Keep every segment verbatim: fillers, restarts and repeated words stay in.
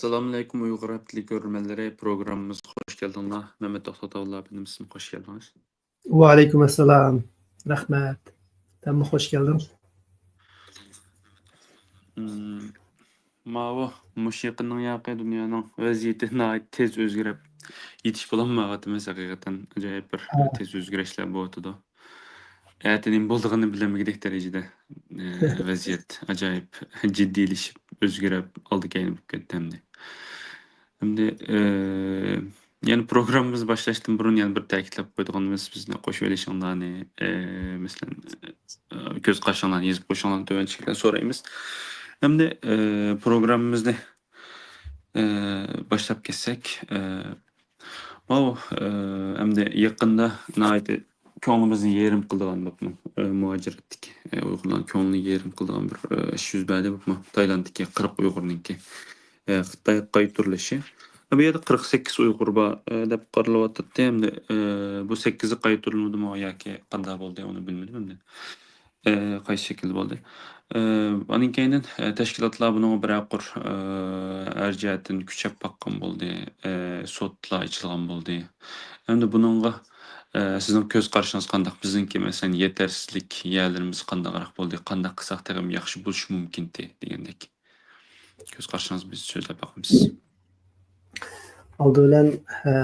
ئەسسالامۇئەلەيكۇم ئۇيغۇر ھەپتىلىك كۆرۈرمەنلىرى، پروگراممىمىزغا خۇش كەلدىڭلار. مەمەت توختى ئاتاۋۇللا ئەپەندىم، سىزمۇ خۇش كەلدىڭىز. ۋەئەلەيكۇم ئەسسالام. رەھمەت. سەنمۇ خۇش كەلدىڭ. مم، ماۋۇ مۇشۇ يېقىننىڭ ياقى دۇنيانىڭ ۋەزىيىتى ناھايىتى تېز ئۆزگىرىپ، يېتىش بولالمايۋاتىمىز. ھەقىقەتەن ئاجايىپ بىر تېز ئۆزگىرىشلەر بولۇۋاتىدۇ. ئەتە نېمە بولىدىغىنىنى بىلەلمىگۈدەك دەرىجىدە، ئە، ۋەزىيەت ئاجايىپ جىددىيلىشىپ، ئۆزگىرىپ، ئالدى كەينى بولۇپ كەتتى ئەمدى. ئەمدى، ئە، يەنە پروگراممىمىزنى باشلاشتىن بۇرۇن يەنە بىر تەكىتلەپ قويىدىغىنىمىز، بىزنى قوشۇۋېلىشىڭلارنى، ئە، مەسىلەن، ئە، كۆز قارىشىڭلارنى يېزىپ قويۇشۇڭلارنى تۆۋەندىكىدەك سورايمىز. ئەمدى، ئە، پروگراممىمىزنى، ئە، باشلاپ كەتسەك، ئە، ماۋۇ، ئە، ئەمدى يېقىندا ناھايىتى كۆڭلىمىزنى يېرىم قىلىدىغان بولۇپمۇ، ئە، مۇھاجىرەتتىكى، ئە، ئۇيغۇرلارنىڭ كۆڭلىنى يېرىم قىلىدىغان بىر، ئە، ئىش يۈز بەردى بولۇپمۇ. تايلاندتىكى قىرىق ئۇيغۇرنىڭكى، ئە، خىتايغا قايتۇرۇلۇشى. بۇ يەردە قىرىق سەككىز ئۇيغۇر بار، ئە، دەپ قارىلىۋاتاتتى. ئەمدى، ئە، بۇ سەككىزى قايتۇرۇلمىدىمۇ ياكى قانداق بولدى، ئۇنى بىلمىدىم ئەمدى. ئە، قايسى شەكىلدە بولدى؟ ئە، ئاندىن كېيىن، ئە، تەشكىلاتلار بۇنىڭغا بىرەر قۇر، ئە، ھەر جەھەتتىن كۈچەپ باققان بولدى، ئە، سوتلار ئېچىلغان بولدى. ئەمدى بۇنىڭغا، ئە، سىزنىڭ كۆز قارىشىڭىز قانداق؟ بىزنىڭكى، مەسىلەن، يېتەرسىزلىك يەرلىرىمىز قانداقراق بولدى؟ قانداق قىلساق تېخىمۇ ياخشى بولۇشى مۇمكىنتى دېگەندەك. كۆز قارىشىڭىزنى بىز سۆزلەپ باقىمىز. ئالدى بىلەن، ئە،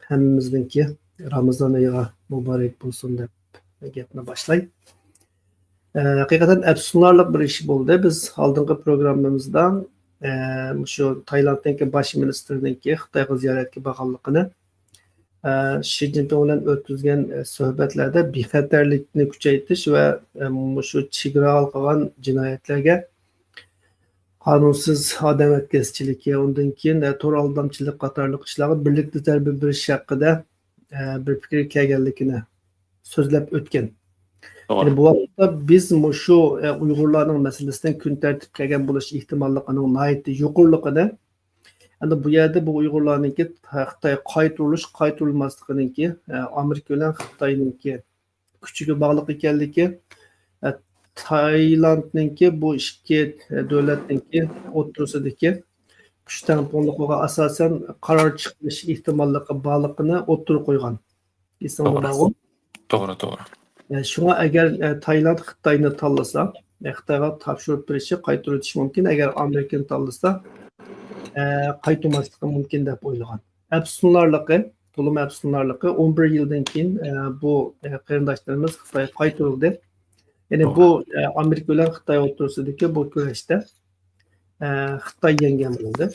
ھەممىمىزنىڭكى رامىزان ئېيىغا مۇبارەك بولسۇن دەپ گەپنى باشلاي. ئە، ھەقىقەتەن ئەپسۇسلىنارلىق بىر ئىش بولدى. بىز ئالدىنقى پروگراممىمىزدا، ئە، مۇشۇ تايلاندنىڭكى باش مىنىستىرىنىڭكى خىتايغا زىيارەتكە بارغانلىقىنى، ئە، شى جىنپىڭ بىلەن ئۆتكۈزگەن، ئە، سۆھبەتلەردە بىخەتەرلىكنى كۈچەيتىش ۋە، ئە، مۇشۇ چېگرا ھالقىغان جىنايەتلەرگە، قانۇنسىز ئادەم ئەتكەسچىلىكى، ئۇندىن كېيىن، ئە، تور ئالدامچىلىق قاتارلىق ئىشلارغا بىرلىكتە زەربە بېرىش ھەققىدە، ئە، بىر پىكىر كەلگەنلىكىنى سۆزلەپ ئۆتكەن. يەنى بۇ ۋاقىتتا بىز مۇشۇ، ئە، ئۇيغۇرلارنىڭ مەسىلىسىنىڭ كۈن تەرتىپكە كەلگەن بولۇش ئېھتىماللىقىنىڭ ناھايىتى يۇقىرىلىقىنى، ئەمدى بۇ يەردە بۇ ئۇيغۇرلارنىڭكى خىتاي قايتۇرۇلۇش، قايتۇرۇلماسلىقىنىڭكى، ئە، ئامېرىكا بىلەن خىتاينىڭكى كۈچىگە باغلىق ئىكەنلىكى، ئە، تايلاندنىڭكى بۇ ئىككى، ئە، دۆلەتنىڭكى ئوتتۇرىسىدىكى كۈچ تەڭپۇڭلۇقىغا ئاساسەن قارار چىقىرىش ئېھتىماللىقى بارلىقىنى ئوتتۇرىغا قويغان. ئېسىڭدە توغرا. بارغۇ؟ توغرا، توغرا. ئە، شۇڭا ئەگەر، ئە، تايلاند خىتاينى تاللىسا، ئە، خىتايغا تاپشۇرۇپ بېرىشى، قايتۇرۇۋېتىشى مۇمكىن. ئەگەر ئامېرىكىنى تاللىسا، ئە، قايتۇرماسلىقى مۇمكىن دەپ ئويلىغان. ئەپسۇسلىنارلىقى، تولىمۇ ئەپسۇسلىنارلىقى، ئون بىر يىلدىن كېيىن، ئە، بۇ، ئە، قېرىنداشلىرىمىز خىتايغا قايتۇرۇلدى. يەنى بۇ، ئە، ئامېرىكا بىلەن خىتاي ئوتتۇرىسىدىكى بۇ كۈرەشتە، ئە، خىتاي يەڭگەن بولدى.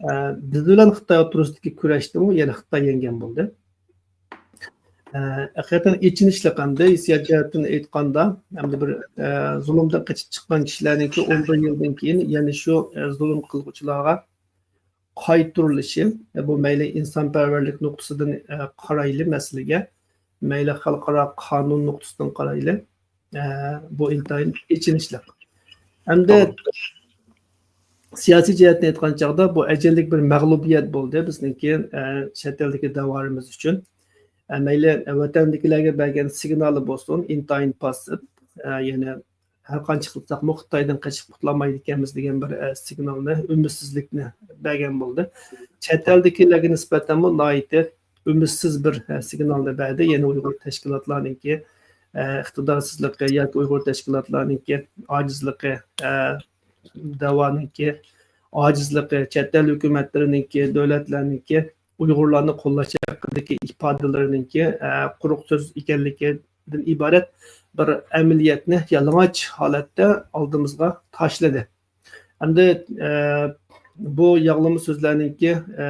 ئە، بىز بىلەن خىتاي ئوتتۇرىسىدىكى كۈرەشتىمۇ يەنە خىتاي يەڭگەن بولدى. ئە، ھەقىقەتەن ئېچىنىشلىق ئەمدى ھېسسىيات جەھەتتىن ئېيتقاندا، ئەمدى بىر، ئە، زۇلۇمدىن قېچىپ چىققان كىشىلەرنىڭكى ئون بىر يىلدىن كېيىن يەنە شۇ، ئە، زۇلۇم قىلغۇچىلارغا قايتۇرۇلۇشى، ئە، بۇ مەيلى ئىنسانپەرۋەرلىك نۇقتىسىدىن، ئە، قارايلى مەسىلىگە، مەيلى خەلقئارا قانۇن نۇقتىسىدىن قارايلى، ئە، بۇ ئىنتايىن ئېچىنىشلىق. ئەمدى توغرا. سىياسىي جەھەتتىن ئېيتقان چاغدا، بۇ ئەجەللىك بىر مەغلۇبىيەت بولدى بىزنىڭكى، ئە، چەت ئەلدىكى دەۋرىمىز ئۈچۈن. ئە، مەيلى، ئە، ۋەتەندىكىلەرگە بەرگەن سىگنالى بولسۇن، ئىنتايىن پاسسىپ، ئە، يەنى ھەر قانچە قىلساقمۇ خىتايدىن قېچىپ قۇتۇلالمايدىكەنمىز دېگەن بىر، ئە، سىگنالنى، ئۈمىدسىزلىكنى بەرگەن بولدى. چەت ئەلدىكىلەرگە نىسبەتەنمۇ ناھايىتى ئۈمىدسىز بىر، ئە، سىگنالنى بەردى. يەنى ئۇيغۇر تەشكىلاتلارنىڭكى، ئە، ئىقتىدارسىزلىقى ياكى ئۇيغۇر تەشكىلاتلارنىڭكى ئاجىزلىقى، ئە، دەۋانىڭكى ئاجىزلىقى، چەت ئەل ھۆكۈمەتلىرىنىڭكى، دۆلەتلەرنىڭكى ئۇيغۇرلارنى قوللاش ھەققىدىكى ئىپادىلىرىنىڭكى، ئە، قۇرۇق سۆز ئىكەنلىكىدىن ئىبارەت بىر ئەمەلىيەتنى يالىڭاچ ھالەتتە ئالدىمىزغا تاشلىدى. ئەمدى، ئە، بۇ ياغلىما سۆزلەرنىڭكى، ئە،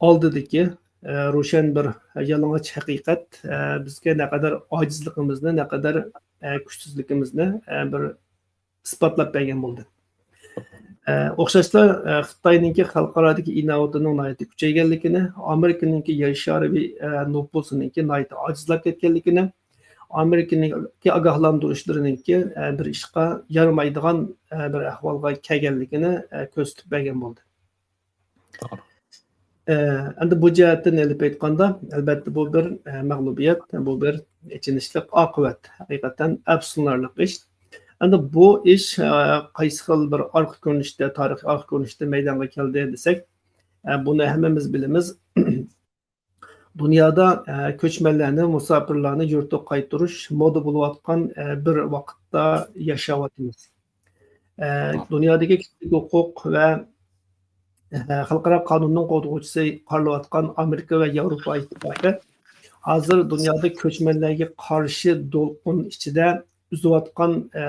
ئالدىدىكى، ئە، روشەن بىر يالىڭاچ ھەقىقەت، ئە، بىزگە نەقەدەر ئاجىزلىقىمىزنى، نەقەدەر، ئە، كۈچسىزلىكىمىزنى، ئە، بىر ئىسپاتلاپ بەرگەن بولدى. ئە، ئوخشاشلا، ئە، خىتاينىڭكى خەلقئارادىكى ئىناۋىتىنىڭ ناھايىتى كۈچەيگەنلىكىنى، ئامېرىكىنىڭكى يەر شارى، ئە، نوپۇسىنىڭكى ناھايىتى ئاجىزلاپ كەتكەنلىكىنى، ئامېرىكىنىڭكى ئاگاھلاندۇرۇشلىرىنىڭكى، ئە، بىر ئىشقا يارىمايدىغان، ئە، بىر ئەھۋالغا كەلگەنلىكىنى، ئە، كۆرسىتىپ بەرگەن بولدى. توغرا. ئە، ئەمدى بۇ جەھەتتىن ئېلىپ ئېيتقاندا، ئەلبەتتە، بۇ بىر، ئە، مەغلۇبىيەت، بۇ بىر ئېچىنىشلىق ئاقىۋەت، ھەقىقەتەن ئەپسۇسلىنارلىق ئىش. ئەمدى بۇ ئىش، ئە، قايسى خىل بىر ئارقا كۆرۈنۈشتە، تارىخىي ئارقا كۆرۈنۈشتە مەيدانغا كەلدى دېسەك، ئە، بۇنى ھەممىمىز بىلىمىز. دۇنيادا، ئە، كۆچمەنلەرنى، مۇساپىرلارنى يۇرتىغا قايتۇرۇش مودا بولۇۋاتقان، ئە، بىر ۋاقىتتا ياشاۋاتىمىز. ئە، دۇنيادىكى كىشىلىك ھوقۇق ۋە، ئە، خەلقئارا قانۇننىڭ قوغدىغۇچىسى قارىلىۋاتقان ئامېرىكا ۋە ياۋروپا ئىتتىپاقى ھازىر دۇنيادا كۆچمەنلەرگە قارشى دولقۇن ئىچىدە ئۈزۈۋاتقان، ئە،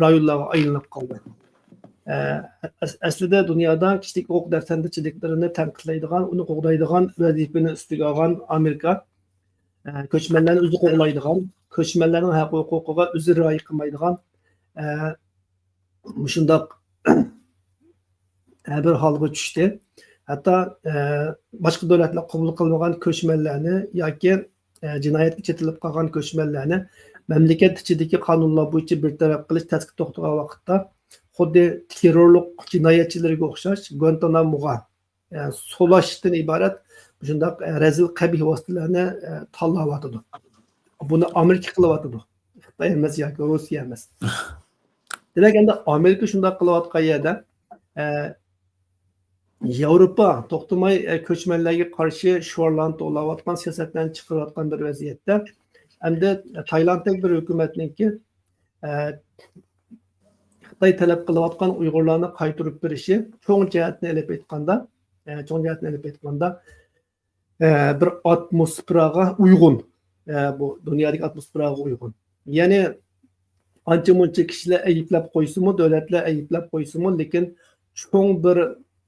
رايونلارغا ئايلىنىپ قالدى. ئە، ئەس-، ئەسلىدە دۇنيادا كىشىلىك ھوقۇق دەپسەندىچىلىكلىرىنى تەنقىدلەيدىغان، ئۇنى قوغدايدىغان ۋەزىپىنى ئۈستىگە ئالغان ئامېرىكا، ئە، كۆچمەنلەرنى ئۆزى قوغلايدىغان، كۆچمەنلەرنىڭ ھەق ھوقۇقىغا ئۆزى رىئايە قىلمايدىغان، ئە، مۇشۇنداق، ئە، بىر ھالغا چۈشتى. ھەتتا، ئە، باشقا دۆلەتلەر قوبۇل قىلمىغان كۆچمەنلەرنى ياكى، ئە، جىنايەتكە چېتىلىپ قالغان كۆچمەنلەرنى مەملىكەت ئىچىدىكى قانۇنلار بويىچە بىر تەرەپ قىلىش تەسكە توختىغان ۋاقىتتا، خۇددى تېررورلۇق جىنايەتچىلىرىگە ئوخشاش گۇانتاناموغا، ئە، سولاشتىن ئىبارەت مۇشۇنداق، ئە، رەزىل قەبىھ ۋاسىتىلەرنى، ئە، تاللاۋاتىدۇ. بۇنى ئامېرىكا قىلىۋاتىدۇ. خىتاي ئەمەس ياكى روسىيە ئەمەس. دېمەك، ئەمدى ئامېرىكا شۇنداق قىلىۋاتقان يەردە، ئە، ياۋروپا توختىماي، ئە، كۆچمەنلەرگە قارشى شوئارلارنى توۋلاۋاتقان، سىياسەتلەرنى چىقىرىۋاتقان بىر ۋەزىيەتتە، ئەمدى تايلاندتەك بىر ھۆكۈمەتنىڭكى، ئە، خىتاي تەلەپ قىلىۋاتقان ئۇيغۇرلارنى قايتۇرۇپ بېرىشى چوڭ جەھەتتىن ئېلىپ ئېيتقاندا، ئە، چوڭ جەھەتتىن ئېلىپ ئېيتقاندا، ئە، بىر ئاتموسفېراغا ئۇيغۇن، ئە، بۇ دۇنيادىكى ئاتموسفېراغا ئۇيغۇن. يەنى ئانچە مۇنچە كىشىلەر ئەيىبلەپ قويسىمۇ، دۆلەتلەر ئەيىبلەپ قويسىمۇ، لېكىن چوڭ بىر،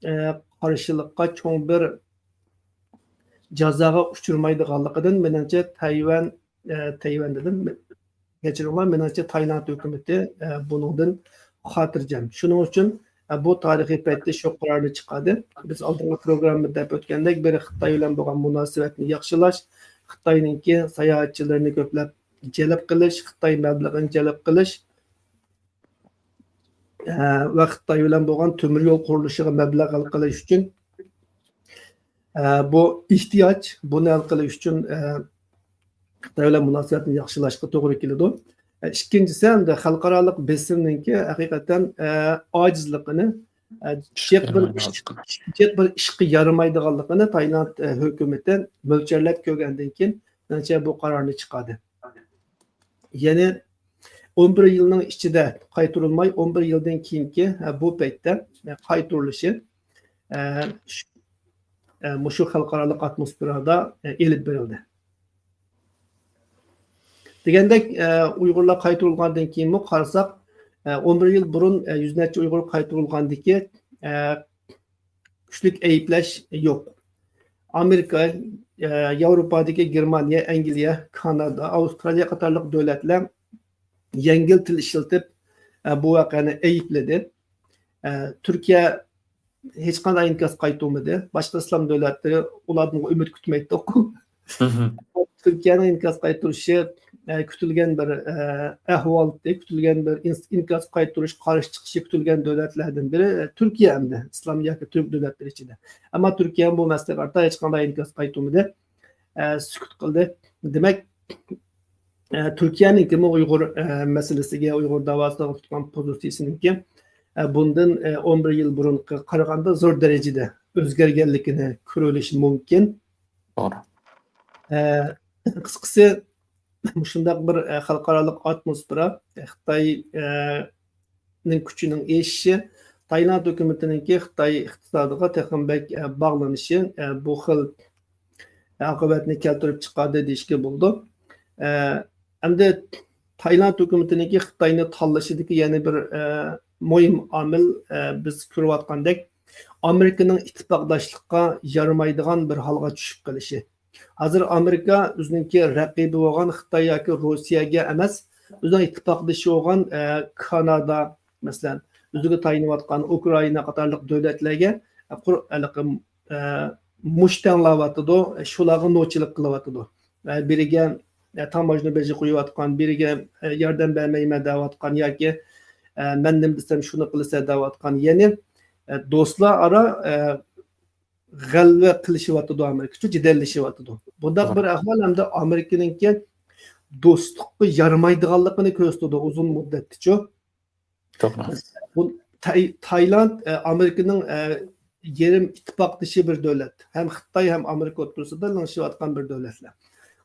ئە، قارشىلىققا، چوڭ بىر جازاغا ئۇچرىمايدىغانلىقىدىن، مېنىڭچە، تەيۋەن، ئە، تەيۋەن دېدىم، كەچۈرۈڭلار، مېنىڭچە، تايلاند ھۆكۈمىتى، ئە، بۇنىڭدىن خاتىرجەم. شۇنىڭ ئۈچۈن، ئە، بۇ تارىخىي پەيتتە شۇ قارارنى چىقاردى. بىز ئالدىنقى پروگراممىدا دەپ ئۆتكەندەك، بىر خىتاي بىلەن بولغان مۇناسىۋەتنى ياخشىلاش، خىتاينىڭكى ساياھەتچىلىرىنى كۆپلەپ جەلپ قىلىش، خىتاي مەبلىغىنى جەلپ قىلىش، ئە، ۋە خىتاي بىلەن بولغان تۆمۈر يول قۇرۇلۇشىغا مەبلەغ قىلىش ئۈچۈن، ئە، بۇ ئېھتىياج، بۇنى ھەل قىلىش ئۈچۈن، ئە، خىتاي بىلەن مۇناسىۋەتنى ياخشىلاشقا توغرا كېلىدۇ. ئە، ئىككىنچىسى، ئەمدى خەلقئارالىق بېسىمنىڭكى ھەقىقەتەن، ئە، ئاجىزلىقىنى، ئە، جىق بىر ئىش، جىق بىر ئىشقا يارىمايدىغانلىقىنى تايلاند، ئە، ھۆكۈمىتى مۆلچەرلەپ كۆرگەندىن كېيىن، مېنىڭچە، بۇ قارارنى چىقاردى. يەنى ئون بىر يىلنىڭ ئىچىدە قايتۇرۇلماي، ئون بىر يىلدىن كېيىنكى، ئە، بۇ پەيتتە، ئە، قايتۇرۇلۇشى، ئە، ش-، ئە، مۇشۇ خەلقئارالىق ئاتموسفېرادا، ئە، ئېلىپ بېرىلدى. دېگەندەك، ئە، ئۇيغۇرلار قايتۇرۇلغاندىن كېيىنمۇ قارىساق، ئە، ئون بىر يىل بۇرۇن، ئە، يۈز نەچچە ئۇيغۇر قايتۇرۇلغاندىكى، ئە، كۈچلۈك ئەيىبلەش يوق. ئامېرىكا، ئە، ياۋروپادىكى گېرمانىيە، ئەنگلىيە، كانادا، ئاۋسترالىيە قاتارلىق دۆلەتلەر يەڭگىل تىل ئىشلىتىپ، ئە، بۇ ۋەقەنى ئەيىبلىدى. ئە، تۈركىيە ھېچقانداق ئىنكاس قايتۇرمىدى. باشقا ئىسلام دۆلەتلىرى ئۇلاردىن ئۈمىد كۈتمەيتتۇق. تۈركىيەنىڭ ئىنكاس قايتۇرۇشى، ئە، كۈتۈلگەن بىر، ئە، ئەھۋالتى، كۈتۈلگەن بىر ئىنس-، ئىنكاس قايتۇرۇش، قارشى چىقىشى كۈتۈلگەن دۆلەتلەردىن بىرى، ئە، تۈركىيە ئەمدى ئىسلام ياكى تۈرك دۆلەتلىرى ئىچىدە. ئەمما تۈركىيە بۇ مەسىلىگە قارىتا ھېچقانداق ئىنكاس قايتۇرمىدى، ئە، سۈكۈت قىلدى. دېمەك، ئە، تۈركىيەنىڭكىمۇ ئۇيغۇر، ئە، مەسىلىسىگە، ئۇيغۇر داۋاسىغا تۇتقان پوزىتسىيىسىنىڭكى، ئە، بۇندىن، ئە، ئون بىر يىل بۇرۇنقىغا قارىغاندا زور دەرىجىدە ئۆزگەرگەنلىكىنى كۆرۈۋېلىش مۇمكىن. توغرا. ئە، قىسقىسى، مۇشۇنداق بىر، ئە، خەلقئارالىق ئاتموسفېرا، ئە، خىتاي، ئە، نىڭ كۈچىنىڭ ئېشىشى، تايلاند ھۆكۈمىتىنىڭكى خىتاي ئىقتىسادىغا تېخىمۇ بەك، ئە، باغلىنىشى، ئە، بۇ خىل، ئە، ئاقىۋەتنى كەلتۈرۈپ چىقاردى دېيىشكە بولىدۇ. ئە، ئەمدى تايلاند ھۆكۈمىتىنىڭكى خىتاينى تاللىشىدىكى يەنە بىر، ئە، مۇھىم ئامىل، ئە، بىز كۆرۈۋاتقاندەك، ئامېرىكىنىڭ ئىتتىپاقداشلىققا يارىمايدىغان بىر ھالغا چۈشۈپ قېلىشى. ھازىر ئامېرىكا ئۆزىنىڭكى رەقىبى بولغان خىتاي ياكى روسىيەگە ئەمەس، ئۆزىنىڭ ئىتتىپاقدىشى بولغان، ئە، كانادا، مەسىلەن، ئۆزىگە تايىنىۋاتقان ئۇكرائىنا قاتارلىق دۆلەتلەرگە، ئە، قۇر-، ھېلىقى، ئە، مۇشت تەڭلەۋاتىدۇ، شۇلارغا نوچىلىق قىلىۋاتىدۇ. ئە، بىرىگە، ئە، تاموژنا بېجى قويۇۋاتقان، بىرىگە، ئە، ياردەم بەرمەيمەن دەۋاتقان ياكى، ئە، مەن نېمە دېسەم شۇنى قىلىسەن دەۋاتقان. يەنى، ئە، دوستلار ئارا، ئە، غەلۋە قىلىشىۋاتىدۇ ئامېرىكىچۇ، جېدەللىشىۋاتىدۇ. بۇنداق بىر ئەھۋال ئەمدى ئامېرىكىنىڭكى دوستلۇققا يارىمايدىغانلىقىنى كۆرسىتىدۇ ئۇزۇن مۇددەتتىچۇ. توغرا. بۇ تاي-، تايلاند، ئە، ئامېرىكىنىڭ، ئە، يېرىم ئىتتىپاقدىشى بىر دۆلەت. ھەم خىتاي، ھەم ئامېرىكا ئوتتۇرىسىدا لىڭشىۋاتقان بىر دۆلەتلەر.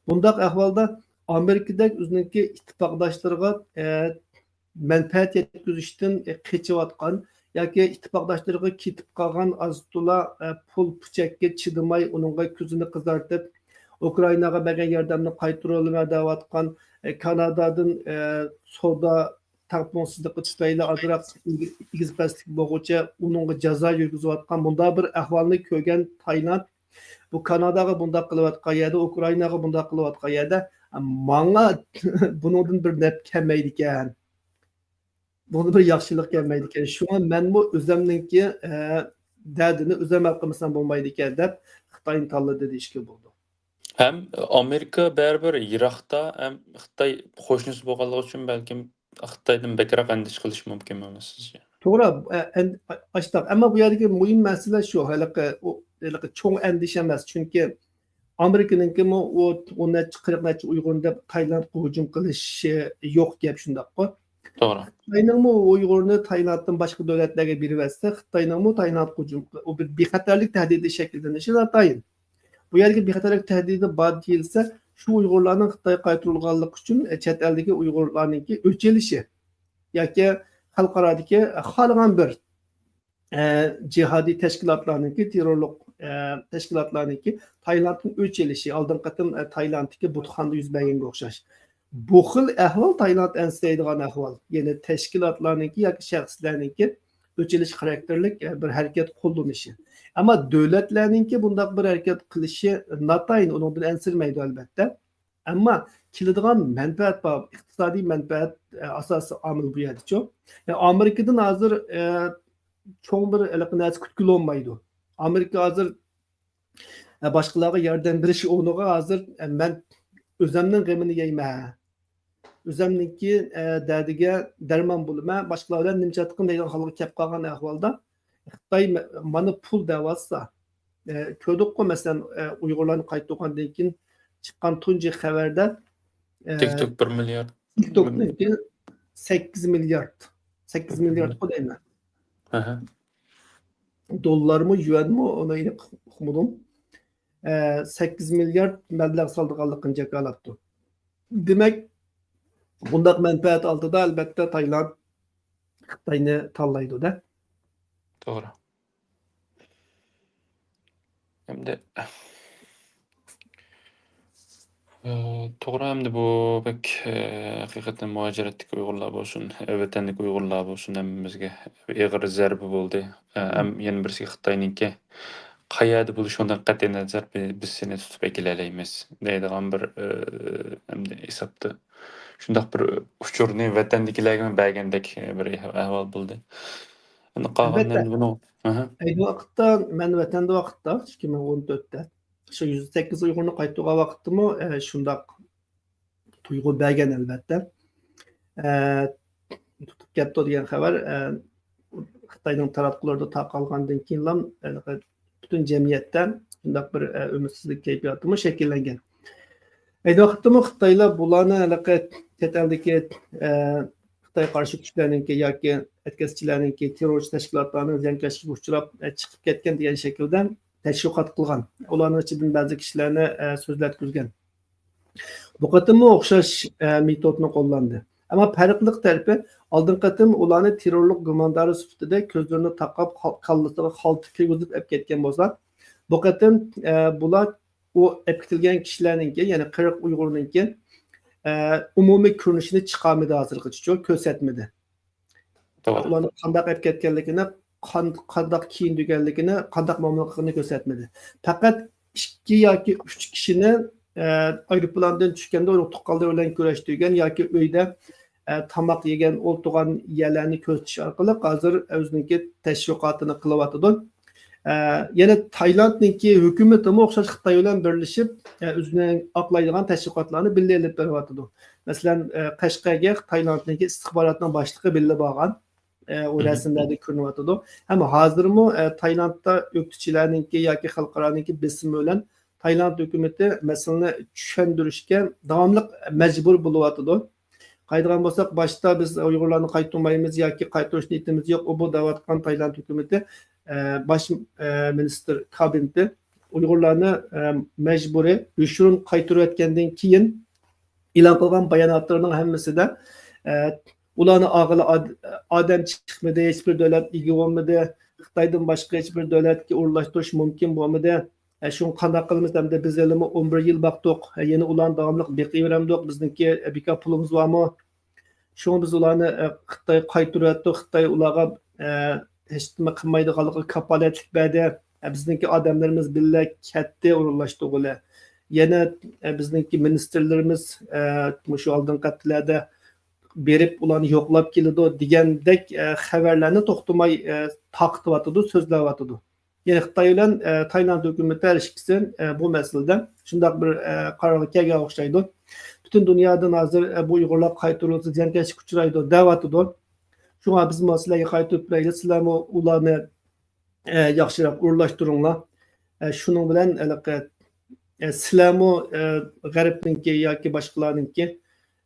بۇنداق ئەھۋالدا ئامېرىكىدەك ئۆزىنىڭكى ئىتتىپاقداشلىرىغا، ئە، مەنپەئەت يەتكۈزۈشتىن، ئە، قېچىۋاتقان ياكى ئىتتىپاقداشلىرىغا كېتىپ قالغان ئاز-تولا، ئە، پۇل پۇچەككە چىدىماي، ئۇنىڭغا كۆزىنى قىزارتىپ، ئۇكرائىناغا بەرگەن ياردەمنى قايتۇرۇۋالىمەن دەۋاتقان، ئە، كانادادىن، ئە، سودا تەڭپۇڭسىزلىقى تۈپەيلى ئازراق ئېگىز-پەسلىك بولغۇچە ئۇنىڭغا جازا يۈرگۈزۈۋاتقان بۇنداق بىر ئەھۋالنى كۆرگەن تايلاند، بۇ كاناداغا بۇنداق قىلىۋاتقان يەردە، ئۇكرائىناغا بۇنداق قىلىۋاتقان يەردە، ماڭا بۇنىڭدىن بىر نەپ كەلمەيدىكەن. بۇنىڭدىن بىر ياخشىلىق كەلمەيدىكەن. شۇڭا مەنمۇ ئۆزەمنىڭكى، ئە، دەردىنى ئۆزەم ھەل قىلمىسام بولمايدىكەن دەپ خىتاينى تاللىدى دېيىشكە بولىدۇ. ھەم ئامېرىكا بەرىبىر يىراقتا، ھەم خىتاي قوشنىسى بولغانلىقى ئۈچۈن بەلكىم خىتايدىن بەكرەك ئەندىشە قىلىشى مۇمكىنمۇ سىزچە؟ توغرا، ئە، ئەن-، ئاشتاق. ئەمما بۇ يەردىكى مۇھىم مەسىلە شۇ، ھېلىقى، ئۇ، ھېلىقى چوڭ ئەندىشە ئەمەس. چۈنكى ئامېرىكىنىڭكىمۇ ئۇ ئون نەچچە، قىرىق نەچچە ئۇيغۇرنى دەپ تايلاندقا ھۇجۇم قىلىشى يوق گەپ، شۇنداققۇ؟ توغرا. خىتاينىڭمۇ ئۇيغۇرنى تايلاندتىن باشقا دۆلەتلەرگە بېرىۋەتسە، خىتاينىڭمۇ تايلاندقا ھۇجۇم، ئۇ بىر بىخەتەرلىك تەھدىتى شەكىللىنىشى ناتايىن. بۇ يەرگە بىخەتەرلىك تەھدىتى بار دېيىلسە، شۇ ئۇيغۇرلارنىڭ خىتايغا قايتۇرۇلغانلىقى ئۈچۈن، ئە، چەت ئەلدىكى ئۇيغۇرلارنىڭكى ئۆچ ئېلىشى ياكى خەلقئارادىكى خالىغان بىر، ئە، جىھادىي تەشكىلاتلارنىڭكى، تېررورلۇق، ئە، تەشكىلاتلارنىڭكى تايلاندتىن ئۆچ ئېلىشى، ئالدىنقى قېتىم، ئە، تايلاندتىكى بۇتخانىدا يۈز بەرگەنگە ئوخشاش. بۇ خىل ئەھۋال تايلاند ئەنسىرەيدىغان ئەھۋال. يەنى تەشكىلاتلارنىڭكى ياكى شەخسلەرنىڭكى ئۆچ ئېلىش خاراكتېرلىك، ئە، بىر ھەرىكەت قوللىنىشى. ئەمما دۆلەتلەرنىڭكى بۇنداق بىر ھەرىكەت قىلىشى ناتايىن، ئۇنىڭدىن ئەنسىرىمەيدۇ، ئەلۋەتتە. ئەمما كېلىدىغان مەنپەئەت بار، ئىقتىسادىي مەنپەئەت، ئە، ئاساسىي ئامىل بۇ يەردىچۇ. ئە، ئامېرىكىدىن ھازىر، ئە، چوڭ بىر ھېلىقى نەرسە كۈتكىلى بولمايدۇ. ئامېرىكا ھازىر، ئە، باشقىلارغا ياردەم بېرىش ئورنىغا ھازىر، ئە، مەن ئۆزەمنىڭ غېمىنى يەيمەن. ئۆزەمنىڭكى، ئە، دەردىگە دەرمان بولىمەن، باشقىلار بىلەن نېمە چاتىقىم دەيدىغان ھالغا كەپ قالغان ئەھۋالدا، خىتاي مە-، مانا پۇل دەۋاتسا، ئە، كۆردۇققۇ، مەسىلەن، ئە، ئۇيغۇرلارنى قايتۇرغاندىن كېيىن چىققان تۇنجى خەۋەردە، ئە، تىك توك بىر مىليارد. تىك توكنىڭكى سەككىز مىليارد، سەككىز مىلياردقۇ دەيمەن. ئەھە. دوللارمۇ، يۈەنمۇ، ئۇنى ئېنىق ئۇقمىدىم. ئە، سەككىز مىليارد مەبلەغ سالىدىغانلىقىنى جاكارلاپتۇ. دېمەك، بۇنداق مەنپەئەت ئالدىدا، ئەلۋەتتە، تايلاند خىتاينى تاللايدۇ-دە. توغرا. ئەمدى، ئە، توغرا، ئەمدى بۇ بەك، ئە، ھەقىقەتەن مۇھاجىرەتتىكى ئۇيغۇرلار بولسۇن، ۋەتەندىكى ئۇيغۇرلار بولسۇن، ھەممىمىزگە ئېغىر زەربە بولدى. ئە، ھەم يەنە بىرسى خىتاينىڭكى قەيەردە بولۇشىڭدىن قەتئىينەزەر، بى-، بىز سېنى تۇتۇپ ئەكېلەلەيمىز دەيدىغان بىر، ئە، ئەمدى ھېسابتا شۇنداق بىر ئۇچۇرنى ۋەتەندىكىلەرگىمۇ بەرگەندەك بىر ئەھۋال بولدى. ئەمدى قالغان ئەلۋەتتە. ئەمدى بۇنىڭ، ئەھە. ئەينى ۋاقىتتا مەن ۋەتەندە ۋاقىتتا، ئىككى مىڭ ئون تۆتتە، شۇ يۈز سەككىز ئۇيغۇرنى قايتۇرغان ۋاقىتتىمۇ، ئە، شۇنداق تۇيغۇ بەرگەن، ئەلۋەتتە. ئە، تۇتۇپ كەپتۇ دېگەن خەۋەر، ئە، خىتاينىڭ تاراتقۇلىرىدا تارقالغاندىن كېيىنلا، ئە، پۈتۈن جەمئىيەتتە شۇنداق بىر، ئە، ئۈمىدسىزلىك كەيپىياتىمۇ شەكىللەنگەن. ئەينى ۋاقىتتىمۇ خىتايلار بۇلارنى ھېلىقى چەت ئەلدىكى، ئە، خىتايغا قارشى كۈچلەرنىڭكى ياكى ئەتكەسچىلەرنىڭكى تېررورچى تەشكىلاتلارنىڭ زىيانكەشلىكىگە ئۇچراپ، ئە، چىقىپ كەتكەن دېگەن شەكىلدە تەشۋىقات قىلغان. ئۇلارنىڭ ئىچىدىن بەزى كىشىلەرنى، ئە، سۆزلەتكۈزگەن. بۇ قېتىممۇ ئوخشاش، ئە، مېتودنى قوللاندى. ئەمما پەرقلىق تەرىپى، ئالدىنقى قېتىم ئۇلارنى تېررورلۇق گۇماندارى سۈپىتىدە كۆزلىرىنى تاقاپ، خال-، كاللىسىغا خالتا كىرگۈزۈپ ئەپ كەتكەن بولسا، بۇ قېتىم، ئە، بۇلار ئۇ ئەپ كېتىلگەن كىشىلەرنىڭكى، يەنى قىرىق ئۇيغۇرنىڭكى، ئە، ئومۇمىي كۆرۈنۈشىنى چىقارمىدى ھازىرغىچە، كۆرسەتمىدى. توغرا. ئۇلارنى قانداق ئەپ كەتكەنلىكىنى، قان-، قانداق كىيىندۈرگەنلىكىنى، قانداق مۇئامىلە قىلغىنىنى كۆرسەتمىدى. پەقەت ئىككى ياكى ئۈچ كىشىنى، ئە، ئايروپىلاندىن چۈشكەندە ئۇنىڭ تۇغقانلىرى بىلەن كۆرۈشتۈرگەن ياكى ئۆيدە، ئە، تاماق يېگەن، ئولتۇرغان يەرلەرنى كۆرسىتىش ئارقىلىق ھازىر ئۆزىنىڭكى تەشۋىقاتىنى قىلىۋاتىدۇ. ئە، يەنە تايلاندنىڭكى ھۆكۈمىتىمۇ ئوخشاش خىتاي بىلەن بىرلىشىپ، ئە، ئۆزىنى ئاقلايدىغان تەشۋىقاتلارنى بىللە ئېلىپ بېرىۋاتىدۇ. مەسىلەن، ئە، قەشقەرگە تايلاندنىڭكى ئىستىخباراتنىڭ باشلىقى بىللە بارغان. ئە، ئۇ رەسىملەردە كۆرۈنۈۋاتىدۇ. ھەم ھازىرمۇ، ئە، تايلاندتا ئۆكتىچىلەرنىڭكى ياكى خەلقئارانىڭكى بېسىمى بىلەن تايلاند ھۆكۈمىتى مەسىلىنى چۈشەندۈرۈشكە داۋاملىق مەجبۇر بولۇۋاتىدۇ. قارايدىغان بولساق، باشتا بىز ئۇيغۇرلارنى قايتۇرمايمىز ياكى قايتۇرۇش نىيىتىمىز يوق، ئۇ بۇ دەۋاتقان تايلاند ھۆكۈمىتى، ئە، باش، ئە، مىنىستىر كابىنېتى ئۇيغۇرلارنى، ئە، مەجبۇرىي يوشۇرۇن قايتۇرۇۋەتكەندىن كېيىن، ئېلان قىلغان باياناتلىرىنىڭ ھەممىسىدە، ئە، ئۇلارنى ئالغىلى ئاد-، ئادەم چىقمىدى، ھېچبىر دۆلەت ئىگە بولمىدى، خىتايدىن باشقا ھېچبىر دۆلەتكە ئورۇنلاشتۇرۇش مۇمكىن بولمىدى. ئە، شۇڭا قانداق قىلىمىز ئەمدى؟ بىز ھېلىمۇ ئون بىر يىل باقتۇق، ئە، يەنە ئۇلارنى داۋاملىق بېقىۋېرەمدۇق؟ بىزنىڭكى، ئە، بىكار پۇلىمىز بارمۇ؟ شۇڭا بىز ئۇلارنى، ئە، خىتايغا قايتۇرۇۋەتتۇق. خىتاي ئۇلارغا، ئە، ھېچ نېمە قىلمايدىغانلىقىغا كاپالەتلىك بەردى. ئە، بىزنىڭكى ئادەملىرىمىز بىللە كەتتى ئورۇنلاشتۇرغىلى. يەنە، ئە، بىزنىڭكى مىنىستىرلىرىمىز، ئە، مۇشۇ ئالدىنقى ھەپتىلەردە بېرىپ ئۇلارنى يوقلاپ كېلىدۇ دېگەندەك، ئە، خەۋەرلەرنى توختىماي، ئە، تارقىتىۋاتىدۇ، سۆزلەۋاتىدۇ. يەنى خىتاي بىلەن، ئە، تايلاند ھۆكۈمىتى ھەر ئىككىسى، ئە، بۇ مەسىلىدە شۇنداق بىر، ئە، قارارغا كەلگەن ئوخشايدۇ. پۈتۈن دۇنيادىن ھازىر، ئە، بۇ ئۇيغۇرلار قايتۇرۇلسا زىيانكەشلىككە ئۇچرايدۇ دەۋاتىدۇ. شۇڭا بىزمۇ سىلەرگە قايتۇرۇپ بېرەيلى، سىلەرمۇ ئۇلارنى، ئە، ياخشىراق ئورۇنلاشتۇرۇڭلار. ئە، شۇنىڭ بىلەن ھېلىقى، ئە، سىلەرمۇ، ئە، غەربنىڭكى ياكى باشقىلارنىڭكى،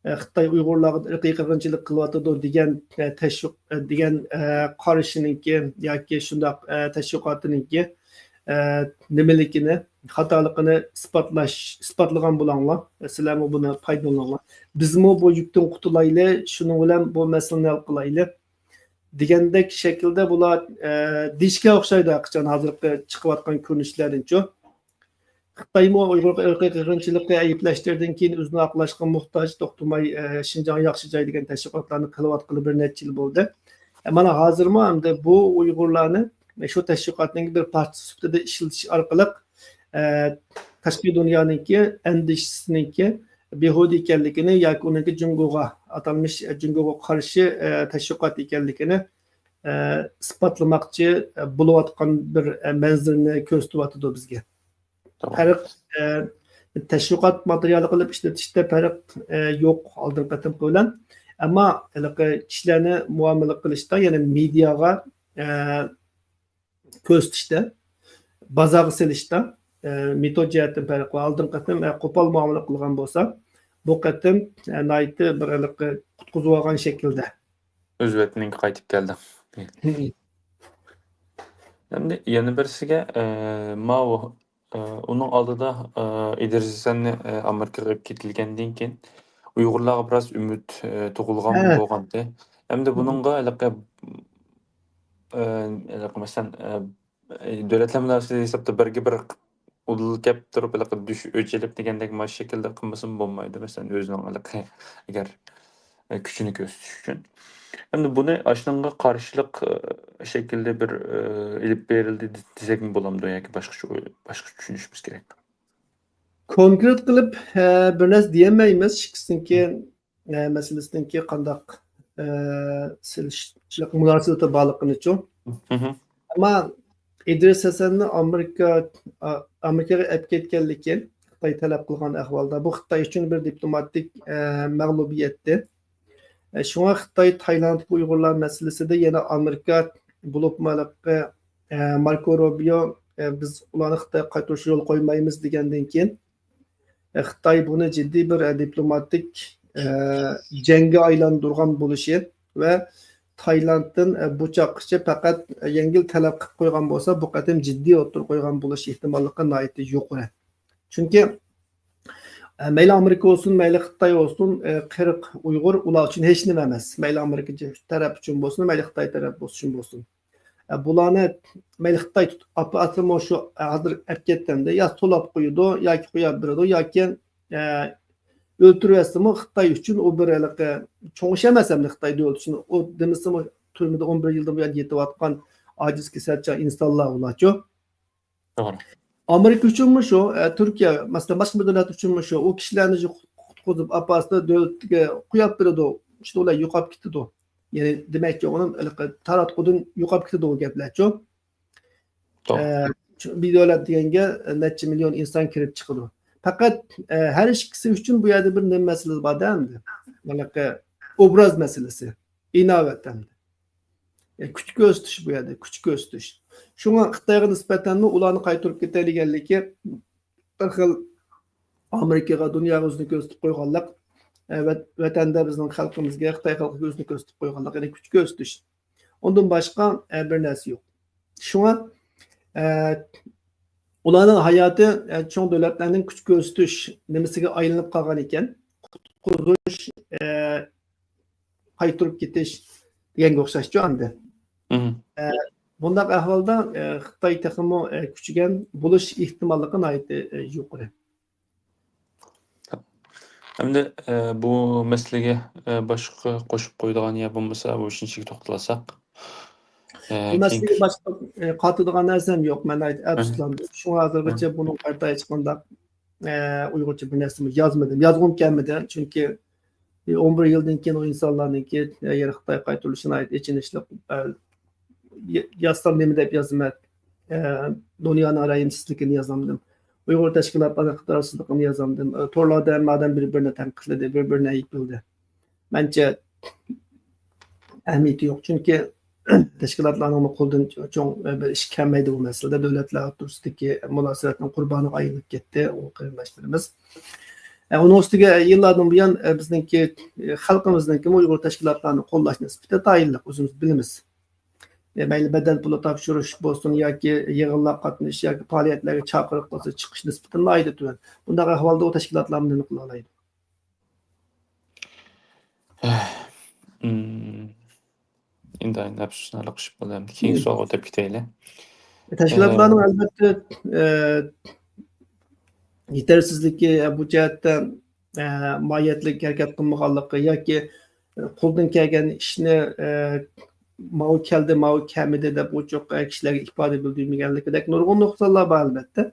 ئە، خىتاي ئۇيغۇرلارغا ئىرقىي قىرغىنچىلىق قىلىۋاتىدۇ دېگەن، ئە، تەشۋىق، ئە، دېگەن، ئە، قارىشىنىڭكى ياكى شۇنداق، ئە، تەشۋىقاتىنىڭكى، ئە، نېمىلىكىنى، خاتالىقىنى ئىسپاتلاش، ئىسپاتلىغان بولاڭلار. سىلەرمۇ بۇنى پايدىلىنىڭلار. بىزمۇ بۇ يۈكتىن قۇتۇلايلى، شۇنىڭ بىلەن بۇ مەسىلىنى ھەل قىلايلى دېگەندەك شەكىلدە بۇلار، ئە، دېيىشكە ئوخشايدۇ ھەرقاچان ھازىرقى چىقىۋاتقان كۆرۈنۈشلەردىنچۇ. خىتايمۇ ئۇيغۇر ئىرقىي قىرغىنچىلىقى ئەيىبلەشتۈردىن كېيىن ئۆزىنى ئاقلاشقا موھتاج، توختىماي، ئە، شىنجاڭ ياخشى جاي دېگەن تەشۋىقاتلارنى قىلىۋاتقىلى بىر نەچچە يىل بولدى. ئە، مانا ھازىرمۇ ئەمدى بۇ ئۇيغۇرلارنى شۇ تەشۋىقاتنىڭ بىر پارچىسى سۈپىتىدە ئىشلىتىش ئارقىلىق، ئە، تاشقى دۇنيانىڭكى ئەندىشىسىنىڭكى بىھۇدە ئىكەنلىكىنى ياكى ئۇنىڭكى جۇڭگوغا، ئاتالمىش جۇڭگوغا قارشى، ئە، تەشۋىقات ئىكەنلىكىنى، ئە، ئىسپاتلىماقچى، ئە، بولۇۋاتقان بىر، ئە، مەنزىرىنى كۆرسىتىۋاتىدۇ بىزگە. تامام. پەرق، ئە، تەشۋىقات ماتېرىيالى قىلىپ ئىشلىتىشتە پەرق، ئە، يوق ئالدىنقى قېتىمقى بىلەن. ئەمما ھېلىقى كىشىلەرنى مۇئامىلە قىلىشتا، يەنى مېدىياغا، ئە، كۆرسىتىشتە، بازارغا سېلىشتا، ئە، مېتود جەھەتتىن پەرق بار. ئالدىنقى قېتىم، ئە، قوپال مۇئامىلە قىلغان بولسا، بۇ قېتىم، ئە، ناھايىتى بىر ھېلىقى قۇتقۇزۇۋالغان شەكىلدە. ئۆز ۋەتىنىڭگە قايتىپ كەلدىڭ. ئەمدى يەنە بىرسىگە، ئە، ماۋۇ، ئە، ئۇنىڭ ئالدىدا، ئە، ئىدرىس ھەسەننى، ئە، ئامېرىكىغا ئېلىپ كېتىلگەندىن كېيىن ئۇيغۇرلارغا بىراز ئۈمىد، ئە، تۇغۇلغان ھە. بولغانتى. ئەمدى ھە. بۇنىڭغا ھېلىقى، ئە، ھېلىقى مەسىلەن، ئە، دۆلەتلەر مۇناسىۋىتى ھېسابتا بىرگە بىر ئۇدۇل كەپ تۇرۇپ، ھېلىقى دۈش ئۆچ ئېلىپ دېگەندەك مانا شەكىلدە قىلمىسىمۇ بولمايدۇ. مەسىلەن، ئۆزىنىڭ ھېلىقى ئەگەر، ئە، كۈچىنى كۆرسىتىش ئۈچۈن. ئەمدى بۇنى ئاشۇنىڭغا قارشىلىق، ئە، شەكىلدە بىر، ئە، ئېلىپ بېرىلدى دېسەكمۇ بولامدۇ ياكى باشقىچە، باشقىچە چۈشىنىشىمىز كېرەك؟ كونكرېت قىلىپ، ئە، بىر نەرسە دېيەلمەيمىز. ئىككىسىنىڭكى، ئە، مەسىلىسىنىڭكى قانداق، ئە، سېلىشچىلىق مۇناسىۋىتى بارلىقىنىچۇ. مھم. ئەمما ئىدرىس ھەسەننى ئامېرىكا، ئا-، ئامېرىكىغا ئەپ كەتكەنلىكى خىتاي تەلەپ قىلغان ئەھۋالدا، بۇ خىتاي ئۈچۈن بىر دىپلوماتىك، ئە، مەغلۇبىيەتتى. ئە، شۇڭا خىتاي تايلاندتىكى ئۇيغۇرلار مەسىلىسىدە يەنە ئامېرىكا بولۇپمۇ ھېلىقى، ئە، ماركو روبىيو، ئە، بىز ئۇلارنى خىتايغا قايتۇرۇشقا يول قويمايمىز دېگەندىن كېيىن، ئە، خىتاي بۇنى جىددىي بىر، ئە، دىپلوماتىك، ئە، جەڭگە ئايلاندۇرغان بولۇشى ۋە تايلاندتىن، ئە، بۇ چاغقىچە پەقەت يەڭگىل تەلەپ قىلىپ قويغان بولسا، بۇ قېتىم جىددىي ئوتتۇرىغا قويغان بولۇش ئېھتىماللىقى ناھايىتى يۇقىرى. چۈنكى، ئە، مەيلى ئامېرىكا بولسۇن، مەيلى خىتاي بولسۇن، ئە، قىرىق ئۇيغۇر ئۇلار ئۈچۈن ھېچ نېمە ئەمەس. مەيلى ئامېرىكا تەرەپ ئۈچۈن بولسۇن، مەيلى خىتاي تەرەپ ئۈچۈن بولسۇن. ئە، بۇلارنى مەيلى خىتاي تۇتۇپ ئاپىرىۋاتسىمۇ شۇ، ئە، ھازىر ئەپ كەتكەندە يا سولاپ قويىدۇ، ياكى قويۇپ بېرىدۇ، ياكى، ئە، ئۆلتۈرۈۋەتسىمۇ خىتاي ئۈچۈن ئۇ بىر ھېلىقى چوڭ ئىش ئەمەس ئەمدى خىتاي دۆلىتى ئۈچۈن. ئۇ دېمىسىمۇ تۈرمىدە ئون بىر يىلدىن بۇيان يېتىۋاتقان ئاجىز كېسەلچان ئىنسانلار ئۇلارچۇ. توغرا. ئامېرىكا ئۈچۈنمۇ شۇ، ئە، تۈركىيە، مەسىلەن، باشقا بىر دۆلەت ئۈچۈنمۇ شۇ. ئۇ كىشىلەرنى قۇتقۇزۇپ ئاپارسا، دۆلىتىگە قويۇپ بېرىدۇ، ئىشتە ئۇلار يوقاپ كېتىدۇ. يەنى، دېمەككى، ئۇنىڭ ھېلىقى تاراتقۇدىن يوقاپ كېتىدۇ ئۇ گەپلەرچۇ. توغرا. ئە، چۈ-، بىر دۆلەت دېگەنگە نەچچە مىليون ئىنسان كىرىپ چىقىدۇ. پەقەت، ئە، ھەر ئىككىسى ئۈچۈن بۇ يەردە بىر نېمە مەسىلە بار-دە ئەمدى. ھېلىقى ئوبراز مەسىلىسى. ئىناۋەت ئەمدى. يەنى كۈچ كۆرسىتىش بۇ يەردە، كۈچ كۆرسىتىش. شۇڭا خىتايغا نىسبەتەنمۇ ئۇلارنى قايتۇرۇپ كېتەي دېگەنلىكى بىر خىل ئامېرىكىغا، دۇنياغا ئۆزىنى كۆرسىتىپ قويغانلىق، ئە، ۋەت-، ۋەتەندە بىزنىڭ خەلقىمىزگە خىتاي خەلقىگە ئۆزىنى كۆرسىتىپ قويغانلىق، يەنى كۈچ كۆرسىتىش. ئۇندىن باشقا، ئە، بىر نەرسە يوق. شۇڭا، ئە، ئۇلارنىڭ ھاياتى، ئە، چوڭ دۆلەتلەرنىڭ كۈچ كۆرسىتىش نېمىسىگە ئايلىنىپ قالغان ئىكەن. قۇتقۇزۇش، ئە، قايتۇرۇپ كېتىش دېگەنگە ئوخشاشچۇ ئەمدى. مم. ئە، بۇنداق ئەھۋالدا، ئە، خىتاي تېخىمۇ، ئە، كۈچىگەن بولۇش ئېھتىماللىقى ناھايىتى، ئە، يۇقىرى. ئەمدى، ئە، بۇ مەسىلىگە، ئە، باشقا قوشۇپ قويىدىغان يا بولمىسا بۇ شۇنچىلىك توختالساق. ئە، بۇ مەسىلىگە كېيىنكى باشقا، ئە، قاتىدىغان نەرسەم يوق. مەن ئايت-، ئەپ مم. تۇتۇلامدۇ. شۇڭا ھازىرغىچە مم. بۇنىڭغا قارىتا ھېچقانداق، ئە، ئۇيغۇرچە بىر نەرسىمۇ يازمىدىم. يازغۇم كەلمىدى. چۈنكى ئون بىر يىلدىن كېيىن ئۇ ئىنسانلارنىڭكى، ئە، يەنە خىتايغا قايتۇرۇلۇشى ناھايىتى ئېچىنىشلىق. ئە، ي-، يازسام نېمە دەپ يازىمەن؟ ئە، دۇنيانىڭ رەھىمسىزلىكىنى يازامدىم. ئۇيغۇر تەشكىلاتلارنىڭ ئىقتىدارسىزلىقىنى يازامدىم. ئە، تورلاردا ھەممە ئادەم بىر-بىرىنى تەنقىدلىدى، بىر-بىرىنى ئەيىبلىدى. مەنچە ئەھمىيىتى يوق. چۈنكى تەشكىلاتلارنىڭمۇ قولىدىن چوڭ بىر ئىش كەلمەيدۇ بۇ مەسىلىدە. دۆلەتلەر ئوتتۇرىسىدىكى مۇناسىۋەتنىڭ قۇربانىغا ئايلىنىپ كەتتى ئۇ قېرىنداشلىرىمىز. ئە، ئۇنىڭ ئۈستىگە يىللاردىن بۇيان، ئە، بىزنىڭكى، ئە، خەلقىمىزنىڭكىمۇ ئۇيغۇر تەشكىلاتلارنى قوللاش نىسبىتى تايىنلىق، ئۆزىمىز بىلىمىز. ئە، مەيلى بەدەل پۇلى تاپشۇرۇش بولسۇن ياكى يىغىنلارغا قاتنىشىش ياكى پائالىيەتلەرگە چاقىرىق بولسا چىقىش نىسبىتى ناھايىتى تۆۋەن. بۇنداق ئەھۋالدا ئۇ تەشكىلاتلارمۇ نېمە قىلالايدۇ؟ ئىنتايىن ئەپسۇسلىنارلىق ئىش بولدى. ئەمدى كېيىنكى سوئالغا ئۆتۈپ كېتەيلى. تەشكىلاتلارنىڭ ئە، ئەلۋەتتە، ئە، يېتەرسىزلىكى، ئە، بۇ جەھەتتە، ئە، ماھىيەتلىك ھەرىكەت قىلمىغانلىقى ياكى، ئە، قولدىن كەلگەن ئىشنى، ئە، ماۋۇ كەلدى، ماۋۇ كەلمىدى دەپ ئوچۇق، ئە، كىشىلەرگە ئىپادە بىلدۈرمىگەنلىكىدەك نۇرغۇن نۇقسانلار بار، ئەلۋەتتە.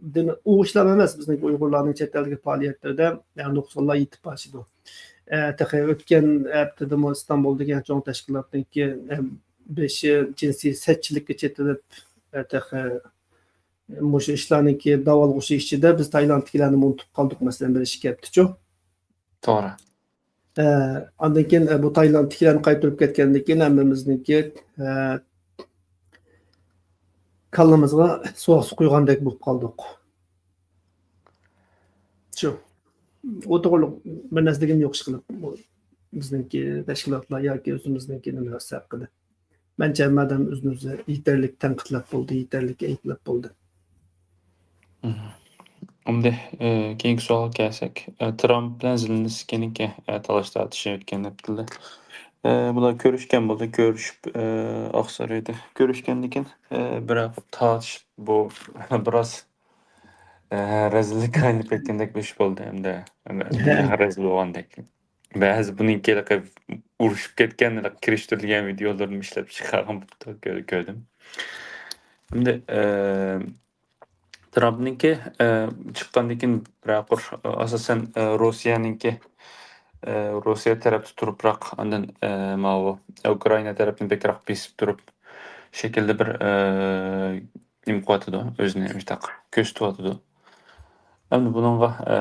دېمەك، ئۇ ئىشلار ئەمەس، بىزنىڭكى ئۇيغۇرلارنىڭ چەت ئەلدىكى پائالىيەتلىرىدە، يەنى نۇقسانلار يېتىپ باشلىدى. ئە، تېخى ئۆتكەن ھەپتىدىمۇ ئىستانبۇلدىكى ئەڭ چوڭ تەشكىلاتنىڭكى، ئە، بېشى جىنسىي سەتچىلىككە چېتىلىپ، ئە، تېخى مۇشۇ ئىشلارنىڭكى داۋالغۇشى ئىچىدە بىز تايلاندتىكىلەرنىمۇ ئۇنتۇپ قالدۇق، مەسىلەن، بىر ئىش كەپتىچۇ. توغرا. ئە، ئاندىن كېيىن، ئە، بۇ تايلاندتىكىلەرنى قايتۇرۇپ كەتكەندىن كېيىن ھەممىمىزنىڭكى، ئە، كاللىمىزغا سۇ قۇيغاندەك بولۇپ قالدۇق. شۇ. ئۇ توغرىلىق بىر نەرسە دېگىنىم يوق، ئىشقىلىپ، بۇ بىزنىڭكى تەشكىلاتلار ياكى ئۆزىمىزنىڭكى نېمىسى ھەققىدە. مەنچە ھەممە ئادەم ئۆزىنى ئۆزى يېتەرلىك تەنقىدلەپ بولدى، يېتەرلىك ئەيىبلەپ بولدى. مم. ئەمدى، ئە، كېيىنكى سوئالغا كەلسەك، ئە، ترامپ بىلەن زېلېنسكىينىڭكى، ئە، تالاش تارتىشى ئۆتكەن ھەپتىدە. ئە، بۇلار كۆرۈشكەن بولدى، كۆرۈشۈپ، ئە، ئاقسارايدا كۆرۈشكەندىن كېيىن، ئە، بىراق تارتىشىپ، بۇ بىراز، ئە، رەزىللىككە ئايلىنىپ كەتكەندەك بىر ئىش بولدى ھەمدە، ھە، رەزىل بولغاندەك. بەزى بۇنىڭكى ھېلىقى ئۇرۇشۇپ كەتكەن، ھېلىقى كىرىشتۈرۈلگەن ۋىدىيولىرىنى ئىشلەپ چىقارغان بوپتۇ، كۆ-، كۆردۈم. ئەمدى، ئە، ترامپنىڭكى، ئە، چىققاندىن كېيىن بىرەر قۇر، ئاساسەن، ئە، روسىيەنىڭكى، ئە، روسىيە تەرەپتە تۇرۇپراق، ئاندىن، ئە، ماۋۇ ئۇكرائىنا تەرەپنى بەكرەك بېسىپ تۇرۇپ، شەكىلدە بىر، ئە، نېمە قىلىۋاتىدۇ، ئۆزىنى مۇشۇنداق كۆرسىتىۋاتىدۇ. ئەمدى بۇنىڭغا، ئە،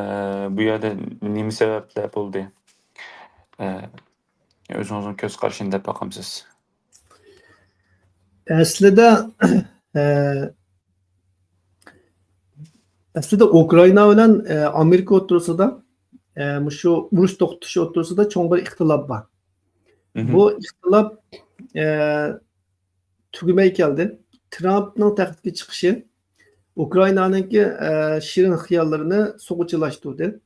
بۇ يەردە نېمە سەۋەبلەر بولدى؟ ئە، ئۆزىڭىزنىڭ كۆز قارىشىنى دەپ باقامسىز؟ ئەسلىدە، ئە، ئەسلىدە ئۇكرائىنا بىلەن، ئە، ئامېرىكا ئوتتۇرىسىدا، ئە، مۇشۇ ئۇرۇش توختىتىش ئوتتۇرىسىدا چوڭ بىر ئىختىلاپ بار. مهم. بۇ ئىختىلاپ، ئە، تۈگىمەي كەلدى. ترامپنىڭ تەختكە چىقىشى ئۇكرائىنانىڭكى، ئە، شېرىن خىياللىرىنى سۇغا چىلاشتۇردى.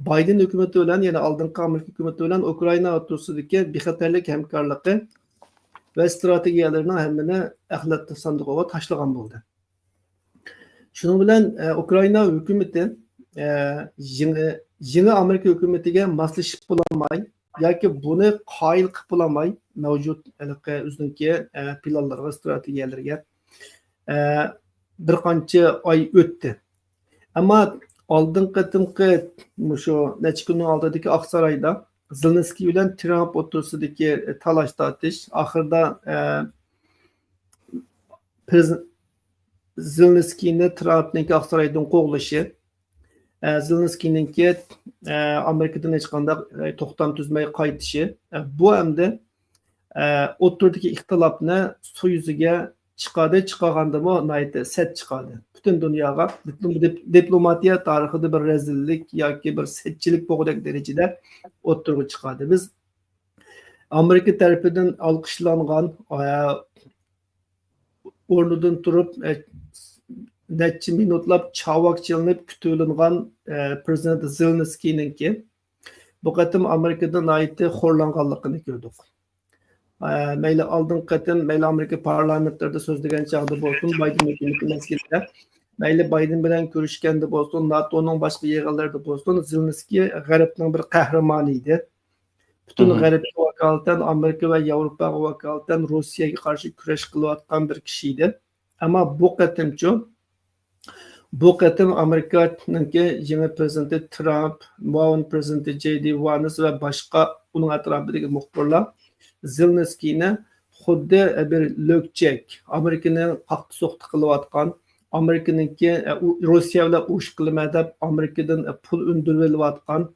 بايدېن ھۆكۈمىتى بىلەن، يەنى ئالدىنقى ئامېرىكا ھۆكۈمىتى بىلەن ئۇكرائىنا ئوتتۇرىسىدىكى بىخەتەرلىك ھەمكارلىقى ۋە ئىستراتېگىيەلىرىنىڭ ھەممىنى ئەخلەت ساندۇقىغا تاشلىغان بولدى. شۇنىڭ بىلەن، ئە، ئۇكرائىنا ھۆكۈمىتى، ئە، يېڭى، يېڭى ئامېرىكا ھۆكۈمىتىگە ماسلىشىپ بولالماي ياكى بۇنى قايىل قىلىپ بولالماي، مەۋجۇت ھېلىقى ئۆزىنىڭكى، ئە، پىلانلىرىغا، ئىستراتېگىيەلىرىگە، ئە، بىر قانچە ئاي ئۆتتى. ئەمما ئالدىنقى قېتىمقى مۇشۇ نەچچە كۈننىڭ ئالدىدىكى ئاقسارايدا زېلېنسكىي بىلەن ترامپ ئوتتۇرىسىدىكى تالاش تارتىش ئاخىرىدا، ئە، پرېز-، زېلېنسكىينى ترامپنىڭكى ئاقسارايدىن قوغلىشى، ئە، زېلېنسكىينىڭكى، ئە، ئامېرىكىدىن ھېچقانداق، ئە، توختام تۈزمەي قايتىشى، ئە، بۇ ئەمدى، ئە، ئوتتۇرىدىكى ئىختىلاپنى سۇ يۈزىگە چىقاردى، چىقارغاندىمۇ ناھايىتى سەت چىقاردى. پۈتۈن دۇنياغا دىپلوم-، دىپ-، دىپلوماتىيە تارىخىدا بىر رەزىللىك ياكى بىر سەتچىلىك بولغۇدەك دەرىجىدە ئوتتۇرىغا چىقاردى. بىز ئامېرىكا تەرىپىدىن ئالقىشلانغان، ئە، ئورنىدىن تۇرۇپ، ئە، نەچچە مىنۇتلاپ چاۋاك چېلىنىپ كۈتۈۋېلىنغان، ئە، پىرېزىدېنت زېلېنسكىينىڭكى بۇ قېتىم ئامېرىكىدا ناھايىتى خورلانغانلىقىنى كۆردۇق. ئە، مەيلى ئالدىنقى قېتىم، مەيلى ئامېرىكا پارلامېنتلىرىدا سۆزلىگەن چاغدا بولسۇن، بايدېن ھۆكۈمىتى مەزگىلىدە، مەيلى بايدېن بىلەن كۆرۈشكەندە بولسۇن، ناتونىڭ باشقا يىغىنلىرىدا بولسۇن، زېلېنسكىي غەربنىڭ بىر قەھرىمانى ئىدى. پۈتۈن غەربكە ۋاكالىتەن، ئامېرىكا ۋە ياۋروپاغا ۋاكالىتەن روسىيەگە قارشى كۈرەش قىلىۋاتقان بىر كىشى ئىدى. ئەمما بۇ قېتىمچۇ، بۇ قېتىم ئامېرىكانىڭكى يېڭى پىرېزىدېنتى ترامپ، مۇئاۋىن پىرېزىدېنتى جېي دى ۋانس ۋە باشقا ئۇنىڭ ئەتراپىدىكى مۇخبىرلار زېلېنسكىينى خۇددى بىر لۆكچەك، ئامېرىكىنى قاقتى-سوقتى قىلىۋاتقان، ئامېرىكىنىڭكى، ئە، ئۇ-، روسىيە بىلەن ئۇرۇش قىلىمەن دەپ ئامېرىكىدىن، ئە، پۇل ئۈندۈرۈۋېلىۋاتقان،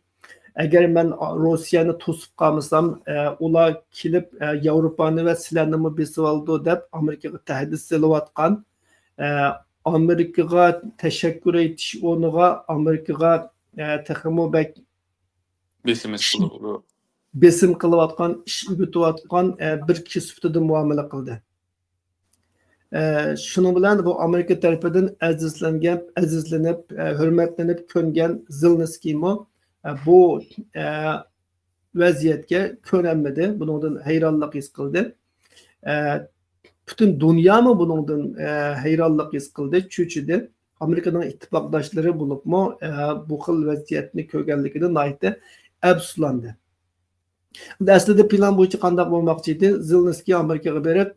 ئەگەر مەن روسىيەنى توسۇپ قالمىسام، ئە، ئۇلار كېلىپ، ئە، ياۋروپانى ۋە سىلەرنىمۇ بېسىۋالىدۇ دەپ ئامېرىكىغا تەھدىت سېلىۋاتقان، ئە، ئامېرىكىغا تەشەككۈر ئېيتىش ئورنىغا ئامېرىكىغا، ئە، تېخىمۇ بەك بېسىم بېسىم قىلىۋاتقان، ئىش ئۆگىتىۋاتقان، ئە، بىر كىشى سۈپىتىدە مۇئامىلە قىلدى. ئە، شۇنىڭ بىلەن بۇ ئامېرىكا تەرىپىدىن ئەزىزلەنگەن، ئەزىزلىنىپ، ئە، ھۆرمەتلىنىپ كۆنگەن زېلېنسكىيمۇ، ئە، بۇ، ئە، ۋەزىيەتكە كۆنەلمىدى. بۇنىڭدىن ھەيرانلىق ھېس قىلدى. ئە، پۈتۈن دۇنيامۇ بۇنىڭدىن، ئە، ھەيرانلىق ھېس قىلدى، چۆچۈدى. ئامېرىكىنىڭ ئىتتىپاقداشلىرى بولۇپمۇ، ئە، بۇ خىل ۋەزىيەتنى كۆرگەنلىكىدىن ناھايىتى ئەپسۇسلاندى. ئەسلىدە پىلان بويىچە قانداق بولماقچى ئىدى؟ زېلېنسكىي ئامېرىكىغا بېرىپ،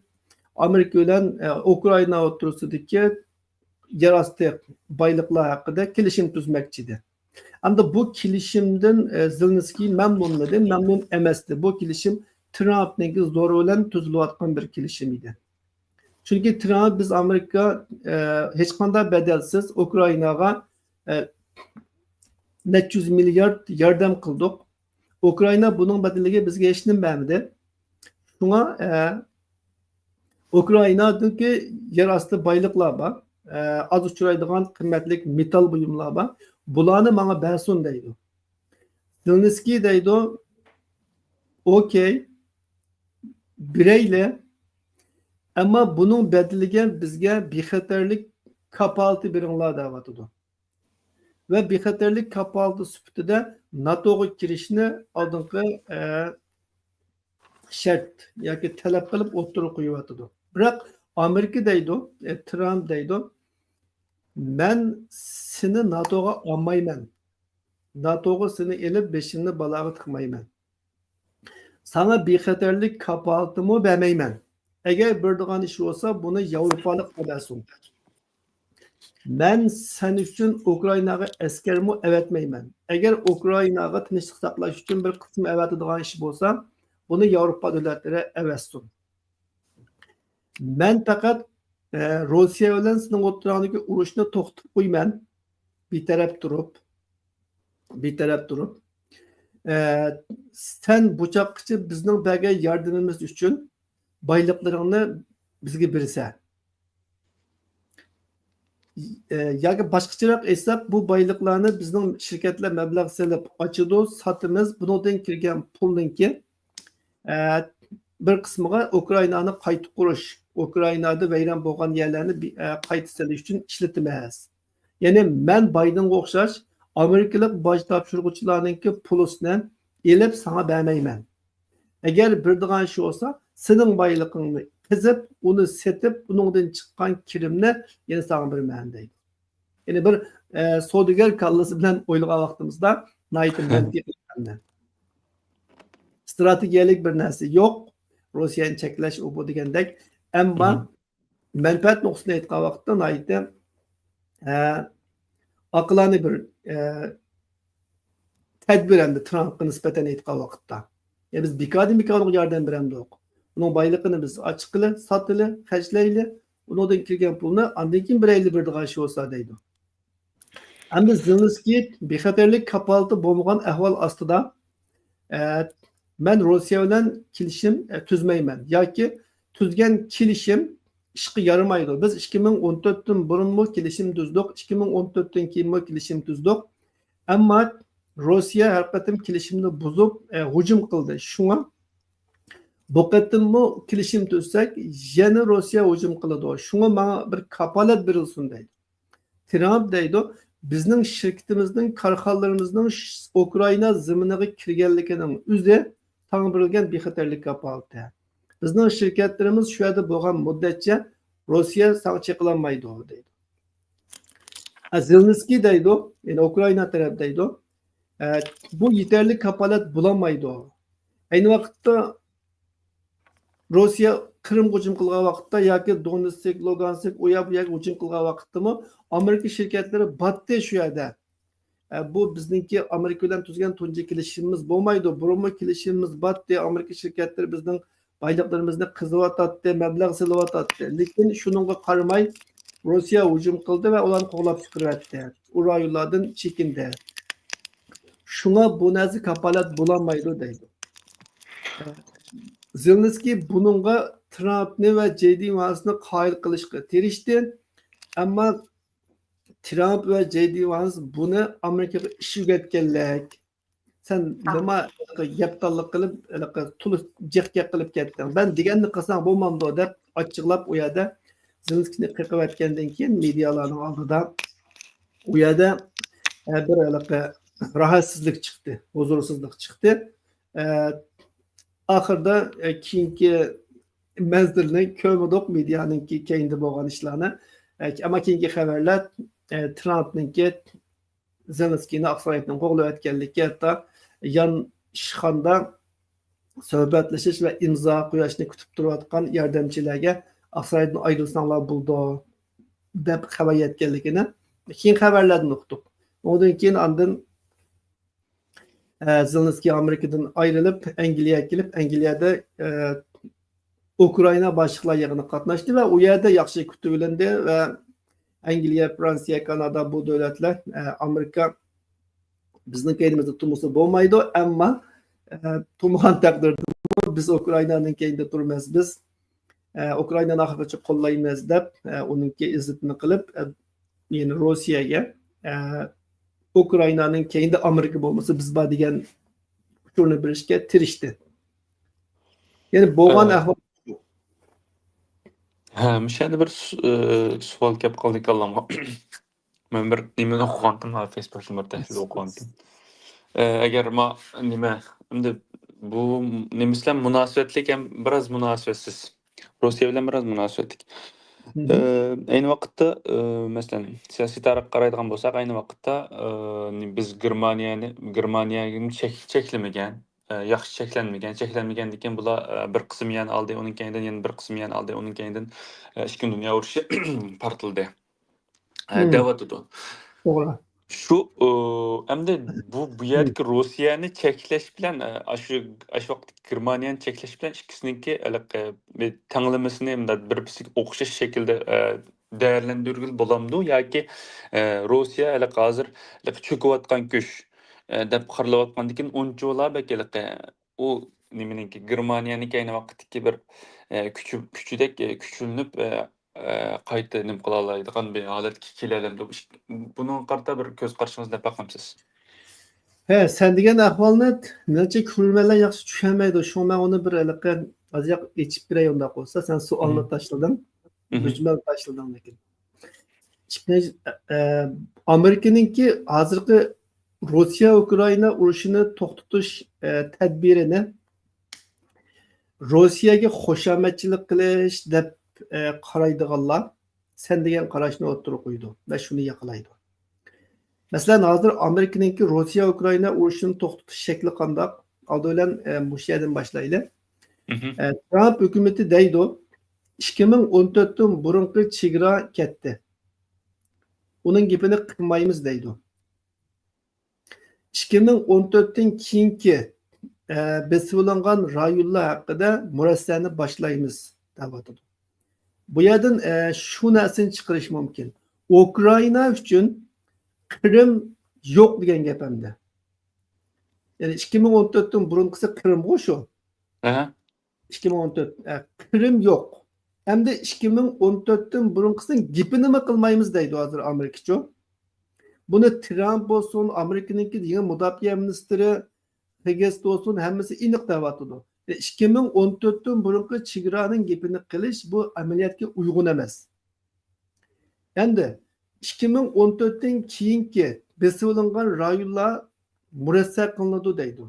ئامېرىكا بىلەن، ئە، ئۇكرائىنا ئوتتۇرىسىدىكى يەر ئاستى بايلىقلار ھەققىدە كېلىشىم تۈزمەكچى ئىدى. ئەمدى بۇ كېلىشىمدىن، ئە، زېلېنسكىي مەمنۇنمىدى، مەمنۇن ئەمەستى. بۇ كېلىشىم ترامپنىڭكى زورى بىلەن تۈزۈلۈۋاتقان بىر كېلىشىم ئىدى. چۈنكى ترامپ، بىز ئامېرىكا، ئە، ھېچقانداق بەدەلسىز ئۇكرائىناغا، ئە، نەچچە يۈز مىليارد ياردەم قىلدۇق. ئۇكرائىنا بۇنىڭ بەدىلىگە بىزگە ھېچنېمە بەرمىدى. شۇڭا، ئە، ئۇكرائىنادىكى يەر ئاستى بايلىقلار بار، ئە، ئاز ئۇچرايدىغان قىممەتلىك مېتال بۇيۇملار بار. بۇلارنى ماڭا بەرسۇن دەيدۇ. زېلېنسكىي دەيدۇ، ئوكەي، بېرەيلى، ئەمما بۇنىڭ بەدىلىگە بىزگە بىخەتەرلىك كاپالىتى بېرىڭلار دەۋاتىدۇ. ۋە بىخەتەرلىك كاپالىتى سۈپىتىدە ناتوغا كىرىشنى ئالدىنقى، ئە، شەرت ياكى تەلەپ قىلىپ ئوتتۇرىغا قويۇۋاتىدۇ. بىراق ئامېرىكا دەيدۇ، ئە، ترامپ دەيدۇ، مەن سېنى ناتوغا ئالمايمەن. ناتوغا سېنى ئېلىپ بېشىڭنى بالاغا تىقمايمەن. ساڭا بىخەتەرلىك كاپالىتىمۇ بەرمەيمەن. ئەگەر بېرىدىغان ئىش بولسا، بۇنى ياۋروپالىققا بەرسۇن. مەن سەن ئۈچۈن ئۇكرائىناغا ئەسكەرمۇ ئەۋەتمەيمەن. ئەگەر ئۇكرائىناغا تىنچلىق ساقلاش ئۈچۈن بىر قىسىم ئەۋەتىدىغان ئىش بولسا، بۇنى ياۋروپا دۆلەتلىرى ئەۋەتسۇن. مەن پەقەت، ئە، روسىيە بىلەن سېنىڭ ئوتتۇراڭدىكى ئۇرۇشنى توختىتىپ قويىمەن. بىتەرەپ تۇرۇپ، بىتەرەپ تۇرۇپ، ئە، سەن بۇ چاغقىچە بىزنىڭ بەرگەن ياردىمىمىز ئۈچۈن بايلىقلىرىڭنى بىزگە بېرىسەن. ئە، ياكى باشقىچىراق ئېيتساق، بۇ بايلىقلارنى بىزنىڭ شىركەتلەر مەبلەغ سېلىپ ئاچىدۇ، ساتىمىز. بۇنىڭدىن كىرگەن پۇلنىڭكى، ئە، بىر قىسمىغا ئۇكرائىنانى قايتا قۇرۇش، ئۇكرائىنادا ۋەيران بولغان يەرلەرنى بى-، ئە، قايتا سېلىش ئۈچۈن ئىشلىتىمىز. يەنى مەن بايدېنغا ئوخشاش ئامېرىكىلىق باج تاپشۇرغۇچىلارنىڭكى پۇلىسىنى ئېلىپ ساڭا بەرمەيمەن. ئەگەر بېرىدىغان ئىش بولسا، سېنىڭ بايلىقىڭنى قېزىپ، ئۇنى سېتىپ، ئۇنىڭدىن چىققان كىرىمنى يەنە ساڭا بېرىمەن دەيدۇ. يەنى بىر، ئە، سودىگەر كاللىسى بىلەن ئويلىغان ۋاقتىمىزدا ناھايىتى مەنتىقىي بىر ھەملە. ئىستراتېگىيەلىك بىر نەرسە يوق. روسىيەنى چەكلەش، ئۇ بۇ دېگەندەك. ئەمما مەنپەئەت نۇقتىسىدىن ئېيتقان ۋاقىتتا ناھايىتى، ئە، ئاقىلانە بىر، ئە، تەدبىر ئەمدى ترامپقا نىسبەتەن ئېيتقان ۋاقىتتا. يا بىز بىكاردىن بىكار ئۇنىڭغا ياردەم بېرەمدۇق؟ ئۇنىڭ بايلىقىنى بىز ئاچقىلى، ساتىلى، خەجلەيلى، ئۇنىڭدىن كىرگەن پۇلنى ئاندىن كېيىن بېرەيلى بېرىدىغان ئىش بولسا دەيدۇ. ئەمدى زېلېنسكىي بىخەتەرلىك كاپالىتى بولمىغان ئەھۋال ئاستىدا، ئە، مەن روسىيە بىلەن كېلىشىم، ئە، تۈزمەيمەن ياكى تۈزگەن كېلىشىم ئىشقا يارىمايدۇ. بىز ئىككى مىڭ ئون تۆتتىن بۇرۇنمۇ كېلىشىم تۈزدۇق، ئىككى مىڭ ئون تۆتتىن كېيىنمۇ كېلىشىم تۈزدۇق. ئەمما روسىيە ھەر قېتىم كېلىشىمنى بۇزۇپ، ئە، ھۇجۇم قىلدى. شۇڭا بۇ قېتىممۇ كېلىشىم تۈزسەك، يەنە روسىيە ھۇجۇم قىلىدۇ. شۇڭا ماڭا بىر كاپالەت بېرىلسۇن دەيدۇ. ترامپ دەيدۇ، بىزنىڭ شىركىتىمىزنىڭ، كارخانىلىرىمىزنىڭ ش-، ئۇكرائىنا زېمىنىغا كىرگەنلىكىنىڭ ئۆزى ساڭا بېرىلگەن بىخەتەرلىك كاپالىتى. بىزنىڭ شىركەتلىرىمىز شۇ يەردە بولغان مۇددەتچە روسىيە ساڭا چېقىلالمايدۇ دەيدۇ. ئە، زېلېنسكىي دەيدۇ، يەنى ئۇكرائىنا تەرەپ دەيدۇ، ئە، بۇ يېتەرلىك كاپالەت بولالمايدۇ. ئەينى ۋاقىتتا روسىيە قىرىمغا ھۇجۇم قىلغان ۋاقىتتا ياكى دونېتسك، لۇگانسك، ئۇ يەر بۇ يەرگە ھۇجۇم قىلغان ۋاقىتتىمۇ ئامېرىكا شىركەتلىرى باتتى شۇ يەردە. ئە، بۇ بىزنىڭكى ئامېرىكا بىلەن تۈزگەن تۇنجى كېلىشىمىمىز بولمايدۇ. بۇرۇنمۇ كېلىشىمىمىز باتتى. ئامېرىكا شىركەتلىرى بىزنىڭ بايلىقلىرىمىزنى قېزىۋاتاتتى، مەبلەغ سېلىۋاتاتتى. لېكىن شۇنىڭغا قارىماي، روسىيە ھۇجۇم قىلدى ۋە ئۇلارنى قوغلاپ چىقىرىۋەتتى. ئۇ رايونلاردىن چېكىندى. شۇڭا بۇ نەرسە كاپالەت بولالمايدۇ دەيدۇ. زېلېنسكىي بۇنىڭغا ترامپنى ۋە جەي دى ۋانسنى قايىل قىلىشقا تىرىشتى. ئەمما ترامپ ۋە جەي دى ۋانس بۇنى ئامېرىكىغا ئىش ئۆگەتكەنلىك، سەن نېمە يەپتاللىق قىلىپ، ھېلىقى تولا جىق گەپ قىلىپ كەتتىڭ. مەن دېگەننى قىلساڭ بولمامدۇ دەپ ئاچچىقلاپ ئۇ يەردە زېلېنسكىينى قېقىۋەتكەندىن كېيىن مېدىيالارنىڭ ئالدىدا ئۇ يەردە، ئە، بىر ھېلىقى راھەتسىزلىك چىقتى، ھۇزۇرسىزلىق چىقتى. ئە، ئاخىرىدا، ئە، كېيىنكى مەنزىلنى كۆرمىدۇق، مېدىيانىڭكى كەينىدە بولغان ئىشلارنى. ئە، ئەمما كېيىنكى خەۋەرلەر، ئە، ترامپنىڭكى زېلېنسكىينى ئاقسارايدىن قوغلىۋەتكەنلىكى، ھەتتا يان ئىشخانىدا سۆھبەتلىشىش ۋە ئىمزا قويۇشنى كۈتۈپ تۇرۇۋاتقان ياردەمچىلەرگە ئاقسارايدىن ئايرىلساڭلار بولىدۇ دەپ خەۋەر يەتكەنلىكىنى كېيىن خەۋەرلەردىن ئۇقتۇق. ئۇنىڭدىن كېيىن ئاندىن، ئە، زېلېنسكىي ئامېرىكىدىن ئايرىلىپ، ئەنگلىيەگە كېلىپ، ئەنگلىيەدە، ئە، ئۇكرائىنا باشلىقلار يىغىنىغا قاتناشتى ۋە ئۇ يەردە ياخشى كۈتۈۋېلىندى ۋە ئەنگلىيە، فرانسىيە، كانادا بۇ دۆلەتلەر، ئە، ئامېرىكا بىزنىڭ كەينىمىزدە تۇرمىسا بولمايدۇ، ئەمما، ئە، تۇرمىغان تەقدىردىمۇ بىز ئۇكرائىنانىڭ كەينىدە تۇرىمىز، بىز، ئە، ئۇكرائىنانى ئاخىرغىچە قوللايمىز دەپ، ئە، ئۇنىڭكى ئىززىتىنى قىلىپ، ئە، يەنى روسىيەگە، ئە، ئۇكرائىنانىڭ كەينىدە ئامېرىكا بولمىسا بىز بار دېگەن ئۇچۇرنى بېرىشكە تىرىشتى. يەنى بولغان ئەھۋال. ھە، مۇشۇ يەردە بىر سو-، ئى، سوئال كەپ قالدى كاللامغا. مەن بىر نېمىنى ئوقۇغانتىم، ھە، فېيسبۇكتىن بىر تەھلىل ئوقۇغانتىم. ئى، ئەگەر ما-، نېمە، ئەمدى بۇ نېمە بىلەن مۇناسىۋەتلىك ھەم بىراز مۇناسىۋەتسىز. روسىيە بىلەن بىراز مۇناسىۋەتلىك. ئى، ئەينى ۋاقىتتا، ئى، مەسىلەن، سىياسىي تەرەپكە قارايدىغان بولساق، ئەينى ۋاقىتتا، ئى، بىز گېرمانىيەنى، گېرمانىيەگە چەك-، چەكلىمىگەن، ئى، ياخشى چەكلەنمىگەن، چەكلەنمىگەندىن كېيىن بۇلار، ئى، بىر قىسىم يەرنى ئالدى، ئۇنىڭ كەينىدىن يەنە بىر قىسىم يەرنى ئالدى، ئۇنىڭ كەينىدىن، ئى، ئىككىنچى دۇنيا ئۇرۇشى پارتلىدى. ئە، دەۋاتىدۇ. توغرا. شۇ، ئۇ، ئەمدى بۇ، بۇ يەردىكى روسىيەنى چەكلەش بىلەن، ئە، ئاشۇ، ئاشۇ ۋاقىتتىكى گېرمانىيەنى چەكلەش بىلەن ئىككىسىنىڭكى ھېلىقى بىر تەڭلىمىسىنى مۇنداق بىر-بىرسىگە ئوخشاش شەكىلدە، ئە، دەرىلەندۈرگىلى بولامدۇ؟ ياكى، ئە، روسىيە ھېلىقى ھازىر ھېلىقى چۆكۈۋاتقان كۈچ، ئە، دەپ قارىلىۋاتقاندىكىن ئۇنچىۋالا بەك ھېلىقى ئۇ نېمىنىڭكى، گېرمانىيەنىڭكى ئەينى ۋاقىتتىكى بىر، ئە، كۈچى، كۈچىدەك، ئە، كۈچلىنىپ، ئە، ئە، قايتا نېمە قىلالايدىغان بىر ھالەتكە كېلەلەمدۇ؟ بۇنىڭغا قارىتا بىر كۆز قارىشىڭىزنى بەرىپ باقامسىز؟ ھە، سەن دېگەن ئەھۋالنى مېنىڭچە كۆرۈرمەنلەر ياخشى چۈشەنمەيدۇ. شۇڭا مەن ئۇنى بىر ھېلىقى ئازراق ئېچىپ بېرەي ئۇنداق بولسا. سەن سوئالنى تاشلىدىڭ. مۈجمەل تاشلىدىڭ لېكىن. ئىككىنچى، ئە، ئامېرىكىنىڭكى ھازىرقى روسىيە ئۇكرائىنا ئۇرۇشىنى توختىتىش، ئە، تەدبىرىنى روسىيەگە خۇشامەتچىلىك قىلىش دەپ، ئە، قارايدىغانلار سەن دېگەن قاراشنى ئوتتۇرىغا قويىدۇ ۋە شۇنى ياقلايدۇ. مەسىلەن، ھازىر ئامېرىكىنىڭكى روسىيە ئۇكرائىنا ئۇرۇشىنى توختىتىش شەكلى قانداق؟ ئالدى بىلەن، ئە، مۇشۇ يەردىن باشلايلى. ئە، ترامپ ھۆكۈمىتى دەيدۇ، ئىككى مىڭ ئون تۆتتىن بۇرۇنقى چېگرا كەتتى. ئۇنىڭ گېپىنى قىلمايمىز دەيدۇ. ئىككى مىڭ ئون تۆتتىن كېيىنكى، ئە، بېسىۋېلىنغان رايونلار ھەققىدە مۇرەسسەنى باشلايمىز دەۋاتىدۇ. بۇ يەردىن، ئە، شۇ نەرسىنى چىقىرىش مۇمكىن. ئۇكرائىنا ئۈچۈن قىرىم يوق دېگەن گەپ ئەمدى. يەنى ئىككى مىڭ ئون تۆتتىن بۇرۇنقىسى قىرىمغۇ شۇ. ئىككى مىڭ ئون تۆت، ئە، قىرىم يوق. ئەمدى ئىككى مىڭ ئون تۆتتىن بۇرۇنقىسىنىڭ گېپىنىمۇ قىلمايمىز دەيدۇ ھازىر ئامېرىكىچۇ. بۇنى ترامپ بولسۇن، ئامېرىكىنىڭكى يېڭى مۇداپىئە مىنىستىرى خىگگىنس بولسۇن، ھەممىسى ئېنىق دەۋاتىدۇ. ئىككى مىڭ ئون تۆتتىن بۇرۇنقى چېگرانىڭ گېپىنى قىلىش بۇ ئەمەلىيەتكە ئۇيغۇن ئەمەس. ئەمدى ئىككى مىڭ ئون تۆتتىن كېيىنكى بېسىۋېلىنغان رايونلار مۇرەسسە قىلىنىدۇ دەيدۇ.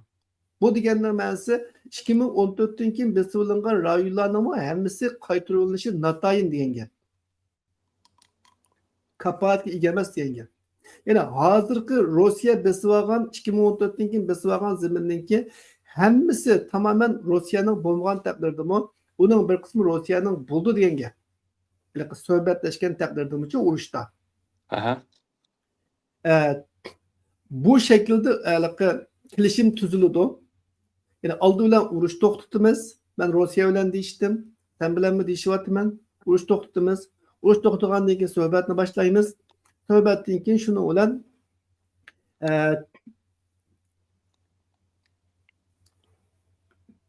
بۇ دېگەننىڭ مەنىسى، ئىككى مىڭ ئون تۆتتىن كېيىن بېسىۋېلىنغان رايونلارنىڭمۇ ھەممىسى قايتۇرۇۋېلىنىشى ناتايىن دېگەن گەپ. كاپالەتكە ئىگە ئەمەس دېگەن گەپ. يەنى ھازىرقى روسىيە بېسىۋالغان، ئىككى مىڭ ئون تۆتتىن كېيىن بېسىۋالغان زېمىننىڭكى ھەممىسى تامامەن روسىيەنىڭ بولمىغان تەقدىردىمۇ، ئۇنىڭ بىر قىسمى روسىيەنىڭ بولىدۇ دېگەن گەپ. ھېلىقى سۆھبەتلەشكەن تەقدىردىمۇچۇ ئۇرۇشتا. ئەھە. ئە، بۇ شەكىلدە ھېلىقى كېلىشىم تۈزۈلىدۇ. يەنى ئالدى بىلەن ئۇرۇش توختىتىمىز. مەن روسىيە بىلەن دېيىشتىم. سەن بىلەنمۇ دېيىشىۋاتىمەن. ئۇرۇش توختىتىمىز. ئۇرۇش توختىغاندىن كېيىن سۆھبەتنى باشلايمىز. سۆھبەتتىن كېيىن شۇنىڭ بىلەن، ئە،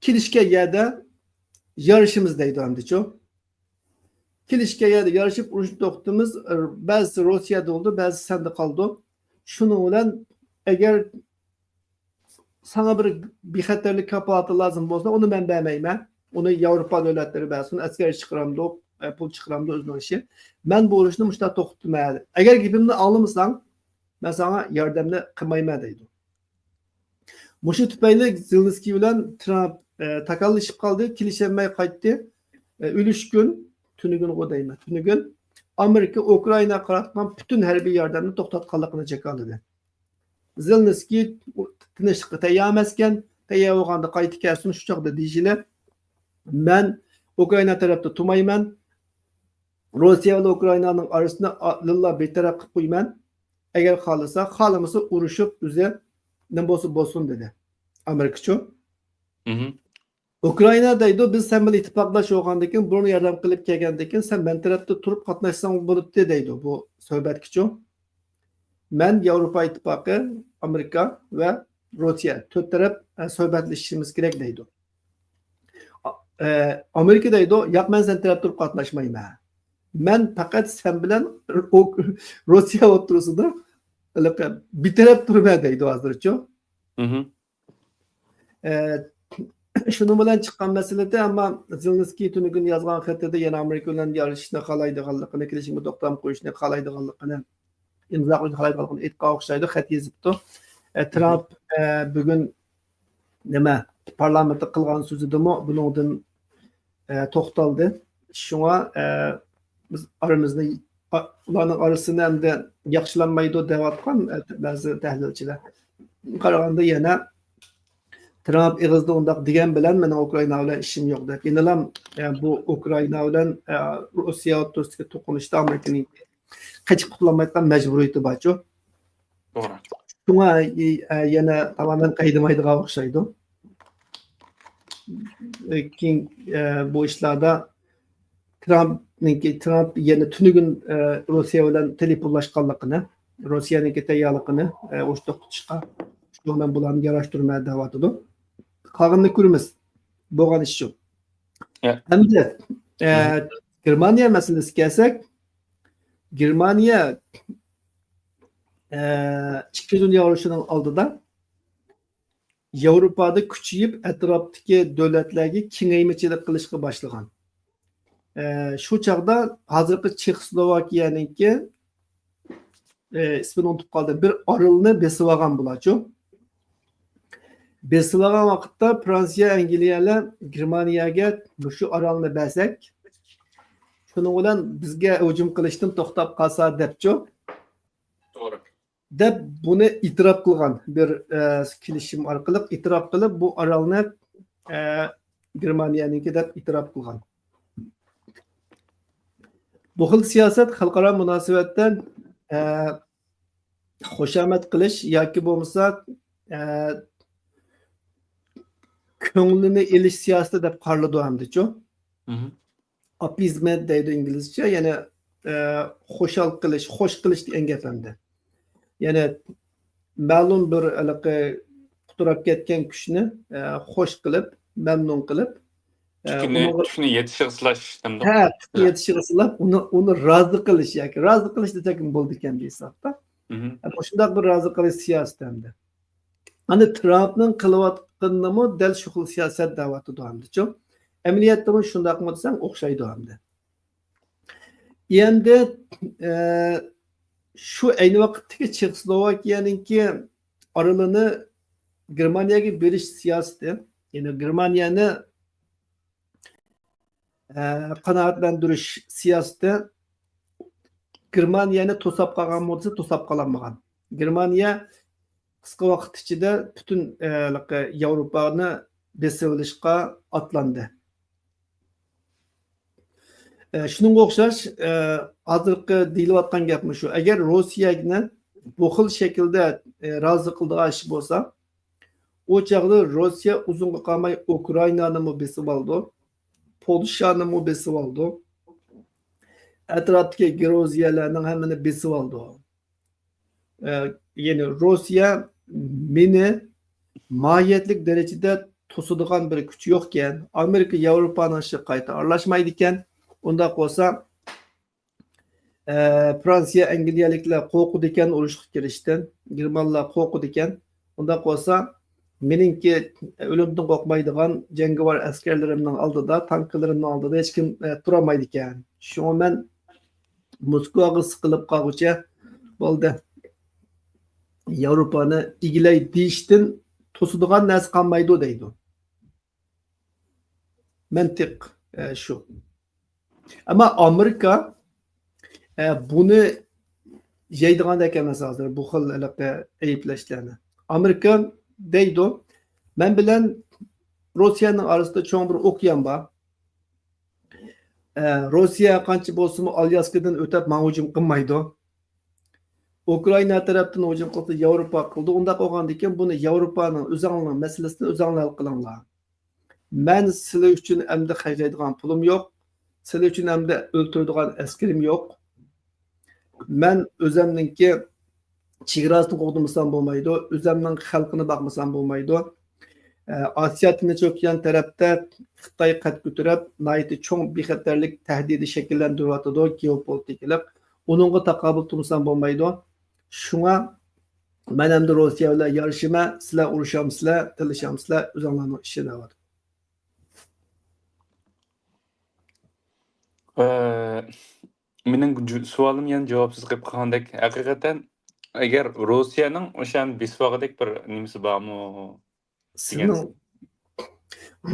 كېلىشكەن يەردە يارىشىمىز دەيدۇ ئەمدىچۇ. كېلىشكەن يەردە يارىشىپ ئۇرۇشنى توختىتىمىز. بەزىسى روسىيەدە بولىدۇ، بەزىسى سەندە قالىدۇ. شۇنىڭ بىلەن ئەگەر ساڭا بىر بىخەتەرلىك كاپالىتى لازىم بولسا، ئۇنى مەن بەرمەيمەن. ئۇنى ياۋروپا دۆلەتلىرى بەرسۇن، ئەسكەر چىقىرامدۇ، ئە، پۇل چىقىرامدۇ، ئۆزىنىڭ ئىشى. مەن بۇ ئۇرۇشنى مۇشۇنداق توختىتىمەن. ئەگەر گېپىمنى ئاڭلىمىساڭ، مەن ساڭا ياردەمنى قىلمايمەن دەيدۇ. مۇشۇ تۈپەيلى زېلېنسكىي بىلەن ترامپ، ئە، تاكاللىشىپ قالدى، كېلىشەلمەي قايتتى. ئە، ئۈلۈشكۈن، تۈنۈگۈن غۇ دەيمەن، تۈنۈگۈن ئامېرىكا ئۇكرائىناغا قاراتقان پۈتۈن ھەربىي ياردەمنى توختاتقانلىقىنى جاكارلىدى. زېلېنسكىي تىنچلىققا تەييار ئەمەسكەن، تەييار بولغاندا قايتا كەلسۇن، شۇ چاغدا دېيىشىلى، مەن ئۇكرائىنا تەرەپتە تۇرمايمەن، روسىيە بىلەن ئۇكرائىنانىڭ ئارىسىنى ئا-، لىللا بىتەرەپ قىلىپ قويىمەن، ئەگەر خالىسا، خالىمىسا ئۇرۇشۇپ ئۆزى نېمە بولسا بولسۇن دېدى ئامېرىكىچۇ. مهم. ئۇكرائىنا دەيدۇ، بىز سەن بىلەن ئىتتىپاقداش بولغاندىن كېيىن، بۇرۇن ياردەم قىلىپ كەلگەندىن كېيىن، سەن مەن تەرەپتە تۇرۇپ قاتناشساڭ بولاتتى دەيدۇ بۇ سۆھبەتكىچۇ. مەن ياۋروپا ئىتتىپاقى، ئامېرىكا ۋە روسىيە تۆت تەرەپ، ئە، سۆھبەتلىشىشىمىز كېرەك دەيدۇ. ئا-، ئە، ئامېرىكا دەيدۇ، ياق، مەن سەن تەرەپ تۇرۇپ قاتناشمايمەن. مەن پەقەت سەن بىلەن ئۇ-، روسىيە ئوتتۇرىسىدا ھېلىقى بىتەرەپ تۇرىمەن دەيدۇ ھازىرچۇ. مهم. ئە، شۇنىڭ بىلەن چىققان مەسىلىدە، ئەمما زېلېنسكىي تۈنۈگۈن يازغان خېتىدە يەنە ئامېرىكا بىلەن يارىشىشنى خالايدىغانلىقىنى، كېلىشىمگە توختام قويۇشنى خالايدىغانلىقىنى، ئىمزا قويۇشنى خالايدىغانلىقىنى ئېيتقان ئوخشايدۇ، خەت يېزىپتۇ. ئە، ترامپ، ئە، بۈگۈن نېمە، پارلامېنتتا قىلغان سۆزىدىمۇ بۇنىڭدىن، ئە، توختالدى. شۇڭا، ئە، بىز ئارىمىزنى، ئا-، ئۇلارنىڭ ئارىسىنى ئەمدى ياخشىلانمايدۇ دەۋاتقان، ئە، بەزى تەھلىلچىلەر. قارىغاندا يەنە ترامپ ئېغىزدا ئۇنداق دېگەن بىلەن مېنىڭ ئۇكرائىنا بىلەن ئىشىم يوق دەپ. يەنىلا، ئە، بۇ ئۇكرائىنا بىلەن، ئە، روسىيە ئوتتۇرىسىدىكى توقۇنۇشتا ئامېرىكىنىڭ قېچىپ قۇتۇلالمايدىغان مەجبۇرىيىتى بارچۇ. توغرا. شۇڭا، ئە، يەنە تامامەن قايتمايدىغان ئوخشايدۇ. لېكىن، ئە، بۇ ئىشلاردا ترامپنىڭكى، ترامپ يەنە تۈنۈگۈن، ئە، روسىيە بىلەن تېلېفونلاشقانلىقىنى، روسىيەنىڭكى تەييارلىقىنى، ئە، ئۇرۇش توختىتىشقا، شۇ بىلەن بۇلارنى ياراشتۇرىمەن دەۋاتىدۇ. قالغىنىنى كۆرىمىز. بولغان ئىش شۇ. ئە. ئەمدى، ئە، مم. گېرمانىيە مەسىلىسىگە كەلسەك، گېرمانىيە، ئە، ئىككىنچى دۇنيا ئۇرۇشىنىڭ ئالدىدا ياۋروپادا كۈچىيىپ، ئەتراپتىكى دۆلەتلەرگە كېڭەيمىچىلىك قىلىشقا باشلىغان. ئە، شۇ چاغدا ھازىرقى چېخوسلوۋاكىيەنىڭكى، ئە، ئىسمىنى ئۇنتۇپ قالدىم، بىر ئارىلىنى بېسىۋالغان بۇلارچۇ. بېسىۋالغان ۋاقىتتا فرانسىيە، ئەنگلىيەلەر گېرمانىيەگە مۇشۇ ئارالنى بەرسەك، شۇنىڭ بىلەن بىزگە ھۇجۇم قىلىشتىن توختاپ قالسا دەپچۇ. توغرا. دەپ بۇنى ئېتىراپ قىلغان بىر، ئە، كېلىشىم ئارقىلىق ئېتىراپ قىلىپ، بۇ ئارالنى، ئە، گېرمانىيەنىڭكى دەپ ئېتىراپ قىلغان. بۇ خىل سىياسەت خەلقئارا مۇناسىۋەتتە، ئە، خۇشامەت قىلىش ياكى بولمىسا، ئە، كۆڭلىنى ئېلىش سىياسىتى دەپ قارىلىدۇ ئەمدىچۇ. مهم. ئاپپېزمېنت دەيدۇ ئىنگلىزچە، يەنى، ئە، خۇشال قىلىش، خوش قىلىش دېگەن گەپ ئەمدى. يەنى مەلۇم بىر ھېلىقى قۇتراپ كەتكەن كۈچنى، ئە، خوش قىلىپ، مەمنۇن قىلىپ، ئە، تۈكىنى، ئۇنىڭغا تۈكنى يېتىشىغا سىلاش ھەمدە. ھە، تۈكنى يېتىشىغا سىلاپ، ئۇنى، ئۇنى رازى قىلىش ياكى رازى قىلىش دېسەكمۇ بولىدىكەن بىر ھېسابتا. مم. ئە، مۇشۇنداق بىر رازى قىلىش سىياسىتى ھەمدە. ئەنە ترامپنىڭ قىلىۋاتقىنىنىمۇ دەل شۇ خىل سىياسەت دەۋاتىدۇ ھەمدىچۇ. ئەمەلىيەتتىمۇ شۇنداقمۇ دېسەڭ ئوخشايدۇ ھەمدە. ئەمدى، ئە، شۇ ئەينى ۋاقىتتىكى چېخوسلوۋاكىيەنىڭكى ئارىلىنى گېرمانىيەگە بېرىش سىياسىتى، يەنى گېرمانىيەنى، ئە، قانائەتلەندۈرۈش سىياسىتى گېرمانىيەنى توساپ قالغان بولسا توساپ قالالمىغان. گېرمانىيە قىسقا ۋاقىت ئىچىدە پۈتۈن، ئە، ياۋروپانى بېسىۋېلىشقا ئاتلاندى. ئە، شۇنىڭغا ئوخشاش، ئە، ھازىرقى دېيىلىۋاتقان گەپمۇ شۇ. ئەگەر روسىيەنى بۇ خىل شەكىلدە، ئە، رازى قىلىدىغان ئىش بولسا، ئۇ چاغدا روسىيە ئۇزۇنغا قالماي ئۇكرائىنانىمۇ بېسىۋالىدۇ، پولشانىمۇ بېسىۋالىدۇ، ئەتراپتىكى گرۇزىيەلەرنىڭ ھەممىنى بېسىۋالىدۇ. ئە، يەنى روسىيە مېنى ماھىيەتلىك دەرىجىدە توسىدىغان بىر كۈچ يوقكەن. ئامېرىكا ياۋروپانىڭ ئىشىغا قايتا ئارىلاشمايدىكەن. ئۇنداق بولسا، ئە، فرانسىيە، ئەنگلىيەلىكلەر قورقىدىكەن ئۇرۇشقا كىرىشتىن. گېرمانلار قورقىدىكەن. ئۇنداق بولسا، مېنىڭكى ئۆلۈمدىن قورقمايدىغان جەڭگىۋار ئەسكەرلىرىمنىڭ ئالدىدا، تانكىلىرىمنىڭ ئالدىدا ھېچكىم، ئە، تۇرالمايدىكەن. شۇڭا مەن موسكۋاغا سىقىلىپ قالغۇچە بولدى. ياۋروپانى ئىگىلەي دېيىشتىن توسىدىغان نەرسە قالمايدۇ دەيدۇ. مەنتىق، ئە، شۇ. ئەمما ئامېرىكا، ئە، بۇنى يەيدىغاندەك ئەمەس ھازىر، بۇ خىل ھېلىقى ئەيىبلەشلەرنى. ئامېرىكا دەيدۇ، مەن بىلەن روسىيەنىڭ ئارىسىدا چوڭ بىر ئوكيان بار. ئە، روسىيە قانچە بولسىمۇ ئالياسكىدىن ئۆتۈپ ماڭا ھۇجۇم قىلمايدۇ. ئۇكرائىنا تەرەپتىن ھۇجۇم قىلسا ياۋروپا قىلىدۇ. ئۇنداق بولغاندىكىن بۇنى ياۋروپانىڭ ئۆزۈڭلارنىڭ مەسىلىسىنى ئۆزۈڭلار ھەل قىلىڭلار. مەن سىلەر ئۈچۈن ئەمدى خەجلەيدىغان پۇلۇم يوق. سىلەر ئۈچۈن ئەمدى ئۆلتۈرىدىغان ئەسكىرىم يوق. مەن ئۆزەمنىڭكى چېگراسىنى قوغدىمىسام بولمايدۇ، ئۆزەمنىڭ خەلقىنى باقمىسام بولمايدۇ. ئە، ئاسىيا تىنچ ئوكيان تەرەپتە خىتاي قەد كۆتۈرۈپ، ناھايىتى چوڭ بىخەتەرلىك تەھدىتى شەكىللەندۈرۈۋاتىدۇ، گېئوپولىتىكىلىق. ئۇنىڭغا تاقابىل تۇرمىسام بولمايدۇ. شۇڭا مەن ئەمدى روسىيە بىلەن يارىشىمەن، سىلەر ئۇرۇشامسىلەر، تىللىشامسىلەر، ئۆزۈڭلارنىڭ ئىشى دەۋاتىدۇ. ئە، مېنىڭ جۇ-، سوئالىم يەنە جاۋابسىز قېلىپ قالغاندەك. ھەقىقەتەن، ئەگەر روسىيەنىڭ ئوشۇ يەرنى بېسىۋالغۇدەك بىر نېمىسى بارمۇ دېگەن. سىزنىڭ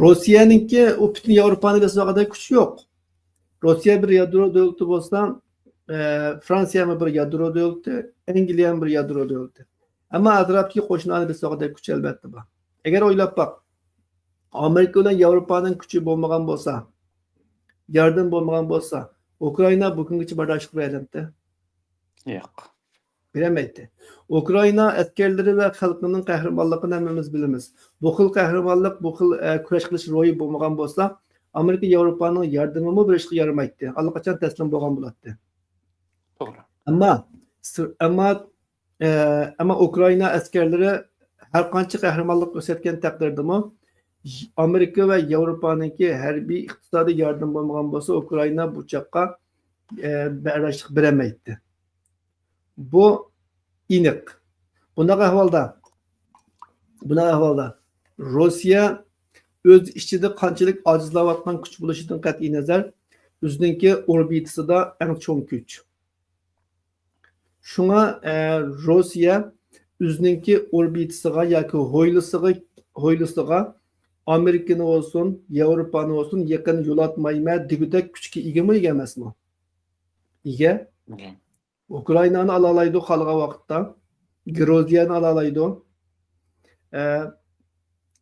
روسىيەنىڭكى ئۇ پۈتۈن ياۋروپانى بېسىۋالغۇدەك كۈچى يوق. روسىيە بىر يادرو دۆلىتى بولسا، ئە، فرانسىيەمۇ بىر يادرو دۆلىتى، ئەنگلىيەمۇ بىر يادرو دۆلىتى. ئەمما ئەتراپتىكى قوشنىلارنى بېسىۋالغۇدەك كۈچى ئەلۋەتتە بار. ئەگەر ئويلاپ باق، ئامېرىكا بىلەن ياۋروپانىڭ كۈچى بولمىغان بولسا، ياردىمى بولمىغان بولسا، ئۇكرائىنا بۇ كۈنگىچە بەرداشلىق بېرەلەمتى؟ ياق. بېرەلمەيتتى. ئۇكرائىنا ئەسكەرلىرى ۋە خەلقىنىڭ قەھرىمانلىقىنى ھەممىمىز بىلىمىز. بۇ خىل قەھرىمانلىق، بۇ خىل، ئە، كۈرەش قىلىش روھى بولمىغان بولسا، ئامېرىكا ياۋروپانىڭ ياردىمىمۇ بېرىشقا يارىمايتتى. ئاللىقاچان تەسلىم بولغان بولاتتى. توغرا. ئەمما، ئەمما ئە، ئەمما ئۇكرائىنا ئەسكەرلىرى ھەر قانچە قەھرىمانلىق كۆرسەتكەن تەقدىردىمۇ، ئامېرىكا ۋە ياۋروپانىڭكى ھەربىي ئىقتىسادىي ياردىمى بولمىغان بولسا، ئۇكرائىنا بۇ چاغقا، ئە، بەرداشلىق بېرەلمەيتتى. بۇ ئېنىق. بۇنداق ئەھۋالدا، بۇنداق ئەھۋالدا روسىيە ئۆز ئىچىدە قانچىلىك ئاجىزلاۋاتقان كۈچ بولۇشىدىن قەتئىينەزەر، ئۆزىنىڭكى ئوربىتىسىدا ئەڭ چوڭ كۈچ. شۇڭا، ئە، روسىيە ئۆزىنىڭكى ئوربىتىسىغا ياكى ھويلىسىغا، ھويلىسىغا ئامېرىكىنى بولسۇن، ياۋروپانى بولسۇن يېقىن يولاتمايمەن دېگۈدەك كۈچكە ئىگىمۇ، ئىگە ئەمەسمۇ؟ ئىگە. ئىگە. ئۇكرائىنانى ئالالايدۇ خالىغان ۋاقىتتا. گرۇزىيەنى ئالالايدۇ. ئە،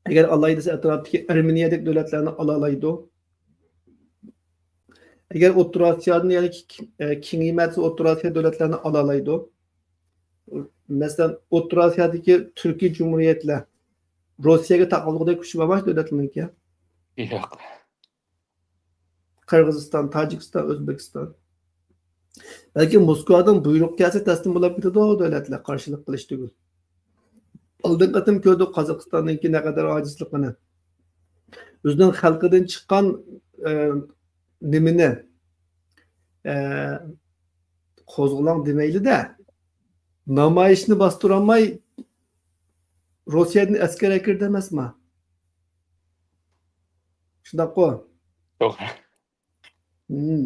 ئەگەر ئالاي دېسە، ئەتراپتىكى ئەرمېنىيەدەك دۆلەتلەرنى ئالالايدۇ. ئەگەر ئوتتۇرا ئاسىيادىن، يەنى كېڭىيمە دېسە، ئوتتۇرا ئاسىيا دۆلەتلەرنى ئالالايدۇ. مەسىلەن، ئوتتۇرا ئاسىيادىكى تۈركىي جۇمھۇرىيەتلەر روسىيەگە تاقابىل تۇرغۇدەك كۈچى بارمۇ دۆلەتلەرنىڭكى؟ ياق. قىرغىزىستان، تاجىكىستان، ئۆزبېكىستان. بەلكى موسكۋادىن بۇيرۇق كەلسە تەسلىم بولاپ كېتىدۇ دۆلەتلەر، قارشىلىق قىلىش تۈگۈل. ئالدىنقى قېتىم كۆردۇق قازاقىستاننىڭكى نەقەدەر ئاجىزلىقىنى. ئۆزىنىڭ خەلقىدىن چىققان، ئە، نېمىنى، ئە، قوزغىلاڭ دېمەيلى-دە، نامايىشنى باستۇرالماي روسىيەدىن ئەسكەر ئەكىردى ئەمەسما؟ شۇنداققۇ؟ توغرا. ھىم.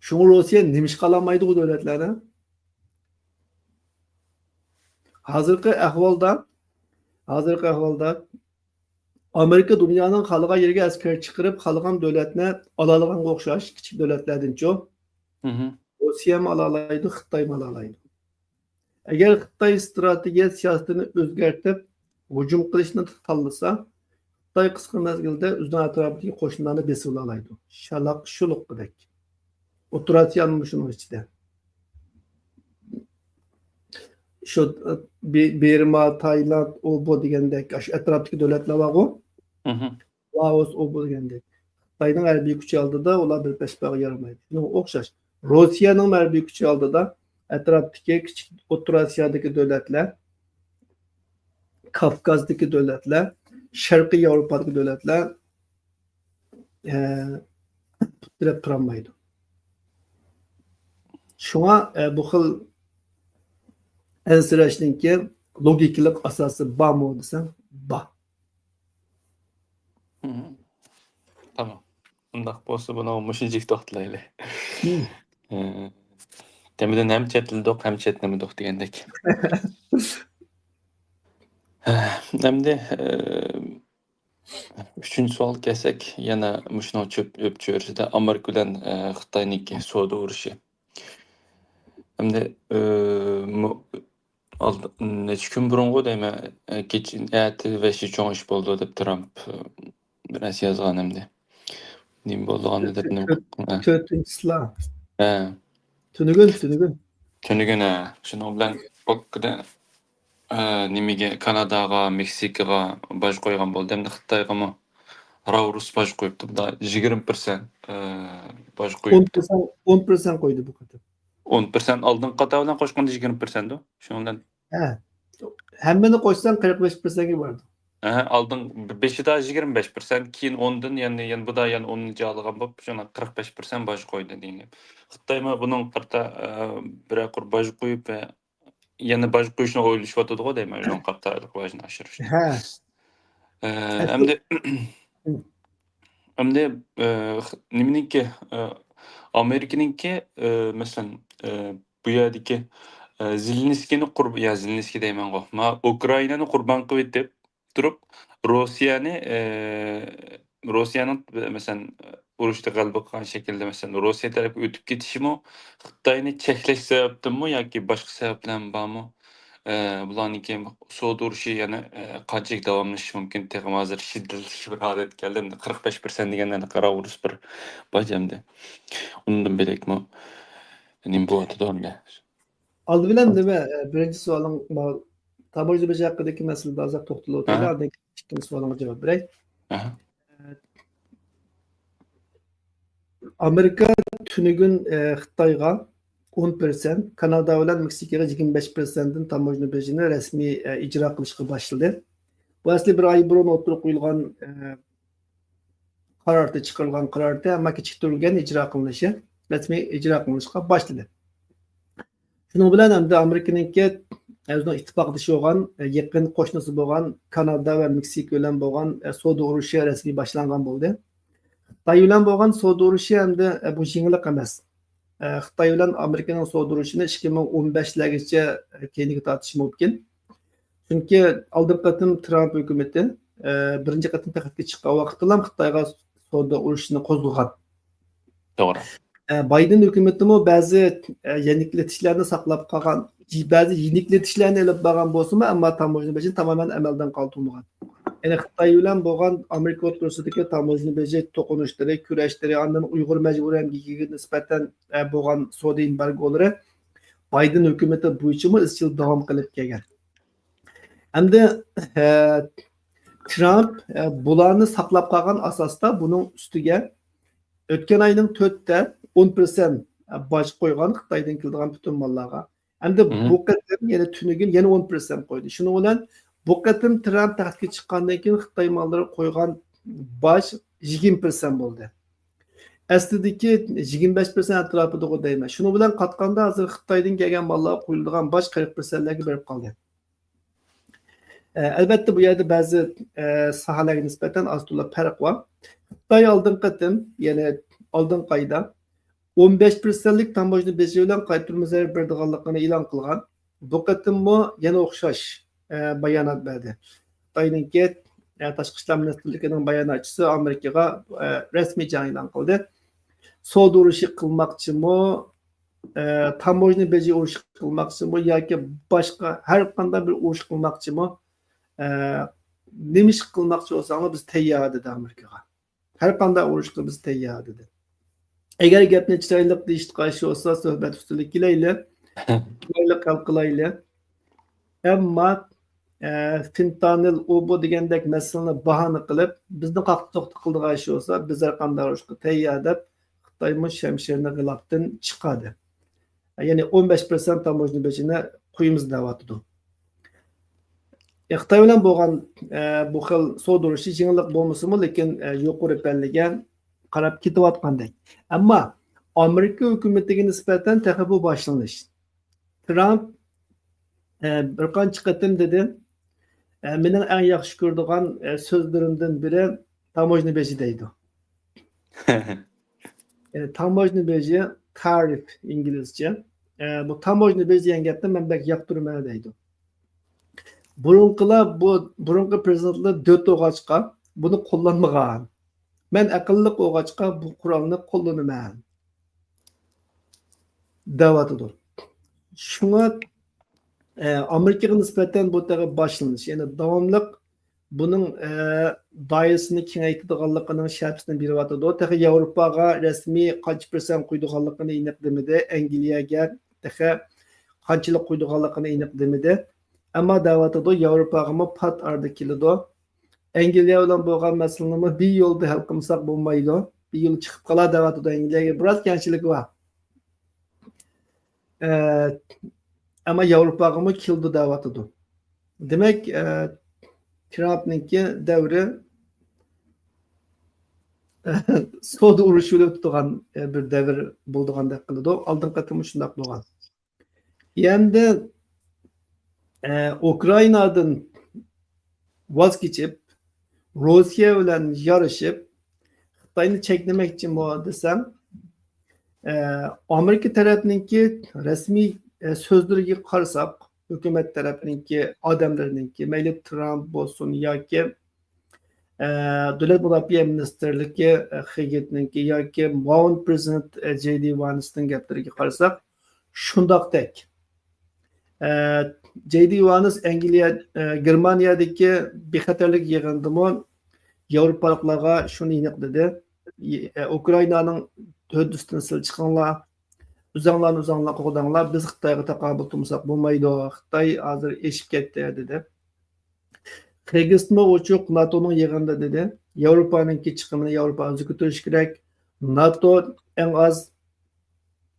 شۇڭا روسىيە نېمىشقا ئالالمايدۇ بۇ دۆلەتلەرنى؟ ھازىرقى ئەھۋالدا، ھازىرقى ئەھۋالدا ئامېرىكا دۇنيانىڭ خالىغان يېرىگە ئەسكەر چىقىرىپ، خالىغان دۆلەتنى ئالالىغانغا ئوخشاش، كىچىك دۆلەتلەردىنچۇ. مھم. روسىيەمۇ ئالالايدۇ، خىتايمۇ ئالالايدۇ. ئەگەر خىتاي ئىستراتېگىيە سىياسىتىنى ئۆزگەرتىپ، ھۇجۇم قىلىشنى تاللىسا، خىتاي قىسقا مەزگىلدە ئۆزىنىڭ ئەتراپىدىكى قوشنىلارنى بېسىۋالالايدۇ. شالاق شۇلۇققىدەك. ئوتتۇرا ئاسىيانىمۇ شۇنىڭ ئىچىدە. شۇ، بى-، بىرما، تايلاند، ئۇ بۇ دېگەندەك، ئاشۇ ئەتراپتىكى دۆلەتلەر بارغۇ. مھم. لائوس، ئۇ بۇ دېگەندەك. خىتاينىڭ ھەربىي كۈچى ئالدىدا ئۇلار بىر پەسپەگە يارىمايدۇ. شۇنىڭغا ئوخشاش. روسىيەنىڭ ھەربىي كۈچى ئالدىدا ئەتراپتىكى كىچىك ئوتتۇرا ئاسىيادىكى دۆلەتلەر، كاۋكازدىكى دۆلەتلەر، شەرقىي ياۋروپادىكى دۆلەتلەر، ئە، پۇت تىرەپ تۇرالمايدۇ. شۇڭا، ئە، بۇ خىل ئەنسىرەشنىڭكى لوگىكىلىق ئاساسى بارمۇ دېسەم، بار. مھم. تامام. ئۇنداق بولسا بۇنى مۇشۇنچىلىك توختىلايلى. مم. ئە، تېمىدىن ھەم چەتلىدۇق، ھەم چەتنىمىدۇق دېگەندەك. ئەمدى، ئە، ئۈچىنچى سوئالغا كەلسەك، يەنە مۇشۇنىڭ چۆپ-، ئۆپچۆرىسىدە ئامېرىكا بىلەن، ئە، خىتاينىڭكى سودا ئۇرۇشى. ئەمدى، ئە، مۇ-، ئالدى، نەچچە كۈن بۇرۇنغۇ دەيمەن، ئە، كېچە، ئەتە ۋەھشىي چوڭ ئىش بولىدۇ دەپ ترامپ، ئە، بىر نەرسە يازغان ئەمدى. نېمە بولىدىغاننى دەپ نېمە تۆت-، قىلغان؟ تۆتىنچىسىلا. ھە. تۈنۈگۈن، تۈنۈگۈن. تۈنۈگۈن، ھە. شۇنىڭ بىلەن بولدى. ئە، نېمىگە، كاناداغا، مېكسىكىغا باج قويغان بولدى. ئەمدى خىتايغىمۇ راۋرۇس باج قويۇپتۇ. بۇدا يىگىرمە پىرسەنت، ئە، باج قويۇپتۇ. ئون پىرسەنت، ئون پىرسەنت قويدى بۇ قېتىم. ئون پىرسەنت ئالدىنقى قاتار بىلەن قوشقاندا يىگىرمە پىرسەنت ئۇ. شۇنىڭ بىلەن ھە. ھەممىنى قوشساڭ قىرىق بەش پىرسەنتكە بارىدۇ. ھە، ئالدىن بېشىدا يىگىرمە بەش پىرسەنت، كېيىن ئوندىن يەنە، يەنە بۇدا يەنە ئوننى ئالىدىغان بولۇپ، شۇڭا قىرىق بەش پىرسەنت باج قويدى دېگەن گەپ. خىتايمۇ بۇنىڭغا قارىتا، ئە، بىرەر قۇر باج قويۇپ ۋە يەنە باج قويۇشنى ئويلىشىۋاتىدىغۇ دەيمەن، شۇنىڭغا قارىتا باجنى ئاشۇرۇشنى. ھە. ئە، ھە، ئەمدى، ھە. ئەمدى، ئە، خ-، نېمىنىڭكى، ئە، ئامېرىكىنىڭكى، ئە، مەسىلەن، ئە، بۇ يەردىكى، ئە، زېلېنسكىينى قۇرب-، يا، زېلېنسكىي دەيمەنغۇ، ما، ئۇكرائىنانى قۇربان قىلىۋېتىپ، تۇرۇپ، روسىيەنى، ئە، روسىيەنىڭ، مەسىلەن، ئۇرۇشتا غەلىبە قىلغان شەكىلدە، مەسىلەن، روسىيە تەرەپكە ئۆتۈپ كېتىشىمۇ خىتاينى چەكلەش سەۋەبتىنمۇ ياكى باشقا سەۋەبلەرمۇ بارمۇ؟ ئە، بۇلارنىڭكى سودا ئۇرۇشى يەنە، ئە، قانچىلىك داۋاملىشىشى مۇمكىن؟ تېخىمۇ ھازىر شىددەتلىك بىر ھالەتكە كەلدى. ئەمدى قىرىق بەش پىرسەنت دېگەن يەنە قارا ئۇرۇس بىر باج ئەمدى. ئۇندىن بۆلەكمۇ نېمە بولۇۋاتىدۇ ئەمدى؟ ئالدى بىلەن نېمە، ئە، بىرىنچى سوئالىڭ، ما-، تاموژنا بېجى ھەققىدىكى مەسىلىدە ئازراق توختىلىۋ ئۆتەيلى، ھە. ئاندىن كېيىن ئىككىنچى سوئالىڭغا جاۋاب بېرەي. ھە. ئامېرىكا تۈنۈگۈن، ئە، خىتايغا ئون پىرسەنت، كانادا بىلەن مېكسىكىغا يىگىرمە بەش پىرسەنتتىن تاموژنا بېجىنى رەسمىي، ئە، ئىجرا قىلىشقا باشلىدى. بۇ ئەسلى بىر ئاي بۇرۇن ئوتتۇرىغا قويۇلغان، ئە، قارارتى، چىقىرىلغان قارارتى، ئەمما كېچىكتۈرۈلگەن ئىجرا قىلىنىشى، رەسمىي ئىجرا قىلىنىشقا باشلىدى. شۇنىڭ بىلەن ئەمدى ئامېرىكىنىڭكى ئۆزىنىڭ ئىتتىپاقدىشى بولغان، يېقىن قوشنىسى بولغان كانادا ۋە مېكسىكا بىلەن بولغان سودا ئۇرۇشى رەسمىي باشلانغان بولدى. خىتاي بىلەن بولغان سودا ئۇرۇشى ئەمدى بۇ يېڭىلىق ئەمەس. خىتاي بىلەن ئامېرىكىنىڭ سودا ئۇرۇشىنى ئىككى مىڭ ئون بەشلەرگىچە كەينىگە تارتىش مۇمكىن. چۈنكى ئالدىنقى قېتىم ترامپ ھۆكۈمىتى، ئە، بىرىنچى قېتىم تەختكە چىققان ۋاقىتتىلا خىتايغا سودا ئۇرۇشىنى قوزغىغان. توغرا. ئە، بايدېن ھۆكۈمىتىمۇ بەزى، ئە، يېنىكلىتىشلەرنى ساقلاپ قالغان، بەزى يېنىكلىتىشلەرنى ئېلىپ بارغان بولسىمۇ، ئەمما تاموژنا بېجىنى تامامەن ئەمەلدىن قالدۇرمىغان. يەنى خىتاي بىلەن بولغان ئامېرىكا ئوتتۇرىسىدىكى تاموژنا بېجى توقۇنۇشلىرى، كۈرەشلىرى، ئاندىن ئۇيغۇر مەجبۇرىي ئەمگىكىگە نىسبەتەن، ئە، بولغان سودا ئېمبارگولىرى بايدېن ھۆكۈمىتى بويىچىمۇ ئىزچىل داۋام قىلىپ كەلگەن. ئەمدى، ئە، ترامپ، ئە، بۇلارنى ساقلاپ قالغان ئاساستا بۇنىڭ ئۈستىگە ئۆتكەن ئاينىڭ تۆتىدە ئون پىرسەنت باج قويغان خىتايدىن كېلىدىغان پۈتۈن ماللارغا. ئەمدى مم. بۇ قېتىم يەنە تۈنۈگۈن يەنە ئون پىرسەنت قويدى. شۇنىڭ بىلەن بۇ قېتىم ترامپ تەختكە چىققاندىن كېيىن خىتاي ماللىرىغا قويغان باج يىگىرمە پىرسەنت بولدى. ئەسلىدىكى يىگىرمە بەش پىرسەنت ئەتراپىدىغۇ دەيمەن. شۇنىڭ بىلەن قاتقاندا ھازىر خىتايدىن كەلگەن ماللارغا قويۇلىدىغان باج قىرىق پىرسەنتلەرگە بېرىپ قالدى. ئە، ئەلۋەتتە، بۇ يەردە بەزى، ئە، ساھەلەرگە نىسبەتەن ئاز تولا پەرق بار. خىتاي ئالدىنقى قېتىم، يەنى ئالدىنقى ئايدا ئون بەش پىرسەنتلىك تاموژنا بېجى بىلەن قايتۇرما زەربە بېرىدىغانلىقىنى ئېلان قىلغان. بۇ قېتىممۇ يەنە ئوخشاش، ئە، بايانات بەردى. خىتاينىڭكى، ئە، تاشقى ئىشلار مىنىستىرلىكىنىڭ باياناتچىسى ئامېرىكىغا، ئە، رەسمىي جەڭ ئېلان قىلدى. سودا ئۇرۇشى قىلماقچىمۇ، ئە، تاموژنا بېجى ئۇرۇشى قىلماقچىمۇ ياكى باشقا ھەر قانداق بىر ئۇرۇش قىلماقچىمۇ، ئە، نېمە ئىش قىلماقچى بولساڭلار، بىز تەييار، دېدى ئامېرىكىغا. ھەر قانداق ئۇرۇشقا بىز تەييار، دېدى. ئەگەر گەپنى چىرايلىق دېيىشقا ئىش بولسا، سۆھبەت ئۈستىلىگە كېلەيلى. چىرايلىق ھەل قىلايلى. ئەمما، ئە، فېنتانىل، ئۇ بۇ دېگەندەك مەسىلىنى باھانە قىلىپ، بىزنى قاقتى-توقتى قىلىدىغان ئىش بولسا، بىز ھەر قانداق ئۇرۇشقا تەييار، دەپ، خىتايمۇ شەمشىرىنى غىلاپتىن چىقاردى. يەنى ئون بەش پىرسەنت تاموژنا بېجىنى قويىمىز دەۋاتىدۇ. خىتاي بىلەن بولغان، ئە، بۇ خىل سودا ئۇرۇشى يېڭىلىق بولمىسىمۇ، لېكىن، ئە، يۇقىرى پەللىگە قاراپ كېتىۋاتقاندەك. ئەمما ئامېرىكا ھۆكۈمىتىگە نىسبەتەن تېخى بۇ باشلىنىش. ترامپ، ئە، بىر قانچە قېتىم دېدى، ئە، مېنىڭ ئەڭ ياخشى كۆرىدىغان، ئە، سۆزلىرىمدىن بىرى تاموژنا بېجى دەيدۇ. يەنى تاموژنا بېجى، تارىف ئىنگلىزچە. ئە، بۇ تاموژنا بېجى دېگەن گەپنى مەن بەك ياقتۇرىمەن دەيدۇ. بۇرۇنقىلار، بۇ بۇرۇنقى پىرېزىدېنتلار دۆت بولغاچقا بۇنى قوللانمىغان. مەن ئەقىللىق بولغاچقا بۇ قورالنى قوللىنىمەن، دەۋاتىدۇ. شۇڭا، ئە، ئامېرىكىغا نىسبەتەن بۇ تېخى باشلىنىش، يەنى داۋاملىق بۇنىڭ، ئە، دائىرىسىنى كېڭەيتىدىغانلىقىنىڭ شەپىسىنى بېرىۋاتىدۇ. تېخى ياۋروپاغا رەسمىي قانچە پىرسەنت قۇيىدىغانلىقىنى ئېنىق دېمىدى. ئەنگلىيەگە تېخى قانچىلىك قۇيىدىغانلىقىنى ئېنىق دېمىدى. ئەمما دەۋاتىدۇ، ياۋروپاغىمۇ پات ئارىدا كېلىدۇ. ئەنگلىيە بىلەن بولغان مەسىلىنىمۇ بىر يولدا ھەل قىلمىساق بولمايدۇ. بىر يول چىقىپ قالار دەۋاتىدۇ، ئەنگلىيەگە بىراز كەڭچىلىكى بار. ئە، ئەمما ياۋروپاغىمۇ كېلىدۇ دەۋاتىدۇ. دېمەك، ئە، ترامپنىڭكى دەۋرى سودا ئۇرۇشى بىلەن ئۆتىدىغان، ئە، بىر دەۋر بولىدىغاندەك قىلىدۇ. ئالدىنقى قېتىممۇ شۇنداق بولغان. ئەمدى، ئە، ئۇكرائىنادىن ۋاز كېچىپ، روسىيە بىلەن يارىشىپ، خىتاينى چەكلىمەكچىمۇ دېسەڭ، ئە، ئامېرىكا تەرەپنىڭكى رەسمىي، ئە، سۆزلىرىگە قارىساق، ھۆكۈمەت تەرەپنىڭكى ئادەملىرىنىڭكى، مەيلى ترامپ بولسۇن ياكى، ئە، دۆلەت مۇداپىئە مىنىستىرلىكى، ئە، خېگېتنىڭكى ياكى مۇئاۋىن پىرېزىدېنت، ئە، جەي دى ۋانسنىڭ گەپلىرىگە قارىساق، شۇنداقتەك. ئە، جەي دى ۋانس ئەنگلىيە، ئە، گېرمانىيەدىكى بىخەتەرلىك يىغىنىدىمۇ ياۋروپالىقلارغا شۇنى ئېنىق دېدى. ئە، ئۇكرائىنانىڭ ھۆددىسىدىن سىلى چىقىڭلار. ئۆزۈڭلارنى ئۆزۈڭلار قوغداڭلار. بىز خىتايغا تاقابىل تۇرمىساق بولمايدۇ. خىتاي ھازىر ئېشىپ كەتتى، دېدى. خېگېسمۇ ئوچۇق ناتونىڭ يىغىنىدا دېدى، ياۋروپانىڭكى چىقىمىنى ياۋروپا ئۆزى كۆتۈرۈشى كېرەك. ناتو ئەڭ ئاز،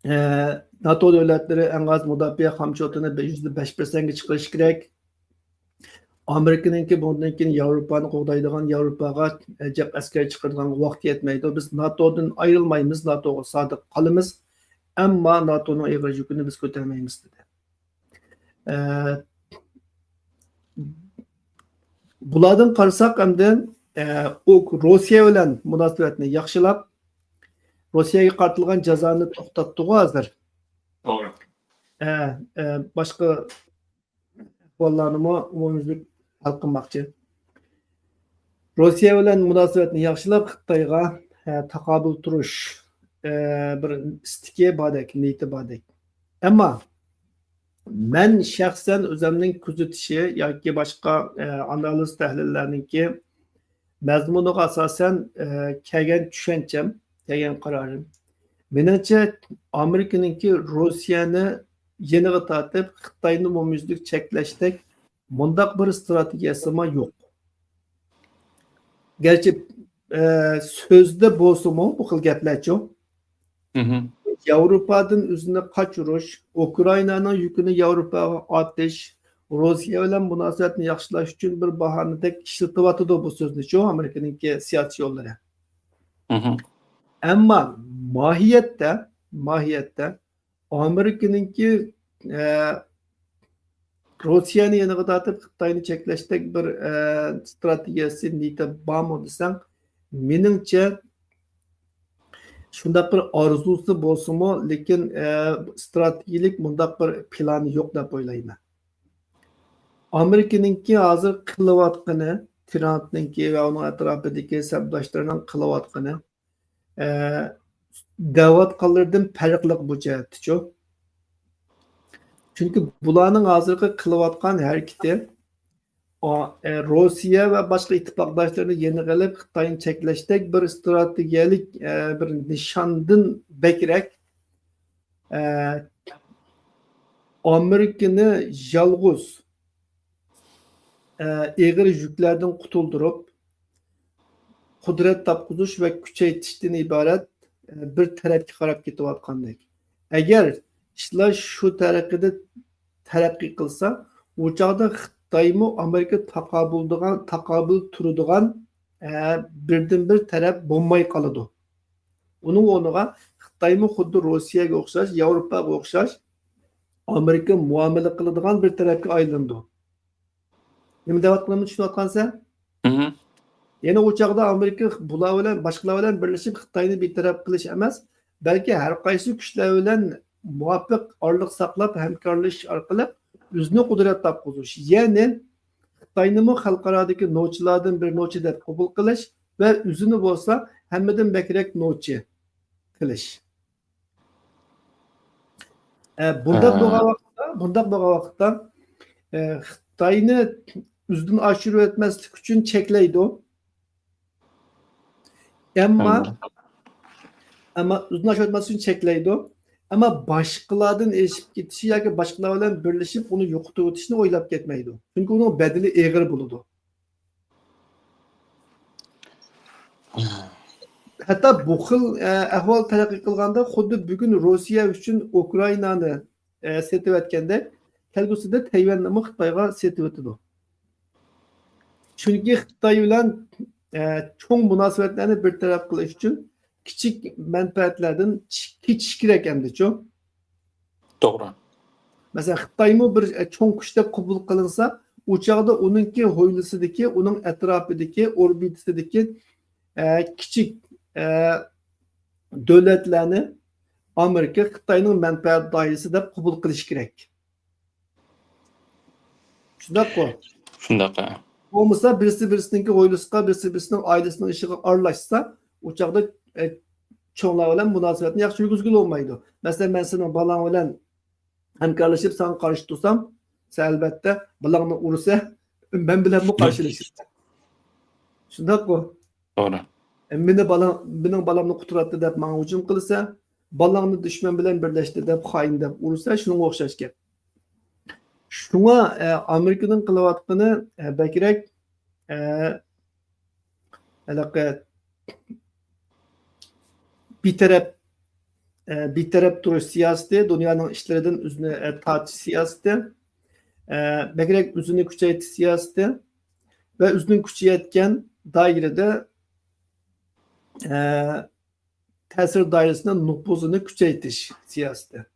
ئە، ناتو دۆلەتلىرى ئەڭ ئاز مۇداپىئە خامچوتىنى يۈزدە بەش پىرسەنتكە چىقىرىشى كېرەك. ئامېرىكىنىڭكى بۇندىن كېيىن ياۋروپانى قوغدايدىغان، ياۋروپاغا، ئە، جىق ئەسكەر چىقىرىدىغان ۋاقتى يەتمەيدۇ. بىز ناتودىن ئايرىلمايمىز، ناتوغا سادىق قالىمىز. ئەمما ناتونىڭ ئېغىر يۈكىنى بىز كۆتەرمەيمىز، دېدى. ئە، بۇلاردىن قارىساق ئەمدى، ئە، ئۇ روسىيە بىلەن مۇناسىۋەتنى ياخشىلاپ، روسىيەگە قارىتىلغان جازانى توختاتتىغۇ ھازىر. توغرا. ئە، ئە، باشقا ئەھۋاللارنىمۇ ئومۇميۈزلۈك ھەل قىلماقچى. روسىيە بىلەن مۇناسىۋەتنى ياخشىلاپ، خىتايغا، ئە، تاقابىل تۇرۇش، ئە، بىر ئىستىكى باردەك، نىيىتى باردەك. ئەمما مەن شەخسەن ئۆزۈمنىڭ كۆزىتىشى ياكى باشقا، ئە، ئانالىز تەھلىللەرنىڭكى مەزمۇنىغا ئاساسەن، ئە، كەلگەن چۈشەنچەم، كەلگەن قارارىم. مېنىڭچە، ئامېرىكىنىڭكى روسىيەنى يېنىغا تارتىپ، خىتاينى ئومۇميۈزلۈك چەكلەشتەك مۇنداق بىر ئىستراتېگىيەسىمۇ يوق. گەرچە، ئە، سۆزدە بولسىمۇ بۇ خىل گەپلەرچۇ. مھم. ياۋروپادىن ئۆزىنى قاچۇرۇش، ئۇكرائىنانىڭ يۈكىنى ياۋروپاغا ئارتىش، روسىيە بىلەن مۇناسىۋەتنى ياخشىلاش ئۈچۈن بىر باھانىدەك ئىشلىتىۋاتىدۇ بۇ سۆزنىچۇ ئامېرىكىنىڭكى سىياسىي يوللىرى. مهم. ئەمما ماھىيەتتە، ماھىيەتتە ئامېرىكىنىڭكى، ئە، روسىيەنى يېنىغا تارتىپ خىتاينى چەكلەشتەك بىر، ئە، ستراتېگىيەسى، نىيىتى بارمۇ دېسەڭ، مېنىڭچە شۇنداق بىر ئارزۇسى بولسىمۇ، لېكىن، ئە، ستراتېگىيەلىك مۇنداق بىر پىلانى يوق دەپ ئويلايمەن. ئامېرىكىنىڭكى ھازىر قىلىۋاتقىنى، ترامپنىڭكى ۋە ئۇنىڭ ئەتراپىدىكى سەپداشلىرىنىڭ قىلىۋاتقىنى، ئە، دەۋاتقانلىرىدىن پەرقلىق بۇ جەھەتتىچۇ. چۈنكى بۇلارنىڭ ھازىرقى قىلىۋاتقان ھەرىكىتى، ئا-، ئە، روسىيە ۋە باشقا ئىتتىپاقداشلىرىنى يېنىغا ئېلىپ، خىتاينى چەكلەشتەك بىر ستراتېگىيەلىك، ئە، بىر نىشاندىن بەكرەك، ئە، ئامېرىكىنى يالغۇز، ئە، ئېغىر يۈكلەردىن قۇتۇلدۇرۇپ، قۇدرەت تاپقۇزۇش ۋە كۈچەيتىشتىن ئىبارەت، ئە، بىر تەرەپكە قاراپ كېتىۋاتقاندەك. ئەگەر ئىشلار شۇ تەرىقىدە تەرەققىي قىلسا، ئۇ چاغدا خىتايمۇ ئامېرىكا تاقابىلدىغان، تاقابىل تۇرىدىغان، ئە، بىردىنبىر تەرەپ بولماي قالىدۇ. ئۇنىڭ ئورنىغا خىتايمۇ خۇددى روسىيەگە ئوخشاش، ياۋروپاغا ئوخشاش ئامېرىكا مۇئامىلە قىلىدىغان بىر تەرەپكە ئايلىنىدۇ. نېمە دەۋاتقىنىمنى چۈشىنىۋاتقانسەن؟ مهم. يەنە ئۇ چاغدا ئامېرىكا بۇلار بىلەن، باشقىلار بىلەن بىرلىشىپ خىتاينى بىتەرەپ قىلىش ئەمەس، بەلكى ھەر قايسى كۈچلەر بىلەن مۇۋاپىق ئارىلىق ساقلاپ ھەمكارلىشىش ئارقىلىق ئۆزىنى قۇدرەت تاپقۇزۇش، يەنى خىتاينىمۇ خەلقئارادىكى نوچىلاردىن بىر نوچى دەپ قوبۇل قىلىش ۋە ئۆزىنى بولسا ھەممىدىن بەكرەك نوچى قىلىش. ئە، بۇنداق ھە. بولغان ۋاقىتتا، بۇنداق بولغان ۋاقىتتا، ئە، خىتاينى ئۈزدىن ئاشۇرۇۋەتمەسلىك ئۈچۈن چەكلەيدۇ. ئەمما، ھە. ئەمما ئۈزدىن ئاشۇرۇۋەتمەسلىك ئۈچۈن چەكلەيدۇ. ئەمما باشقىلاردىن ئېشىپ كېتىشى ياكى باشقىلار بىلەن بىرلىشىپ ئۇنى يوقىتىۋېتىشنى ئويلاپ كەتمەيدۇ. چۈنكى ئۇنىڭ بەدىلى ئېغىر بولىدۇ. ھەتتا بۇ خىل، ئە، ئەھۋال تەرەققىي قىلغاندا، خۇددى بۈگۈن روسىيە ئۈچۈن ئۇكرائىنانى، ئە، سېتىۋەتكەندەك، كەلگۈسىدە تەيۋەننىمۇ خىتايغا سېتىۋېتىدۇ. چۈنكى خىتاي بىلەن، ئە، چوڭ مۇناسىۋەتلەرنى بىر تەرەپ قىلىش ئۈچۈن كىچىك مەنپەئەتلەردىن چىق-، كېچىش كېرەك ئەمدىچۇ. توغرا. مەسىلەن، خىتايمۇ بىر، ئە، چوڭ كۈچ دەپ قوبۇل قىلىنسا، ئۇ چاغدا ئۇنىڭكى ھويلىسىدىكى، ئۇنىڭ ئەتراپىدىكى، ئوربىتىسىدىكى، ئە، كىچىك، ئە، دۆلەتلەرنى ئامېرىكا خىتاينىڭ مەنپەئەت دائىرىسى دەپ قوبۇل قىلىشى كېرەك. شۇنداققۇ؟ شۇنداق، ھە. بولمىسا، بىرسى بىرسىنىڭكى ھويلىسىغا، بىرسى بىرسىنىڭ ئائىلىسىنىڭ ئىشىغا ئارىلاشسا، ئۇ چاغدا، ئە، چوڭلار بىلەن مۇناسىۋەتنى ياخشى يۈرگۈزگىلى بولمايدۇ. مەسىلەن، مەن سېنىڭ بالاڭ بىلەن ھەمكارلىشىپ ساڭا قارشى تۇرسام، سەن ئەلۋەتتە بالاڭنى ئۇرسا، مەن بىلەنمۇ قارشىلىشىسەن. شۇنداققۇ؟ توغرا. ئە، مېنى بالا-، مېنىڭ بالامنى قۇتۇراتتى دەپ ماڭا ھۇجۇم قىلسا، بالاڭنى دۈشمەن بىلەن بىرلەشتى دەپ، خائىن دەپ ئۇرسا، شۇنىڭغا ئوخشاش گەپ. شۇڭا، ئە، ئامېرىكىنىڭ قىلىۋاتقىنى، ئە، بەكرەك، ئە، ھېلىقى بىتەرەپ، ئە، بىتەرەپ تۇرۇش سىياسىتى، دۇنيانىڭ ئىشلىرىدىن ئۆزىنى، ئە، تارتىش سىياسىتى، ئە، بەكرەك ئۆزىنى كۈچەيتىش سىياسىتى ۋە ئۆزىنىڭ كۈچىيەتكەن دائىرىدە، ئە، تەسىر دائىرىسىنىڭ نوپۇزىنى كۈچەيتىش سىياسىتى.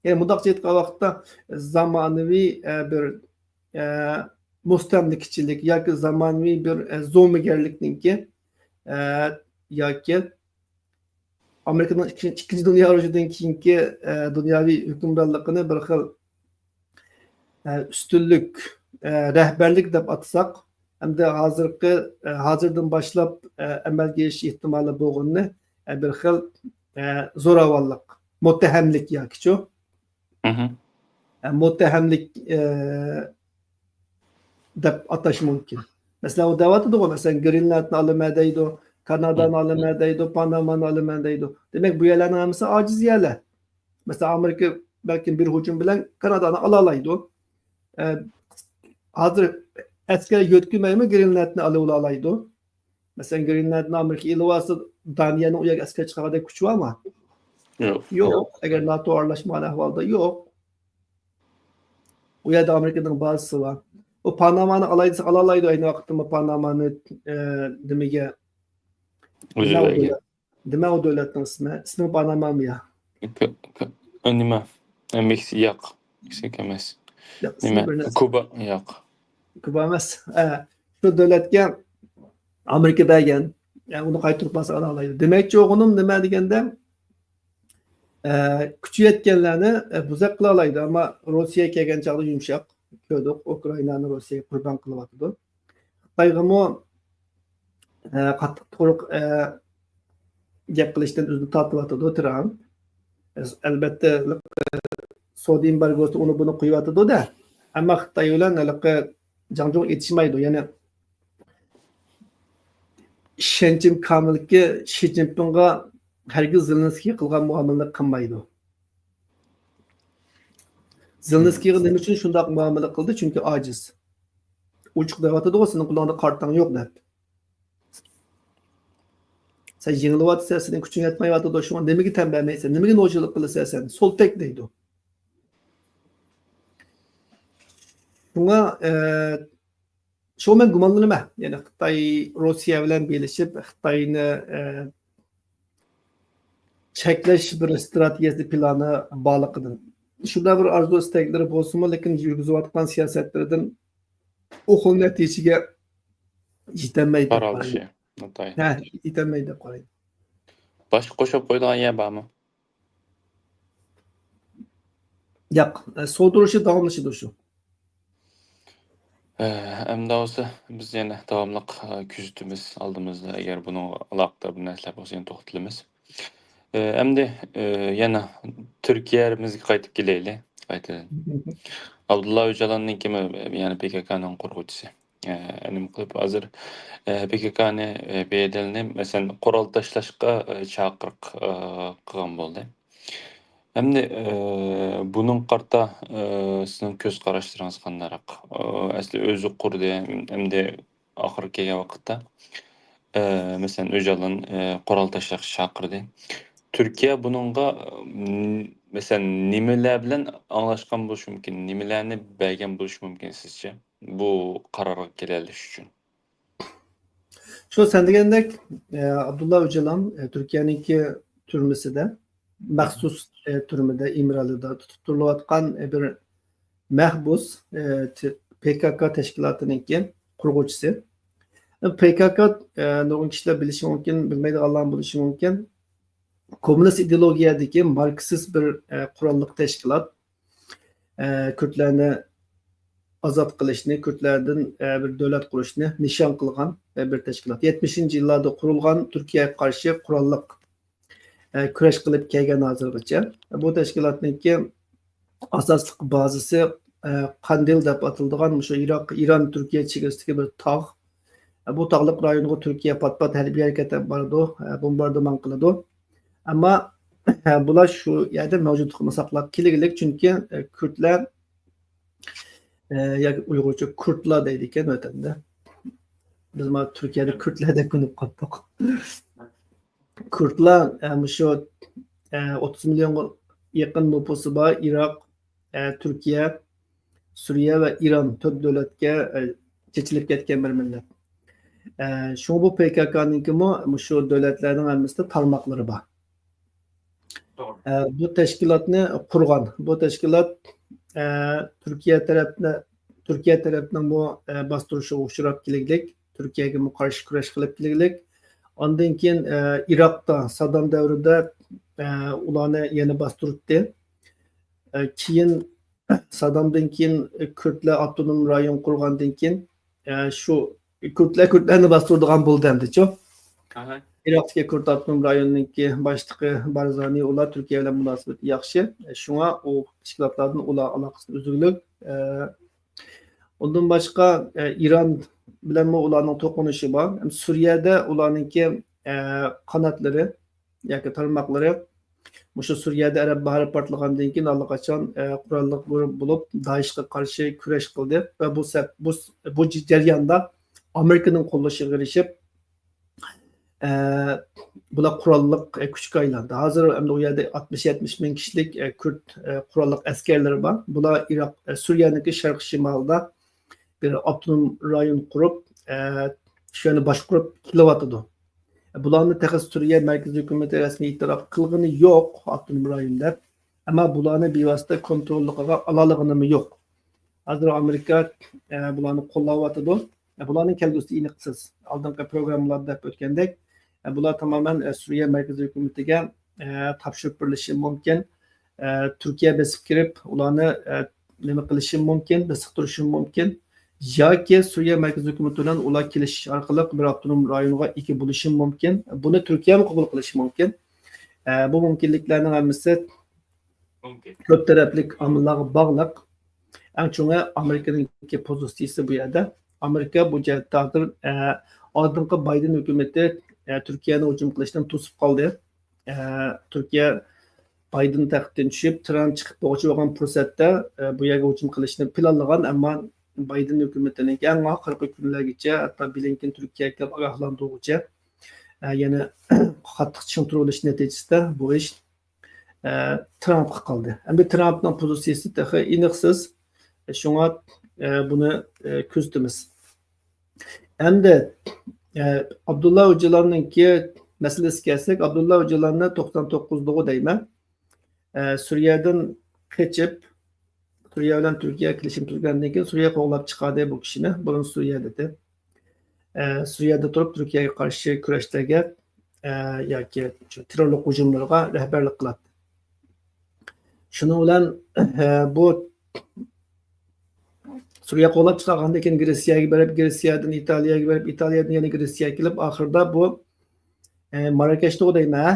يەنى مۇنداقچە ئېيتقان ۋاقىتتا، زامانىۋى، ئە، بىر، ئە، مۇستەملىكىچىلىك ياكى زامانىۋى بىر، ئە، زومىگەرلىكنىڭكى، ئە، ياكى ئامېرىكىنىڭ ئىككىنچى، ئىككىنچى دۇنيا ئۇرۇشىدىن كېيىنكى، ئە، دۇنياۋى ھۆكۈمرانلىقىنى بىر خىل، ئە، ئۈستۈنلۈك، ئە، رەھبەرلىك دەپ ئاتىساق، ئەمدى ھازىرقى، ئە، ھازىردىن باشلاپ، ئە، ئەمەلگە ئېشىش ئېھتىمالى بولغىنىنى، ئە، بىر خىل، ئە، زوراۋانلىق، مۇتتەھەملىك ياكىچۇ؟ مهم. ئە، مۇتتەھەملىك، ئە، دەپ ئاتاش مۇمكىن. مەسىلەن، ئۇ دەۋاتىدىغۇ، مەسىلەن، گرېنلاندنى ئالىمەن دەيدۇ، كانادانى ئالىمەن دەيدۇ، پانامانى ئالىمەن دەيدۇ. دېمەك، بۇ يەرلەرنىڭ ھەممىسى ئاجىز يەرلەر. مەسىلەن، ئامېرىكا بەلكىم بىر ھۇجۇم بىلەن كانادانى ئالالايدۇ. ئە، ھازىر ئەسكەر يۆتكىمەيمۇ گرېنلاندنى ئالىۋالالايدۇ. مەسىلەن، گرېنلاندنى ئامېرىكا ئېلىۋالسا، دانىيەنىڭ ئۇ يەرگە ئەسكەر چىقارغۇدەك كۈچى بارمۇ؟ يوق. يوق. ئەگەر ناتو ئارىلاشمىغان ئەھۋالدا يوق. ئۇ يەردە ئامېرىكىنىڭ بازىسى بار. ئۇ پانامانى ئالاي دېسە، ئالالايدۇ ئەينى ۋاقىتتا، پانامانى، ئە، نېمىگە، نېمە ئۇ دۆلەت؟ نېمە ئۇ دۆلەتنىڭ ئىسمى؟ ئىسمى پانامامۇ يا؟ كۆ-، كۆ-، نېمە؟ مېكسىك، ياق. مېكسىك ئەمەس. ياق، نېمە؟ ئىسمى بىر نەرسە. كۇبا، ياق. كۇبا ئەمەس. ئە، شۇ دۆلەتكە ئامېرىكا بەرگەن. يەنى ئۇنى قايتۇرۇپ بارسا ئالالايدۇ. دېمەكچى بولغىنىم نېمە دېگەندە، ئە، كۈچى يەتكەنلەرنى، ئە، بوزەك قىلالايدۇ. ئەمما روسىيە كەلگەن چاغدا يۇمشاق. كۆردۇق، ئۇكرائىنانى روسىيەگە قۇربان قىلىۋاتىدۇ. خىتايغىمۇ، ئە، قاتتىق تۇرۇق، ئە، گەپ قىلىشتىن ئۆزىنى تارتىۋاتىدۇ ترامپ. ئەلبەتتە، سودا ئېمبارگوسى ئۇنى بۇنى قويۇۋاتىدۇ-دە. ئەمما خىتاي بىلەن ھېلىقى جاڭجۇڭ ئېتىشمايدۇ. يەنى ئىشەنچىم كامىلكى، شى جىنپىڭغا ھەرگىز زېلېنسكىي قىلغان مۇئامىلىنى قىلمايدۇ. زېلېنسكىيغا نېمە ئۈچۈن شۇنداق مۇئامىلە قىلدى؟ چۈنكى ئاجىز. ئوچۇق دەۋاتىدىغۇ، سېنىڭ قولۇڭدا قارتاڭ يوق دەپ. سەن يېڭىلىۋاتىسەن، سېنىڭ كۈچۈڭ يەتمەيۋاتىدۇ، شۇڭا نېمىگە تەن بەرمەيسەن، نېمىگە نوچىلىق قىلىسەن سەن، سولتەك دەيدۇ. شۇڭا، ئە، شۇڭا مەن گۇمانلىنىمەن. يەنى خىتاي روسىيە بىلەن بىرلىشىپ، خىتاينى، ئە، چەكلەش بىر ئىستراتېگىيەسى پىلانى بارلىقىدىن. شۇنداق بىر ئارزۇ ئىستەكلىرى بولسىمۇ، لېكىن يۈرگۈزۈۋاتقان سىياسەتلىرىدىن ئۇ خىل نەتىجىگە يېتەلمەيدۇ دەپ قارىلىشى قارايمەن. ناتايىن. ھە، يېتەلمەيدۇ دەپ قارايمەن. باشقا قوشۇپ قويىدىغان يەر بارمۇ؟ ياق، سودا ئۇرۇشى داۋاملىشىدۇ شۇ. ئەمدى بولسا بىز يەنە داۋاملىق كۆزىتىمىز ئالدىمىزدا، ئەگەر بۇنىڭغا ئالاقىدار بىر نەرسىلەر بولسا يەنە توختىلىمىز. ئەمدى يەنە تۈركىيەمىزگە قايتىپ كېلەيلى قايتىدىن. ئابدۇللا ئۆجالاننىڭكىمۇ، يەنى پى كاكانىڭ قۇرغۇچىسى. ئە، نېمە قىلىپ ھازىر، ئە، پى كاكانى، ئە، بى ئېي دىلنى، مەسىلەن، قورال تاشلاشقا، ئە، چاقىرىق، ئە، قىلغان بولدى. ئەمدى، ئە، بۇنىڭغا قارىتا، ئە، سىزنىڭ كۆز قاراشلىرىڭىز قانداقراق؟ ئە، ئەسلى ئۆزى قۇردى، ئەمدى ئاخىرى كەلگەن ۋاقىتتا، ئە، مەسىلەن، ئۆجالان، ئە، قورال تاشلاشقا چاقىردى. تۈركىيە بۇنىڭغا، م، مەسىلەن، نېمىلەر بىلەن ئاڭلاشقان بولۇشى مۇمكىن؟ نېمىلەرنى بەرگەن بولۇشى مۇمكىن سىزچە؟ بۇ قارارغا كېلەلىشى ئۈچۈن. شۇ سەن دېگەندەك، ئە، ئابدۇللا ئۆجالان، ئە، تۈركىيەنىڭكى تۈرمىسىدە، مەخسۇس، ئە، تۈرمىدە، ئىمرالىدا تۇتۇپ تۇرۇلۇۋاتقان، ئە، بىر مەھبۇس، ئە، ت-، پى كاكا تەشكىلاتىنىڭكى قۇرغۇچىسى. پى كاكا، ئە، نۇرغۇن كىشىلەر بىلىشى مۇمكىن، بىلمەيدىغانلار بولۇشى مۇمكىن. كوممۇنىست ئىدېئولوگىيەدىكى ماركسىست بىر، ئە، قوراللىق تەشكىلات. ئە، كۈردلەرنى ئازاد قىلىشنى، كۈردلەردىن، ئە، بىر دۆلەت قۇرۇشنى نىشان قىلغان، ئە، بىر تەشكىلات. يەتمىشىنچى يىللاردا قۇرۇلغان، تۈركىيەگە قارشى قوراللىق، ئە، كۈرەش قىلىپ كەلگەن ھازىرغىچە. بۇ تەشكىلاتنىڭكى ئاساسلىق بازىسى، ئە، قاندىل دەپ ئاتىلىدىغان مۇشۇ ئىراق، ئىران، تۈركىيە چېگرىسىدىكى بىر تاغ. بۇ تاغلىق رايونغا تۈركىيە پات-پات ھەربىي ھەرىكەت ئېلىپ بارىدۇ، بومباردىمان قىلىدۇ. ئەمما بۇلار شۇ يەردە مەۋجۇتلۇقىنى ساقلاپ كېلىگلىك، چۈنكى كۈردلەر، ياكى ئۇيغۇرچە كۇردلار دەيدىكەن ۋەتەندە. بىز مانا تۈركىيەدە كۈردلەر دەپ كۆنۈپ قاپتۇق. كۇردلار، مۇشۇ، ئوتتۇز مىليونغا يېقىن نوپۇسى بار ئىراق، ئە، تۈركىيە، سۈرىيە ۋە ئىران تۆت دۆلەتكە، ئە، چېچىلىپ كەتكەن بىر مىللەت. ئە، شۇڭا بۇ پى كاكانىڭكىمۇ مۇشۇ دۆلەتلەرنىڭ ھەممىسىدە تارماقلىرى بار. توغرا. ئە، بۇ تەشكىلاتنى قۇرغان، بۇ تەشكىلات، ئە، تۈركىيە تەرەپنى، تۈركىيە تەرەپنىڭمۇ، ئە، باستۇرۇشىغا ئۇچراپ كېلىگلىك، تۈركىيەگىمۇ قارشى كۈرەش قىلىپ كېلىگلىك. ئاندىن كېيىن، ئە، ئىراقتا سادام دەۋرىدە، ئە، ئۇلارنى يەنە باستۇرتتى. ئە، كېيىن سادامدىن كېيىن كۈردلەر ئاپتونوم رايون قۇرغاندىن كېيىن، ئە، شۇ كۈردلەر كۈردلەرنى باستۇرىدىغان بولدى ئەمدىچۇ. ئاھا. ئىراقتىكى كۈرد ئاپتونوم رايونىنىڭكى باشلىقى بارزانى، ئۇلار تۈركىيە بىلەن مۇناسىۋىتى ياخشى. شۇڭا ئۇ تەشكىلاتلاردىن ئۇلار ئالاقىسىنى ئۈزۈكلۈك. ئە، ئۇندىن باشقا، ئە، ئىران بىلەنمۇ ئۇلارنىڭ توقۇنۇشى بار. ھەم سۈرىيەدە ئۇلارنىڭكى، ئە، قاناتلىرى ياكى تارماقلىرى مۇشۇ سۈرىيەدە ئەرەب باھارى پارتلىغاندىن كېيىن ئاللىقاچان، ئە، قوراللىق گۇرۇپپا بولۇپ، دائىشقا قارشى كۈرەش قىلدى ۋە بۇ سەپ-، بۇ س-، بۇ ج-، جەرياندا ئامېرىكىنىڭ قوللىشىغا ئېرىشىپ، ئە، بۇلار قوراللىق، ئە، كۈچكە ئايلاندى. ھازىر ئەمدى ئۇ يەردە ئاتمىش، يەتمىش مىڭ كىشىلىك، ئە، كۈرد، ئە، قوراللىق ئەسكەرلىرى بار. بۇلار ئىراق، ئە، سۈرىيەنىڭكى شەرقىي شىمالىدا بىر ئاپتونوم رايون قۇرۇپ، ئە، شۇ يەرنى باشقۇرۇپ كېلىۋاتىدۇ. بۇلارنى تېخى سۈرىيە مەركىزىي ھۆكۈمىتى رەسمىي ئېتىراپ قىلغىنى يوق، ئاپتونوم رايون دەپ. ئەمما بۇلارنى بىۋاسىتە كونتروللۇقىغا ئالالىغىنىمۇ يوق. ھازىر ئامېرىكا، ئە، بۇلارنى قوللاۋاتىدۇ. ئە، بۇلارنىڭ كەلگۈسى ئېنىقسىز. ئالدىنقى پروگراممىلاردا دەپ ئۆتكەندەك، ئە، بۇلار تامامەن، ئە، سۈرىيە مەركىزىي ھۆكۈمىتىگە، ئە، تاپشۇرۇپ بېرىلىشى مۇمكىن. ئە، تۈركىيە بېسىپ كىرىپ، ئۇلارنى، ئە، نېمە قىلىشى مۇمكىن، بېسىقتۇرۇشى مۇمكىن. ياكى سۈرىيە مەركىزىي ھۆكۈمىتى بىلەن ئۇلار كېلىشىش ئارقىلىق بىر ئاپتونوم رايونغا ئىگە بولۇشى مۇمكىن. بۇنى تۈركىيەمۇ قوبۇل قىلىشى مۇمكىن. ئە، بۇ مۇمكىنلىكلەرنىڭ ھەممىسى مۇمكىن. كۆپ تەرەپلىك ئامىللارغا باغلىق. ئەڭ چوڭى ئامېرىكىنىڭكى پوزىتسىيىسى بۇ يەردە. ئامېرىكا بۇ جەھەتتە ھازىر، ئە، ئالدىنقى بايدېن ھۆكۈمىتى، ئە، تۈركىيەنى ھۇجۇم قىلىشتىن توسۇپ قالدى. ئە، تۈركىيە بايدېن تەختتىن چۈشۈپ، ترامپ چىقىپ بولغۇچى بولغان پۇرسەتتە، ئە، بۇ يەرگە ھۇجۇم قىلىشنى پىلانلىغان، ئەمما بايدېن ھۆكۈمىتىنىڭكى ئەڭ ئاخىرقى كۈنلەرگىچە، ھەتتا بلىنكېن تۈركىيەگە كېلىپ ئاگاھلاندۇرغۇچە، ئە، يەنە قاتتىق چىڭ تۇرۇۋېلىش نەتىجىسىدە بۇ ئىش، ئە، ترامپقا قالدى. ئەمدى ترامپنىڭ پوزىتسىيىسى تېخى ئېنىقسىز. شۇڭا، ئە، بۇنى، ئە، كۆزىتىمىز. ئەمدى، ئە، ئابدۇللا ئۆجالاننىڭكى مەسىلىسىگە كەلسەك، ئابدۇللا ئۆجالاننى توقسان توققۇزدىغۇ دەيمەن. ئە، سۈرىيەدىن قېچىپ، سۈرىيە بىلەن تۈركىيە كېلىشىم تۈزگەندىن كېيىن سۈرىيە قوغلاپ چىقاردى بۇ كىشىنى. بۇرۇن سۈرىيەدە ئىدى. ئە، سۈرىيەدە تۇرۇپ تۈركىيەگە قارشى كۈرەشلەرگە، ئە، ياكى شۇ تېررورلۇق ھۇجۇملىرىغا رەھبەرلىك قىلاتتى. شۇنىڭ بىلەن، ئە، بۇ سۈرىيە قوغلاپ چىقارغاندىن كېيىن گرېتسىيەگە بېرىپ، گرېتسىيەدىن ئىتالىيەگە بېرىپ، ئىتالىيەدىن يەنە گرېتسىيەگە كېلىپ، ئاخىرىدا بۇ، ئە، ماراكەشتىغۇ دەيمەن، ھە؟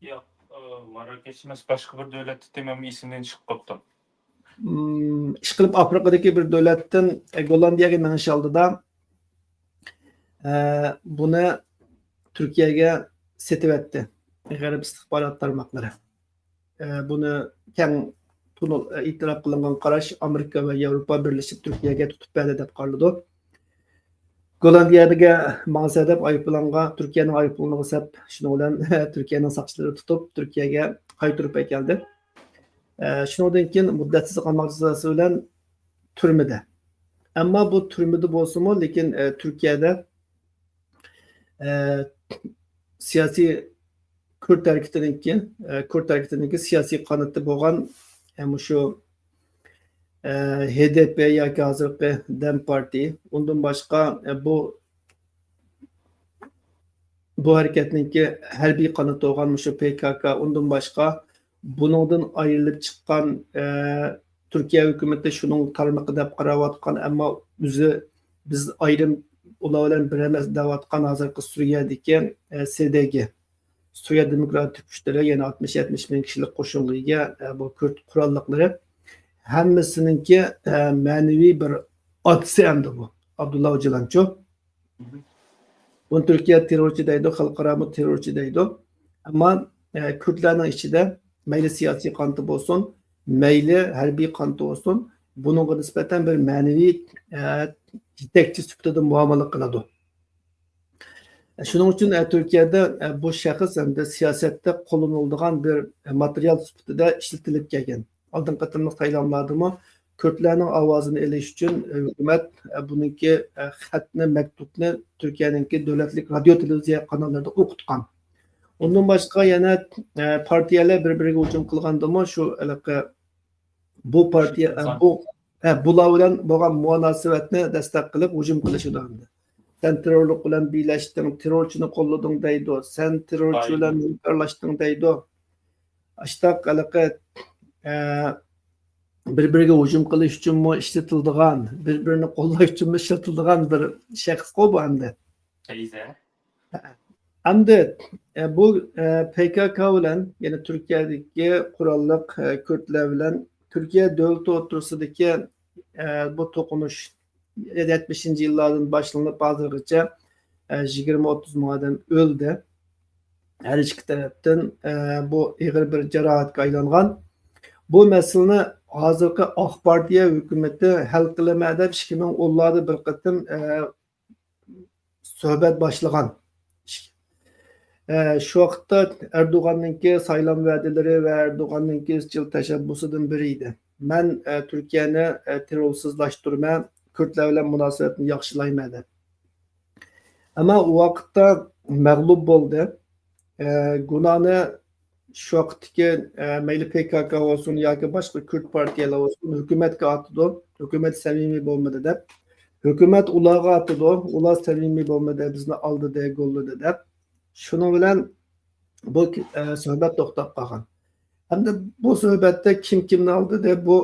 ياق، ئە، ماراكەش ئەمەس، باشقا بىر دۆلەتتە، تېمەم ئېسىمدىن چىقىپ قاپتۇ. ئىم، ئىشقىلىپ ئافرىقىدىكى بىر دۆلەتتىن، ئە، گوللاندىيەگە مېڭىش ئالدىدا، ئە، بۇنى تۈركىيەگە سېتىۋەتتى غەرب ئىستىخبارات تارماقلىرى. ئە، بۇنى كەڭ تونۇل-، ئېتىراپ قىلىنغان قاراش ئامېرىكا ۋە ياۋروپا بىرلىشىپ تۈركىيەگە تۇتۇپ بەردى دەپ قارىلىدۇ. گوللاندىيەگە ماڭسا دەپ ئايروپىلانغا، تۈركىيەنىڭ ئايروپىلانىغا سەپ، شۇنىڭ بىلەن تۈركىيەنىڭ ساقچىلىرى تۇتۇپ، تۈركىيەگە قايتۇرۇپ ئەكەلدى. ئە، شۇنىڭدىن كېيىن مۇددەتسىز قاماق جازاسى بىلەن تۈرمىدە. ئەمما بۇ تۈرمىدە بولسىمۇ، لېكىن، ئە، تۈركىيەدە، ئە، سىياسىي كۈرد ھەرىكىتىنىڭكى، ئە، كۈرد ھەرىكىتىنىڭكى سىياسىي قانىتى بولغان، ئە، مۇشۇ، ئە، ھې دې پې ياكى ھازىرقى دەم پارتىيى، ئۇندىن باشقا، ئە، بۇ، بۇ ھەرىكەتنىڭكى ھەربىي قانىتى بولغان مۇشۇ پې كا كا، ئۇندىن باشقا بۇنىڭدىن ئايرىلىپ چىققان، ئە، تۈركىيە ھۆكۈمىتى شۇنىڭ تارمىقى دەپ قاراۋاتقان، ئەمما ئۆزى بىز ئايرىم، ئۇلار بىلەن بىر ئەمەس دەۋاتقان ھازىرقى سۈرىيەدىكى، ئە، سې دې گې، سۈرىيە دېموكراتىك كۈچلىرى، يەنە ئاتمىش يەتمىش مىڭ كىشىلىك قوشۇنغا ئىگە، ئە، بۇ كۈرد قوراللىقلىرى ھەممىسىنىڭكى، ئە، مەنىۋى بىر ئاتىسى ئەمدى بۇ، ئابدۇللا ئۆجالانچۇ. بۇنى تۈركىيە تېررورچى دەيدۇ، خەلقئارامۇ تېررورچى دەيدۇ. ئەمما، ئە، كۈردلەرنىڭ ئىچىدە مەيلى سىياسىي قانىتى بولسۇن، مەيلى ھەربىي قانىتى بولسۇن، بۇنىڭغا نىسبەتەن بىر مەنىۋى، ئە، يېتەكچى سۈپىتىدە مۇئامىلە قىلىدۇ. شۇنىڭ ئۈچۈن، ئە، تۈركىيەدە، ئە، بۇ شەخس ئەمدى سىياسەتتە قوللىنىلىدىغان بىر، ئە، ماتېرىيال سۈپىتىدە ئىشلىتىلىپ كەلگەن. ئالدىنقى قېتىملىق سايلاملاردىمۇ كۈردلەرنىڭ ئاۋازىنى ئېلىش ئۈچۈن، ئە، ھۆكۈمەت، ئە، بۇنىڭكى، ئە، خەتنى، مەكتۇپنى تۈركىيەنىڭكى دۆلەتلىك رادىيو تېلېۋىزىيە قاناللىرىدا ئوقۇتقان. ئۇندىن باشقا يەنە، ئە، پارتىيەلەر بىر-بىرىگە ھۇجۇم قىلغاندىمۇ شۇ ھېلىقى بۇ پارتىيە، ئە، بۇ، ئە، بۇلار بىلەن بولغان مۇناسىۋەتنى دەستەك قىلىپ ھۇجۇم قىلىشىدۇ ئەمدى. سەن تېررورلۇق بىلەن بىرلەشتىڭ، تېررورچىنى قوللىدىڭ دەيدۇ، سەن تېررورچى بىلەن ھەمكارلاشتىڭ دەيدۇ. ئاشتاق ھېلىقى، ئە، بىر-بىرىگە ھۇجۇم قىلىش ئۈچۈنمۇ ئىشلىتىلىدىغان، بىر-بىرىنى قوللاش ئۈچۈنمۇ ئىشلىتىلىدىغان بىر شەخسقۇ بۇ ئەمدى. ئەمدى، ئە، بۇ، ئە، پې كا كا بىلەن، يەنى تۈركىيەدىكى قوراللىق، ئە، كۈردلەر بىلەن تۈركىيە دۆلىتى ئوتتۇرىسىدىكى، ئە، بۇ توقۇنۇش يەتمىشىنچى يىللاردىن باشلىنىپ ھازىرغىچە، ئە، يىگىرمە ئوتتۇز مىڭ ئادەم ئۆلدى. ھەر ئىككى تەرەپتىن، ئە، بۇ ئېغىر بىر جاراھەتكە ئايلانغان. بۇ مەسىلىنى ھازىرقى ئاق پارتىيە ھۆكۈمىتى ھەل قىلىمەن دەپ ئىككى مىڭ ئونلاردا بىر قېتىم، ئە، سۆھبەت باشلىغان. ئىككى ئە، شۇ ۋاقىتتا ئەردوغاننىڭكى سايلام ۋەدىلىرى ۋە ئەردوغاننىڭكى ئىزچىل تەشەببۇسىدىن بىرى ئىدى. مەن، ئە، تۈركىيەنى، ئە، تېررورسىزلاشتۇرىمەن، كۈردلەر بىلەن مۇناسىۋەتنى ياخشىلايمەن دەپ. ئەمما ئۇ ۋاقىتتا مەغلۇپ بولدى. ئە، گۇناھنى شۇ ۋاقىتتىكى، ئە، مەيلى پى كاكا بولسۇن ياكى باشقا كۈرد پارتىيەلەر بولسۇن، ھۆكۈمەتكە ئاتىدۇ. ھۆكۈمەت سەمىمىي بولمىدى دەپ. ھۆكۈمەت ئۇلارغا ئاتىدۇ. ئۇلار سەمىمىي بولمىدى، بىزنى ئالدىدى، گوللىدى دەپ. شۇنىڭ بىلەن بۇ، ئە، سۆھبەت توختاپ قالغان. ئەمدى بۇ سۆھبەتتە كىم كىمنى ئالدىدى، بۇ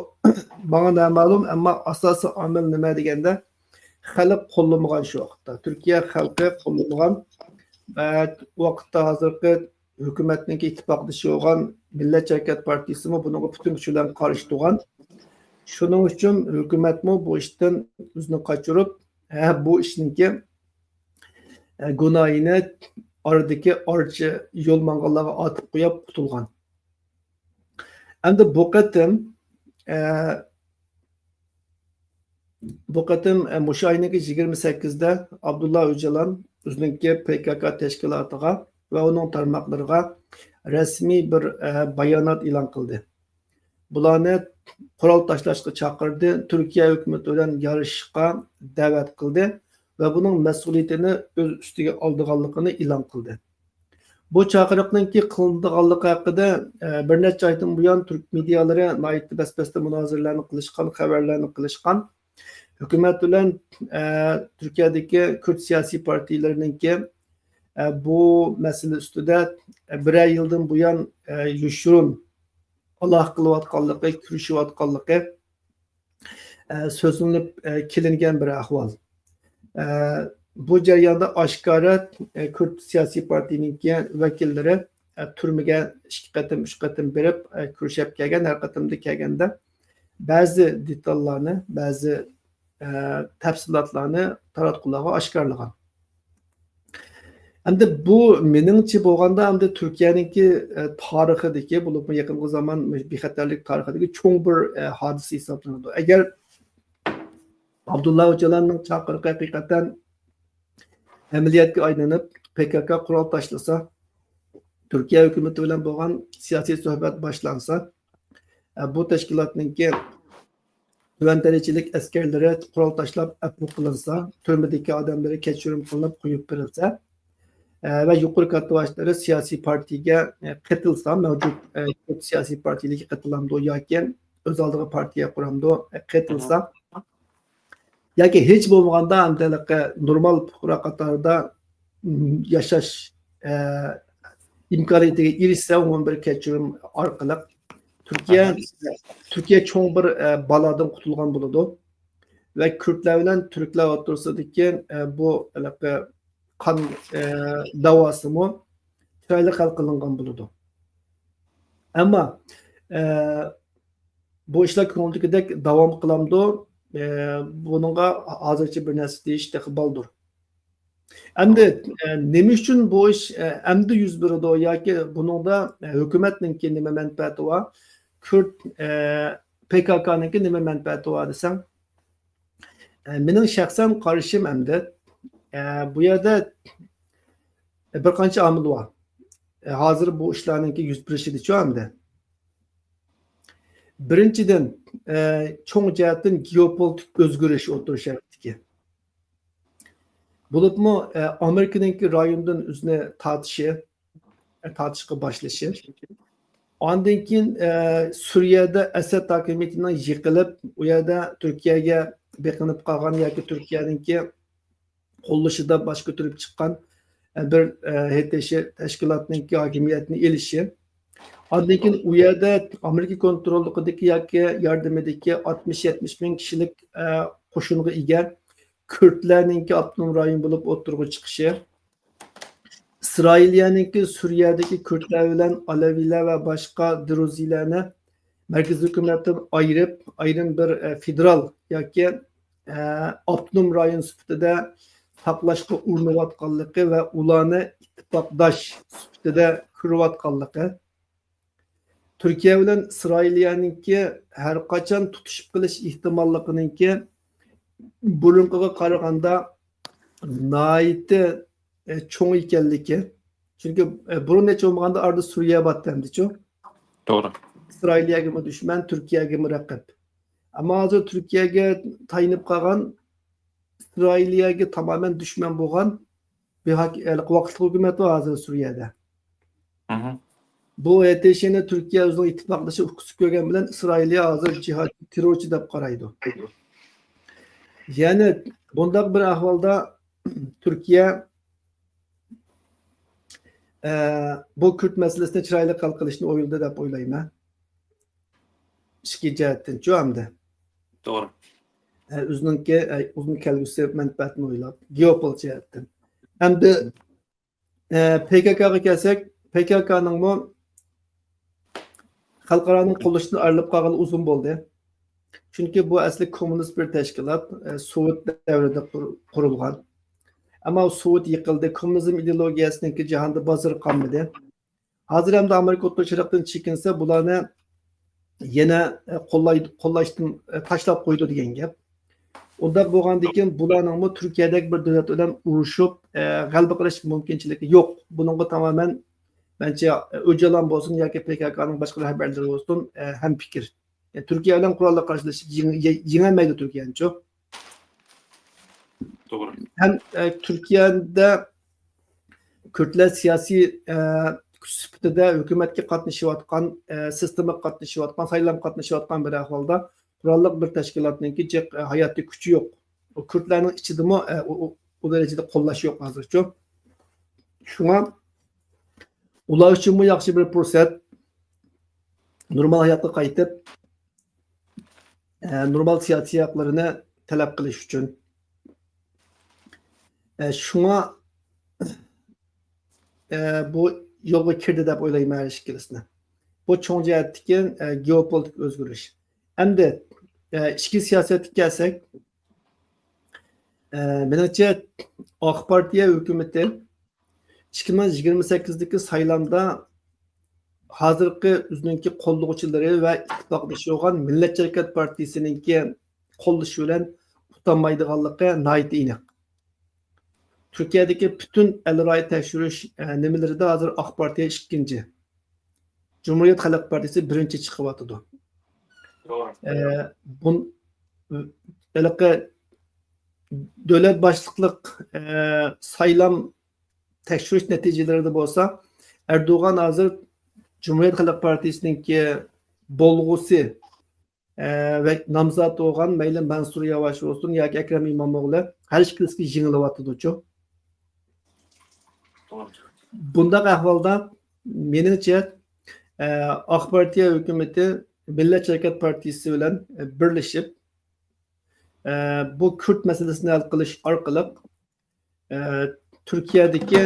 ماڭا نامەلۇم، ئەمما ئاساسىي ئامىل نېمە دېگەندە، خەلق قوللىمىغان شۇ ۋاقىتتا. تۈركىيە خەلقى قوللىمىغان. ئە، ۋاقىتتا ھازىرقى ھۆكۈمەتنىڭكى ئىتتىپاقدىشى بولغان مىللەتچى ھەرىكەت پارتىيىسىمۇ بۇنىڭغا پۈتۈن كۈچى بىلەن قارشى تۇرغان. شۇنىڭ ئۈچۈن ھۆكۈمەتمۇ بۇ ئىشتىن ئۆزىنى قاچۇرۇپ، ھە، بۇ ئىشنىڭكى، ئە، گۇناھىنى ئارىدىكى ئارچە يول ماڭغانلارغا ئاتىپ قويۇپ قۇتۇلغان. ئەمدى بۇ قېتىم، ئە، بۇ قېتىم، ئە، مۇشۇ ئاينىڭكى يىگىرمە سەككىزىدە ئابدۇللا ئۆجالان ئۆزىنىڭكى پى كاكا تەشكىلاتىغا ۋە ئۇنىڭ تارماقلىرىغا رەسمىي بىر، ئە، بايانات ئېلان قىلدى. بۇلارنى قورال تاشلاشقا چاقىردى، تۈركىيە ھۆكۈمىتى بىلەن يارىشىشقا دەۋەت قىلدى ۋە بۇنىڭ مەسئۇلىيىتىنى ئۆز ئۈستىگە ئالىدىغانلىقىنى ئېلان قىلدى. بۇ چاقىرىقنىڭكى قىلىنىدىغانلىقى ھەققىدە، ئە، بىر نەچچە ئايدىن بۇيان تۈرك مېدىيالىرى ناھايىتى بەس-بەستە مۇنازىرىلەرنى قىلىشقان، خەۋەرلەرنى قىلىشقان. ھۆكۈمەت بىلەن، ئە، تۈركىيەدىكى كۈرد سىياسىي پارتىيىلىرىنىڭكى، ئە، بۇ مەسىلە ئۈستىدە، ئە، بىرەر يىلدىن بۇيان، ئە، يوشۇرۇن ئالاقە قىلىۋاتقانلىقى، كۆرۈشۈۋاتقانلىقى، ئە، سۆزلىنىپ، ئە، كېلىنگەن بىر ئەھۋال. ئە، بۇ جەرياندا ئاشكارا، ئە، كۈرد سىياسىي پارتىيىنىڭكى ۋەكىللىرى، ئە، تۈرمىگە ئىككى قېتىم، ئۈچ قېتىم بېرىپ، ئە، كۆرۈشۈپ كەلگەن، ھەر قېتىمدا كەلگەندە بەزى دېتاللارنى، بەزى، ئە، تەپسىلاتلارنى تاراتقۇلارغا ئاشكارىلىغان. ئەمدى بۇ مېنىڭچە بولغاندا، ئەمدى تۈركىيەنىڭكى، ئە، تارىخىدىكى، بولۇپمۇ يېقىنقى زامان بىخەتەرلىك تارىخىدىكى چوڭ بىر، ئە، ھادىسە ھېسابلىنىدۇ. ئەگەر ئابدۇللا ئۆجالاننىڭ چاقىرىقى ھەقىقەتەن ئەمەلىيەتكە ئايلىنىپ، پى كاكا قورال تاشلىسا، تۈركىيە ھۆكۈمىتى بىلەن بولغان سىياسىي سۆھبەت باشلانسا، ئە، بۇ تەشكىلاتنىڭكى تۆۋەن دەرىجىلىك ئەسكەرلىرى قورال تاشلاپ ئەپۇ قىلىنسا، تۈرمىدىكى ئادەملىرى كەچۈرۈم قىلىنىپ قويۇپ بېرىلسە، ئە، ۋە يۇقىرى كاتتىباشلىرى سىياسىي پارتىيەگە، ئە، قېتىلسا، مەۋجۇت، ئە، كۆپ سىياسىي پارتىيىلەرگە قېتىلامدۇ ياكى ئۆز ئالدىغا پارتىيە قۇرامدۇ، ئە، قېتىلسا، ياكى ھېچ بولمىغاندا ئەمدى ھېلىقى نورمال پۇقرا قاتارىدا، م، ياشاش، ئە، ئىمكانىيىتىگە ئېرىشسە، ئومۇمەن بىر كەچۈرۈم ئارقىلىق تۈركىيە، تۈركىيە چوڭ بىر، ئە، بالادىن قۇتۇلغان بولىدۇ. ۋە كۈردلەر بىلەن تۈركلەر ئوتتۇرىسىدىكى، ئە، بۇ ھېلىقى قان، ئە، داۋاسىمۇ چىرايلىق ھەل قىلىنغان بولىدۇ. ئەمما، ئە، بۇ ئىشلار كۆڭۈلدىكىدەك داۋام قىلامدۇ؟ ئە، بۇنىڭغا ھازىرچە بىر نەرسە دېيىش تېخى بالدۇر. ئەمدى، ئە، نېمە ئۈچۈن بۇ ئىش، ئە، ئەمدى يۈز بېرىدۇ ياكى بۇنىڭدا، ئە، ھۆكۈمەتنىڭكى نېمە مەنپەئەتى بار؟ كۈرد، ئە، پى كاكانىڭكى نېمە مەنپەئەتى بار دېسەڭ، ئە، مېنىڭ شەخسەن قارىشىم ئەمدى، ئە، بۇ يەردە بىر قانچە ئامىل بار. ئە، ھازىر بۇ ئىشلارنىڭكى يۈز بېرىشىدىچۇ ئەمدى. بىرىنچىدىن، ئە، چوڭ جەھەتتىن گېئوپولىتىك ئۆزگىرىش ئوتتۇرا شەرقتىكى. بولۇپمۇ، ئە، ئامېرىكىنىڭكى رايوندىن ئۆزىنى تارتىشى، ئە، تارتىشقا باشلىشى. ئاندىن كېيىن، ئە، سۈرىيەدە ئەسەد ھاكىمىيىتىنىڭ يىقىلىپ، ئۇ يەردە تۈركىيەگە بېقىنىپ قالغان ياكى تۈركىيەنىڭكى قوللىشىدا باش كۆتۈرۈپ چىققان، ئە، بىر، ئە، ھەيتەشى تەشكىلاتنىڭكى ھاكىمىيەتنى ئېلىشى. ئاندىن كېيىن ئۇ يەردە ئامېرىكا كونتروللۇقىدىكى ياكى ياردىمىدىكى ئاتمىش يەتمىش مىڭ كىشىلىك، ئە، قوشۇنغا ئىگە كۈردلەرنىڭكى ئاپتونوم رايون بولۇپ ئوتتۇرىغا چىقىشى. ئىسرائىلىيەنىڭكى سۈرىيەدىكى كۈردلەر بىلەن ئەلەۋىلەر ۋە باشقا دىرۇزىلەرنى مەركىزىي ھۆكۈمەتتىن ئايرىپ، ئايرىم بىر، ئە، فېدېرال ياكى، ئە، ئاپتونوم رايون سۈپىتىدە ساقلاشقا ئۇرۇنۇۋاتقانلىقى ۋە ئۇلارنى ئىتتىپاقداش سۈپىتىدە كۆرۈۋاتقانلىقى، تۈركىيە بىلەن ئىسرائىلىيەنىڭكى ھەر قاچان تۇتۇشۇپ قېلىش ئېھتىماللىقىنىڭكى بۇرۇنقىغا قارىغاندا ناھايىتى، ئە، چوڭ ئىكەنلىكى، چۈنكى، ئە، بۇرۇن نەچچە بولمىغاندا ئارىدا سۈرىيە بارتتى ئەمدىچۇ؟ توغرا. ئىسرائىلىيەگىمۇ دۈشمەن، تۈركىيەگىمۇ رەقىب. ئەمما ھازىر تۈركىيەگە تايىنىپ قالغان، ئىسرائىلىيەگە تامامەن دۈشمەن بولغان بىر ھاك-، ھېلىقى ۋاقىتلىق ھۆكۈمەت بار ھازىر سۈرىيەدە. مهم. بۇ ھەتىشىنى تۈركىيە ئۆزىنىڭ ئىتتىپاقدىشى ئۇكىسى كۆرگەن بىلەن ئىسرائىلىيە ھازىر جىھاد تېررورچى دەپ قارايدۇ. يەنى بۇنداق بىر ئەھۋالدا تۈركىيە، ئە، بۇ كۈرد مەسىلىسىنى چىرايلىق ھەل قىلىشنى ئويلىدى دەپ ئويلايمەن. ئىچكى جەھەتتىنچۇ ئەمدى. توغرا. ئە، ئۆزىنىڭكى، ئە، ئۇزۇن كەلگۈسى مەنپەئەتىنى ئويلاپ، گېئوپولىتىك جەھەتتىن. ئەمدى، ئە، پې كې كاغا كەلسەك، پې كې كانىڭمۇ خەلقئارانىڭ قوللىشىدىن ئايرىلىپ قالغىلى ئۇزۇن بولدى. چۈنكى بۇ ئەسلى كوممۇنىست بىر تەشكىلات، ئە، سوۋېت دەۋرىدە قۇر-، قۇرۇلغان. ئەمما سوۋېت يىقىلدى، كوممۇنىزم ئىدېئولوگىيەسىنىڭكى جاھاندا بازىرى قالمىدى. ھازىر ئەمدى ئامېرىكا ئوتتۇرا شەرقتىن چېكىنسە، بۇلارنى يەنە، ئە، قوللاي-، قوللاشتىن، ئە، تاشلاپ قويىدۇ دېگەن گەپ. ئۇنداق بولغاندىن كېيىن بۇلارنىڭمۇ تۈركىيەدەك بىر دۆلەت بىلەن ئۇرۇشۇپ، ئە، غەلىبە قىلىش مۇمكىنچىلىكى يوق. بۇنىڭغا تامامەن، مەنچە، ئە، ئۆجالان بولسۇن ياكى پې كې كانىڭ باشقا رەھبەرلىرى بولسۇن، ئە، ھەمپىكىر. يەنى تۈركىيە بىلەن قوراللىق قارشىلىشىپ يېڭ-، يە-، يېڭەلمەيدۇ تۈركىيەنىچۇ. توغرا. ھەم، ئە، تۈركىيەدە كۈردلەر سىياسىي، ئە، كۈچ سۈپىتىدە ھۆكۈمەتكە قاتنىشىۋاتقان، ئە، سىستېمىغا قاتنىشىۋاتقان، سايلامغا قاتنىشىۋاتقان بىر ئەھۋالدا قوراللىق بىر تەشكىلاتنىڭكى جىق، ئە، ھاياتىي كۈچى يوق. ئۇ كۈردلەرنىڭ ئىچىدىمۇ، ئە، ئۇ، ئۇ، ئۇ دەرىجىدە قوللاش يوق ھازىرچۇ. شۇڭا ئۇلار ئۈچۈنمۇ ياخشى بىر پۇرسەت، نورمال ھاياتقا قايتىپ، ئە، نورمال سىياسىي ھەقلىرىنى تەلەپ قىلىش ئۈچۈن. ئە، شۇڭا، ئە، بۇ يولغا كىردى دەپ ئويلايمەن ھەر ئىككىلىسىنى. بۇ چوڭ جەھەتتىكى، ئە، گېئوپولىتىك ئۆزگىرىش. ئەمدى، ئە، ئىچكى سىياسەتكە كەلسەك، ئە، مېنىڭچە، ئاق پارتىيە ھۆكۈمىتى ئىككى مىڭ يىگىرمە سەككىزدىكى سايلامدا ھازىرقى ئۆزىنىڭكى قوللىغۇچىلىرى ۋە ئىتتىپاقدىشى بولغان مىللەتچى ھەرىكەت پارتىيىسىنىڭكى قوللىشى بىلەن ئۇتالمايدىغانلىقى ناھايىتى ئېنىق. تۈركىيەدىكى پۈتۈن ئەل رايى تەكشۈرۈش، ئە، نېمىلىرىدە ھازىر ئاق پارتىيە ئىككىنچى، جۇمھۇرىيەت خەلق پارتىيىسى بىرىنچى چىقىۋاتىدۇ. ئە، بۇن-، ھېلىقى دۆلەت باشلىقلىق، ئە، سايلام تەكشۈرۈش نەتىجىلىرىدە بولسا، ئەردوغان ھازىر جۇمھۇرىيەت خەلق پارتىيىسىنىڭكى بولغۇسى، ئە، ۋە نامزات بولغان مەيلى مەنسۇر ياۋاش بولسۇن ياكى ئەكرەم ئىمامئوغلى ھەر ئىككىلىسىگە يېڭىلىۋاتىدۇچۇ. بۇنداق ئەھۋالدا مېنىڭچە، ئە، ئاق پارتىيە ھۆكۈمىتى مىللەتچى ھەرىكەت پارتىيىسى بىلەن، ئە، بىرلىشىپ، ئە، بۇ كۈرد مەسىلىسىنى ھەل قىلىش ئارقىلىق، ئە، تۈركىيەدىكى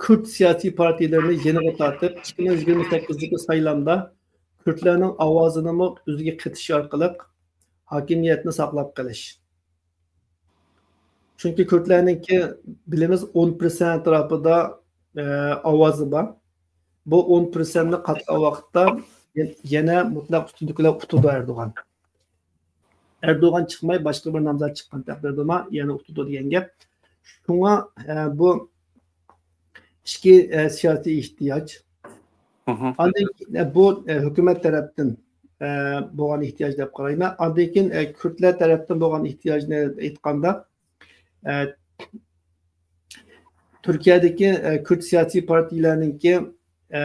كۈرد سىياسىي پارتىيىلىرىنى يېنىغا تارتىپ، ئىككى مىڭ يىگىرمە سەككىزدىكى سايلامدا كۈردلەرنىڭ ئاۋازىنىمۇ ئۆزىگە قېتىش ئارقىلىق ھاكىمىيەتنى ساقلاپ قېلىش. چۈنكى كۈردلەرنىڭكى بىلىمىز ئون پىرسەنت ئەتراپىدا، ئە، ئاۋازى بار. بۇ ئون پىرسەنتنى قاتلىغان ۋاقىتتا يەنە مۇتلەق ئۈستۈنلۈك بىلەن ئۇتىدۇ ئەردوغان. ئەردوغان چىقماي باشقا بىر نامزات چىققان تەقدىردىمۇ يەنە ئۇتىدۇ دېگەن گەپ. شۇڭا، ئە، بۇ ئىچكى، ئە، سىياسىي ئېھتىياج. ئاندىن كېيىن، ئە، بۇ، ئە، ھۆكۈمەت تەرەپتىن، ئە، بولغان ئېھتىياج دەپ قارايمەن. ئاندىن كېيىن، ئە، كۈردلەر تەرەپتىن بولغان ئېھتىياجنى ئېيتقاندا، ئە، تۈركىيەدىكى، ئە، كۈرد سىياسىي پارتىيىلەرنىڭكى، ئە،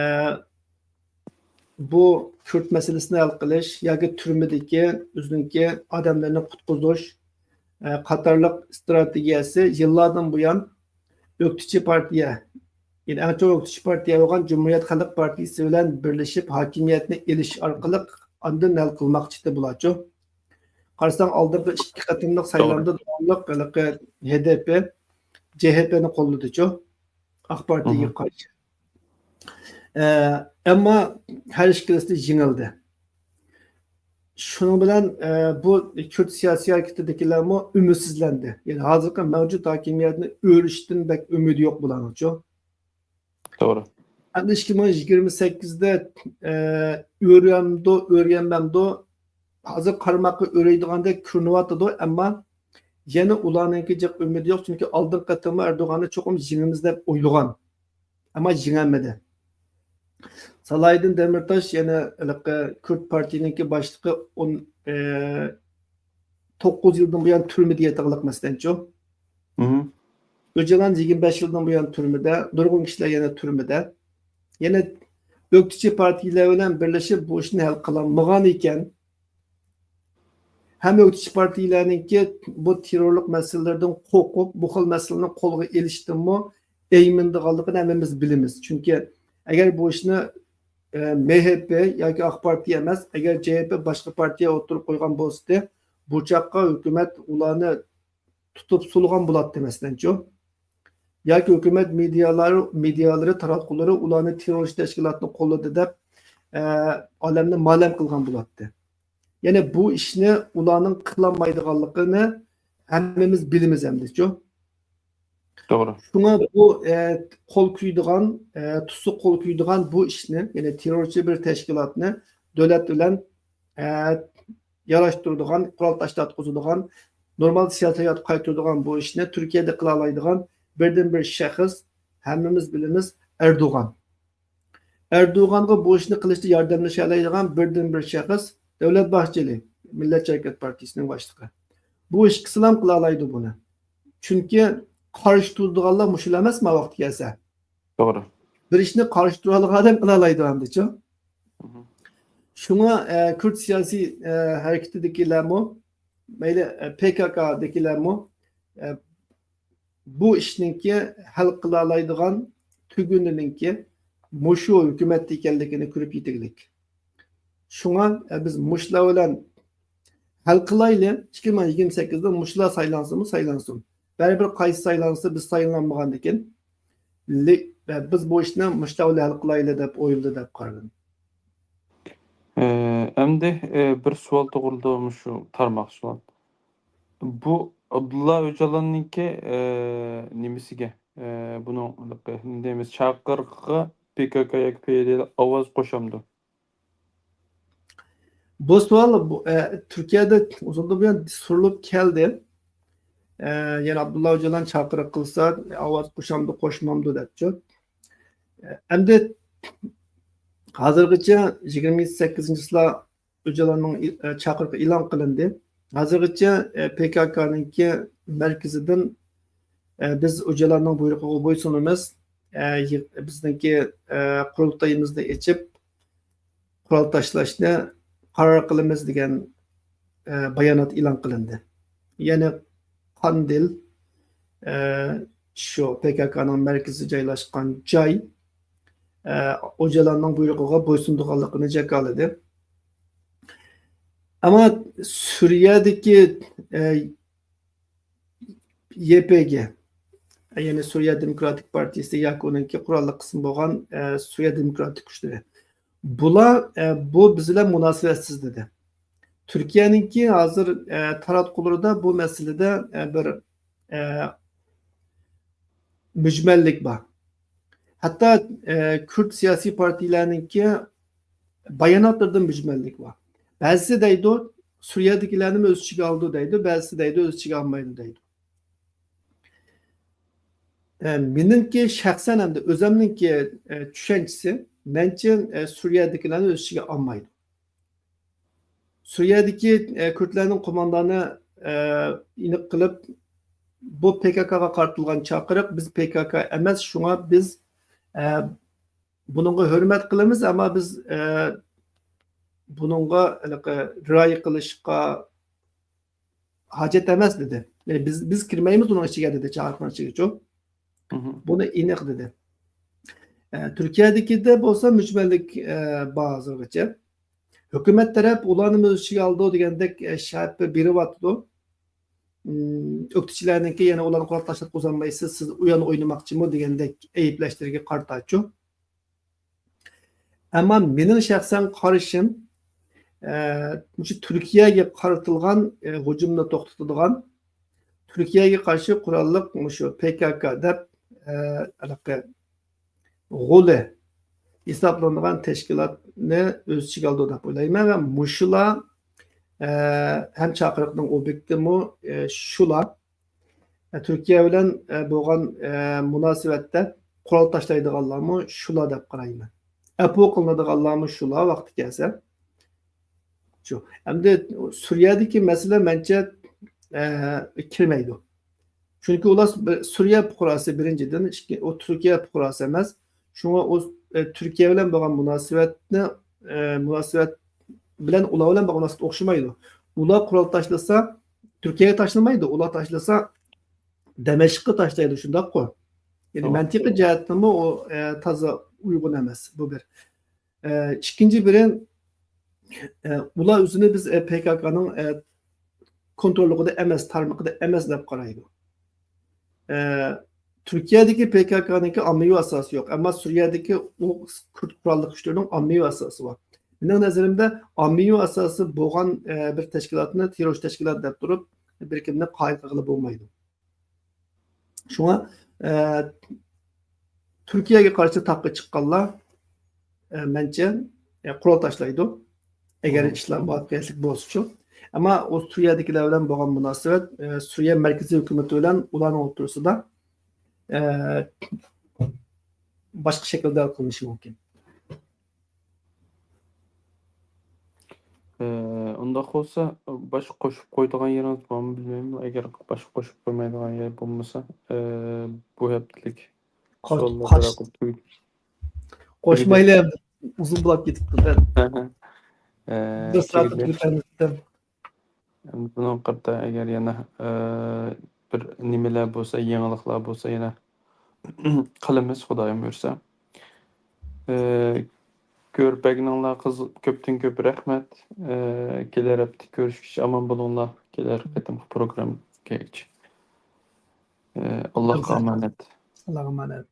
بۇ كۈرد مەسىلىسىنى ھەل قىلىش ياكى تۈرمىدىكى ئۆزىنىڭكى ئادەملىرىنى قۇتقۇزۇش، ئە، قاتارلىق ئىستراتېگىيەسى يىللاردىن بۇيان ئۆكتىچى پارتىيە، يەنى ئەڭ چوڭ ئۆكتىچى پارتىيە بولغان جۇمھۇرىيەت خەلق پارتىيىسى بىلەن بىرلىشىپ ھاكىمىيەتنى ئېلىش ئارقىلىق ئاندىن ھەل قىلماقچى ئىدى بۇلارچۇ. قارىساڭ ئالدىنقى ئىككى قېتىملىق سايلامدا داۋاملىق ھېلىقى ھې دې پې، جې ھې پېنى قوللىدىچۇ. ئاق پارتىيەگە قارشى. ئە، ئەمما ھەر ئىككىلىسى يېڭىلدى. شۇنىڭ بىلەن، ئە، بۇ كۈرد سىياسىي ھەرىكىتىدىكىلەرمۇ ئۈمىدسىزلەندى. يەنى ھازىرقى مەۋجۇت ھاكىمىيەتنى ئۆرۈشتىن بەك ئۈمىدى يوق بۇلارنىڭچۇ. توغرا. ئەمدى ئىككى مىڭ يىگىرمە سەككىزدە، ئە، ئۆرۈمدۇ، ئۆرۈيەلمەمدۇ؟ ھازىر قارىماققا ئۆرۈيدىغاندەك كۆرۈنۈۋاتىدۇ، ئەمما يەنە ئۇلارنىڭكى جىق ئۈمىدى يوق، چۈنكى ئالدىنقى قېتىممۇ ئەردوغاننى چوقۇم يېڭىمىز دەپ ئويلىغان، ئەمما يېڭەلمىدى. سالاھىدىن دەمىرتاش يەنە ھېلىقى كۈرد پارتىيىنىڭكى باشلىقى ئون، ئى، توققۇز يىلدىن بۇيان تۈرمىدە ياتىغلىق، مەسىلەنچۇ. مھم. ئۆجالان يىگىرمە بەش يىلدىن بۇيان تۈرمىدە، نۇرغۇن كىشىلەر يەنە تۈرمىدە. يەنە ئۆكتىچى پارتىيىلەر بىلەن بىرلىشىپ بۇ ئىشنى ھەل قىلالمىغان ئىكەن. ھەم ئۆكتىچى پارتىيىلەرنىڭكى بۇ تېررورلۇق مەسىلىلىرىدىن قورقۇپ، بۇ خىل مەسىلىنى قولغا ئېلىشتىنمۇ ئەيمىنىدىغانلىقىنى ھەممىمىز بىلىمىز. چۈنكى ئەگەر بۇ ئىشنى، ئە، م ھ پ ياكى ئاق پارتىيە ئەمەس، ئەگەر ج پ باشقا پارتىيە ئوتتۇرىغا قويغان بولسىدى، بۇ چاغقا ھۆكۈمەت ئۇلارنى تۇتۇپ سولىغان بولاتتى، مەسىلەنچۇ. ياكى ھۆكۈمەت مېدىيالار-، مېدىيالىرى، تاراتقۇلىرى ئۇلارنى تېررورچى تەشكىلاتنى قوللىدى دەپ، ئە، ئالەمنى مالەم قىلغان بولاتتى. يەنى بۇ ئىشنى ئۇلارنىڭ قىلالمايدىغانلىقىنى ھەممىمىز بىلىمىز ئەمدىچۇ. توغرا. شۇڭا بۇ، ئە، قول كۆيىدىغان، ئە، تۇتسا قول كۆيىدىغان بۇ ئىشنى، يەنى تېررورچى بىر تەشكىلاتنى دۆلەت بىلەن، ئە، ياراشتۇرىدىغان، قورال تاشلاتقۇزىدىغان، نورمال سىياسىي ھاياتقا قايتۇرىدىغان بۇ ئىشنى تۈركىيەدە قىلالايدىغان بىردىنبىر شەخس، ھەممىمىز بىلىمىز، ئەردوغان. ئەردوغانغا بۇ ئىشنى قىلىشتا ياردەملىشەلەيدىغان بىردىنبىر شەخس دەۋلەت باھچېلى، مىللەتچى ھەرىكەت پارتىيىسىنىڭ باشلىقى. بۇ ئىككىسىلام قىلالايدۇ بۇنى. چۈنكى قارشى تۇرىدىغانلار مۇشۇلار ئەمەسما، ۋاقتى كەلسە؟ توغرا. بىر ئىشنى قارشى تۇرالىغان ئادەم قىلالايدۇ ئەمدىچۇ. مھم. شۇڭا، ئە، كۈرد سىياسىي، ئە، ھەرىكىتىدىكىلەرمۇ، مەيلى، ئە، پ ك ك دىكىلەرمۇ، ئە، بۇ ئىشنىڭكى ھەل قىلالايدىغان تۈگۈنىنىڭكى مۇشۇ ھۆكۈمەتتە ئىكەنلىكىنى كۆرۈپ يېتىگلىك. شۇڭا، ئە، بىز مۇشۇلار بىلەن ھەل قىلايلى، ئىككى مىڭ يىگىرمە سەككىزدە مۇشۇلار سايلانسىمۇ سايلانسۇن. بەرىبىر قايسى سايلانسا، بىز سايلانمىغاندىكىن، لى-، ئە، بىز بۇ ئىشنى مۇشۇلار بىلەن ھەل قىلايلى دەپ ئويلىدى دەپ قارىدىم. ئە، ئەمدى، ئە، بىر سوئال توغرىلىدا مۇشۇ تارماق سوئال. بۇ ئابدۇللا ئۆجالاننىڭكى، ئە، نېمىسىگە، ئە، بۇنىڭ، نېمە دەيمىز، چاقىرىقىغا پ ك ك ياكى پ د ئاۋاز قوشامدۇ؟ بۇ سوئال بۇ، ئە، تۈركىيەدە ئۇزۇندىن بۇيان سورىلىپ كەلدى. ئە، يەنە ئابدۇللا ئۆجالان چاقىرىق قىلسا، ئاۋاز قوشامدۇ، قوشمامدۇ دەپچۇ. ئە، ئەمدى ھازىرغىچە يىگىرمە سەككىزىنچى چىسلا ئۆجالاننىڭ ئى-، ئە، چاقىرىقى ئېلان قىلىندى. ھازىرغىچە، ئە، پ ك ك نىڭكى مەركىزىدىن، ئە، بىز ئۆجالاننىڭ بۇيرۇقىغا بويسۇنىمىز. ئە، يىغ-، بىزنىڭكى، ئە، قۇرۇلتىيىمىزنى ئېچىپ، قورال تاشلاشنى قارار قىلىمىز دېگەن، ئە، بايانات ئېلان قىلىندى. يەنى قاندىل، ئە، شۇ پ ك ك نىڭ مەركىزى جايلاشقان جاي، ئە، ئۆجالاننىڭ بۇيرۇقىغا بويسۇنىدىغانلىقىنى جاكارلىدى. ئەمما سۈرىيەدىكى، ئە، ي پ گ، يەنى سۈرىيە دېموكراتىك پارتىيىسى ياكى ئۇنىڭكى قوراللىق قىسمى بولغان، ئە، سۈرىيە دېموكراتىك كۈچلىرى، بۇلار، ئە، بۇ بىز بىلەن مۇناسىۋەتسىز دېدى. تۈركىيەنىڭكى ھازىر، ئە، تاراتقۇلىرىدا بۇ مەسىلىدە، ئە، بىر، ئە، مۈجمەللىك بار. ھەتتا، ئە، كۈرد سىياسىي پارتىيىلەرنىڭكى باياناتلىرىدا مۈجمەللىك بار. بەزىسى دەيدۇ، سۈرىيەدىكىلەرنىمۇ ئۆز ئىچىگە ئالىدۇ دەيدۇ، بەزىسى دەيدۇ، ئۆز ئىچىگە ئالمايدۇ دەيدۇ. ئە، مېنىڭكى شەخسەن ھەمدە ئۆزەمنىڭكى، ئە، چۈشەنچىسى، مەنچە، ئە، سۈرىيەدىكىلەرنى ئۆز ئىچىگە ئالمايدۇ. سۈرىيەدىكى، ئە، كۈردلەرنىڭ قوماندانى، ئە، ئېنىق قىلىپ، بۇ پ ك ك غا قارىتىلغان چاقىرىق، بىز پ ك ك ئەمەس، شۇڭا بىز، ئە، بۇنىڭغا ھۆرمەت قىلىمىز، ئەمما بىز، ئە، بۇنىڭغا ھېلىقى رىئايە قىلىشقا ھاجەت ئەمەس دېدى. يەنى بىز، بىز كىرمەيمىز ئۇنىڭ ئىچىگە دېدى، چاقىرىقنىڭ ئىچىگىچۇ. مھم. بۇنى ئېنىق دېدى. ئە، تۈركىيەدىكىدە بولسا مۈجمەللىك، ئە، بار ھازىرغىچە. ھۆكۈمەت تەرەپ ئۇلارنىمۇ ئۆز ئىچىگە ئالىدۇ دېگەندەك، ئە، شەپە بېرىۋاتىدۇ. ئىم، ئۆكتىچىلەرنىڭكى يەنە ئۇلارنى قورال تاشلاتقۇزالمايسىز، سىز ئۇ يەرنى ئوينىماقچىمۇ دېگەندەك ئەيىبلەشلىرىگە قارىتاچۇ. ئەمما مېنىڭ شەخسەن قارىشىم، ئە، مۇشۇ تۈركىيەگە قارىتىلغان، ئە، ھۇجۇمنى توختىتىدىغان، تۈركىيەگە قارشى قوراللىق مۇشۇ پ ك ك دەپ، ئە، ھېلىقى غۇلى ھېسابلىنىدىغان تەشكىلاتنى ئۆز ئىچىگە ئالىدۇ دەپ ئويلايمەن ۋە مۇشۇلار، ئە، ھەم چاقىرىقنىڭ ئوبيېكتىمۇ، ئە، شۇلار. ئە، تۈركىيە بىلەن، ئە، بولغان، ئە، مۇناسىۋەتتە قورال تاشلايدىغانلارمۇ شۇلار دەپ قارايمەن. ئەپۇ قىلىنىدىغانلارمۇ شۇلار ۋاقتى كەلسە. شۇ. ئەمدى سۈرىيەدىكى مەسىلە مەنچە، ئە، كىرمەيدۇ. چۈنكى ئۇلار بىر، سۈرىيە پۇقراسى بىرىنچىدىن، ئىككى، ئۇ تۈركىيە پۇقراسى ئەمەس. شۇڭا ئۇ، ئە، تۈركىيە بىلەن بولغان مۇناسىۋەتنى، ئە، مۇناسىۋەت بىلەن ئۇلار بىلەن بولغان مۇناسىۋەت ئوخشىمايدۇ. ئۇلار قورال تاشلىسا، تۈركىيەگە تاشلىمايدۇ. ئۇلار تاشلىسا، دەمەشققە تاشلايدۇ، شۇنداققۇ؟ يەنى توغرا. مەنتىقىي جەھەتتىنمۇ ئۇ، ئە، تازا ئۇيغۇن ئەمەس. بۇ بىر. ئە، ئىككىنچى بىرى، ئە، ئۇلار ئۆزىنى بىز، ئە، پى كاكانىڭ، ئە، كونتروللۇقىدا ئەمەس، تارمىقىدا ئەمەس دەپ قارايدۇ. ئە، تۈركىيەدىكى پى كاكانىڭكى ئاممىۋى ئاساسى يوق، ئەمما سۈرىيەدىكى ئۇ كۈرد قوراللىق كۈچلىرىنىڭ ئاممىۋى ئاساسى بار. مېنىڭ نەزىرىمدە، ئاممىۋى ئاساسى بولغان، ئە، بىر تەشكىلاتنى تېررورچى تەشكىلات دەپ تۇرۇپ، بىر كىمنى قايىل قىلغىلى بولمايدۇ. شۇڭا، ئە، تۈركىيەگە قارشى تاغقا چىققانلار، ئە، مەنچە، ئە، قورال تاشلايدۇ. ئەگەر ئىشلار مۇۋەپپەقىيەتلىك بولسىچۇ. ئەمما ئۇ سۈرىيەدىكىلەر بىلەن بولغان مۇناسىۋەت، ئە، سۈرىيە مەركىزىي ھۆكۈمىتى بىلەن ئۇلارنىڭ ئوتتۇرىسىدا، ئە، باشقا شەكىلدە ھەل قىلىنىشى مۇمكىن. ئى، ئۇنداق بولسا، باشقا قوشۇپ قويىدىغان يېرىڭىز بارمۇ بىلمەيمەن. ئەگەر باشقا قوشۇپ قويمايدىغان يەر بولمىسا، ئى، بۇ ھەپتىلىك قوش-، سوئاللار قوش-، بىراقلا تۈگىدى. قوشمايلى ئەمدى. ئۇزۇن بولاپ كېتىپتۇ. ئەھە. ئى، بىر سائەتنى تۈگىدى. تۈگىتەلمىدىم. ئەمدى بۇنىڭغا قارىتا ئەگەر يەنە، ئى، بىر نېمىلەر بولسا، يېڭىلىقلار بولسا يەنە قىلىمىز، خۇدايىم بۇيرۇسا. ئى، كۆرۈپ بەرگىنىڭلار قىز-، كۆپتىن كۆپ رەھمەت. ئى، كېلەر ھەپتە كۆرۈشكىچە ئامان بولۇڭلار. كېلەر قېتىمقى پروگراممىغىچە. ئى، ئاللاھقا ئامانەت. ئاللاھقا ئامانەت.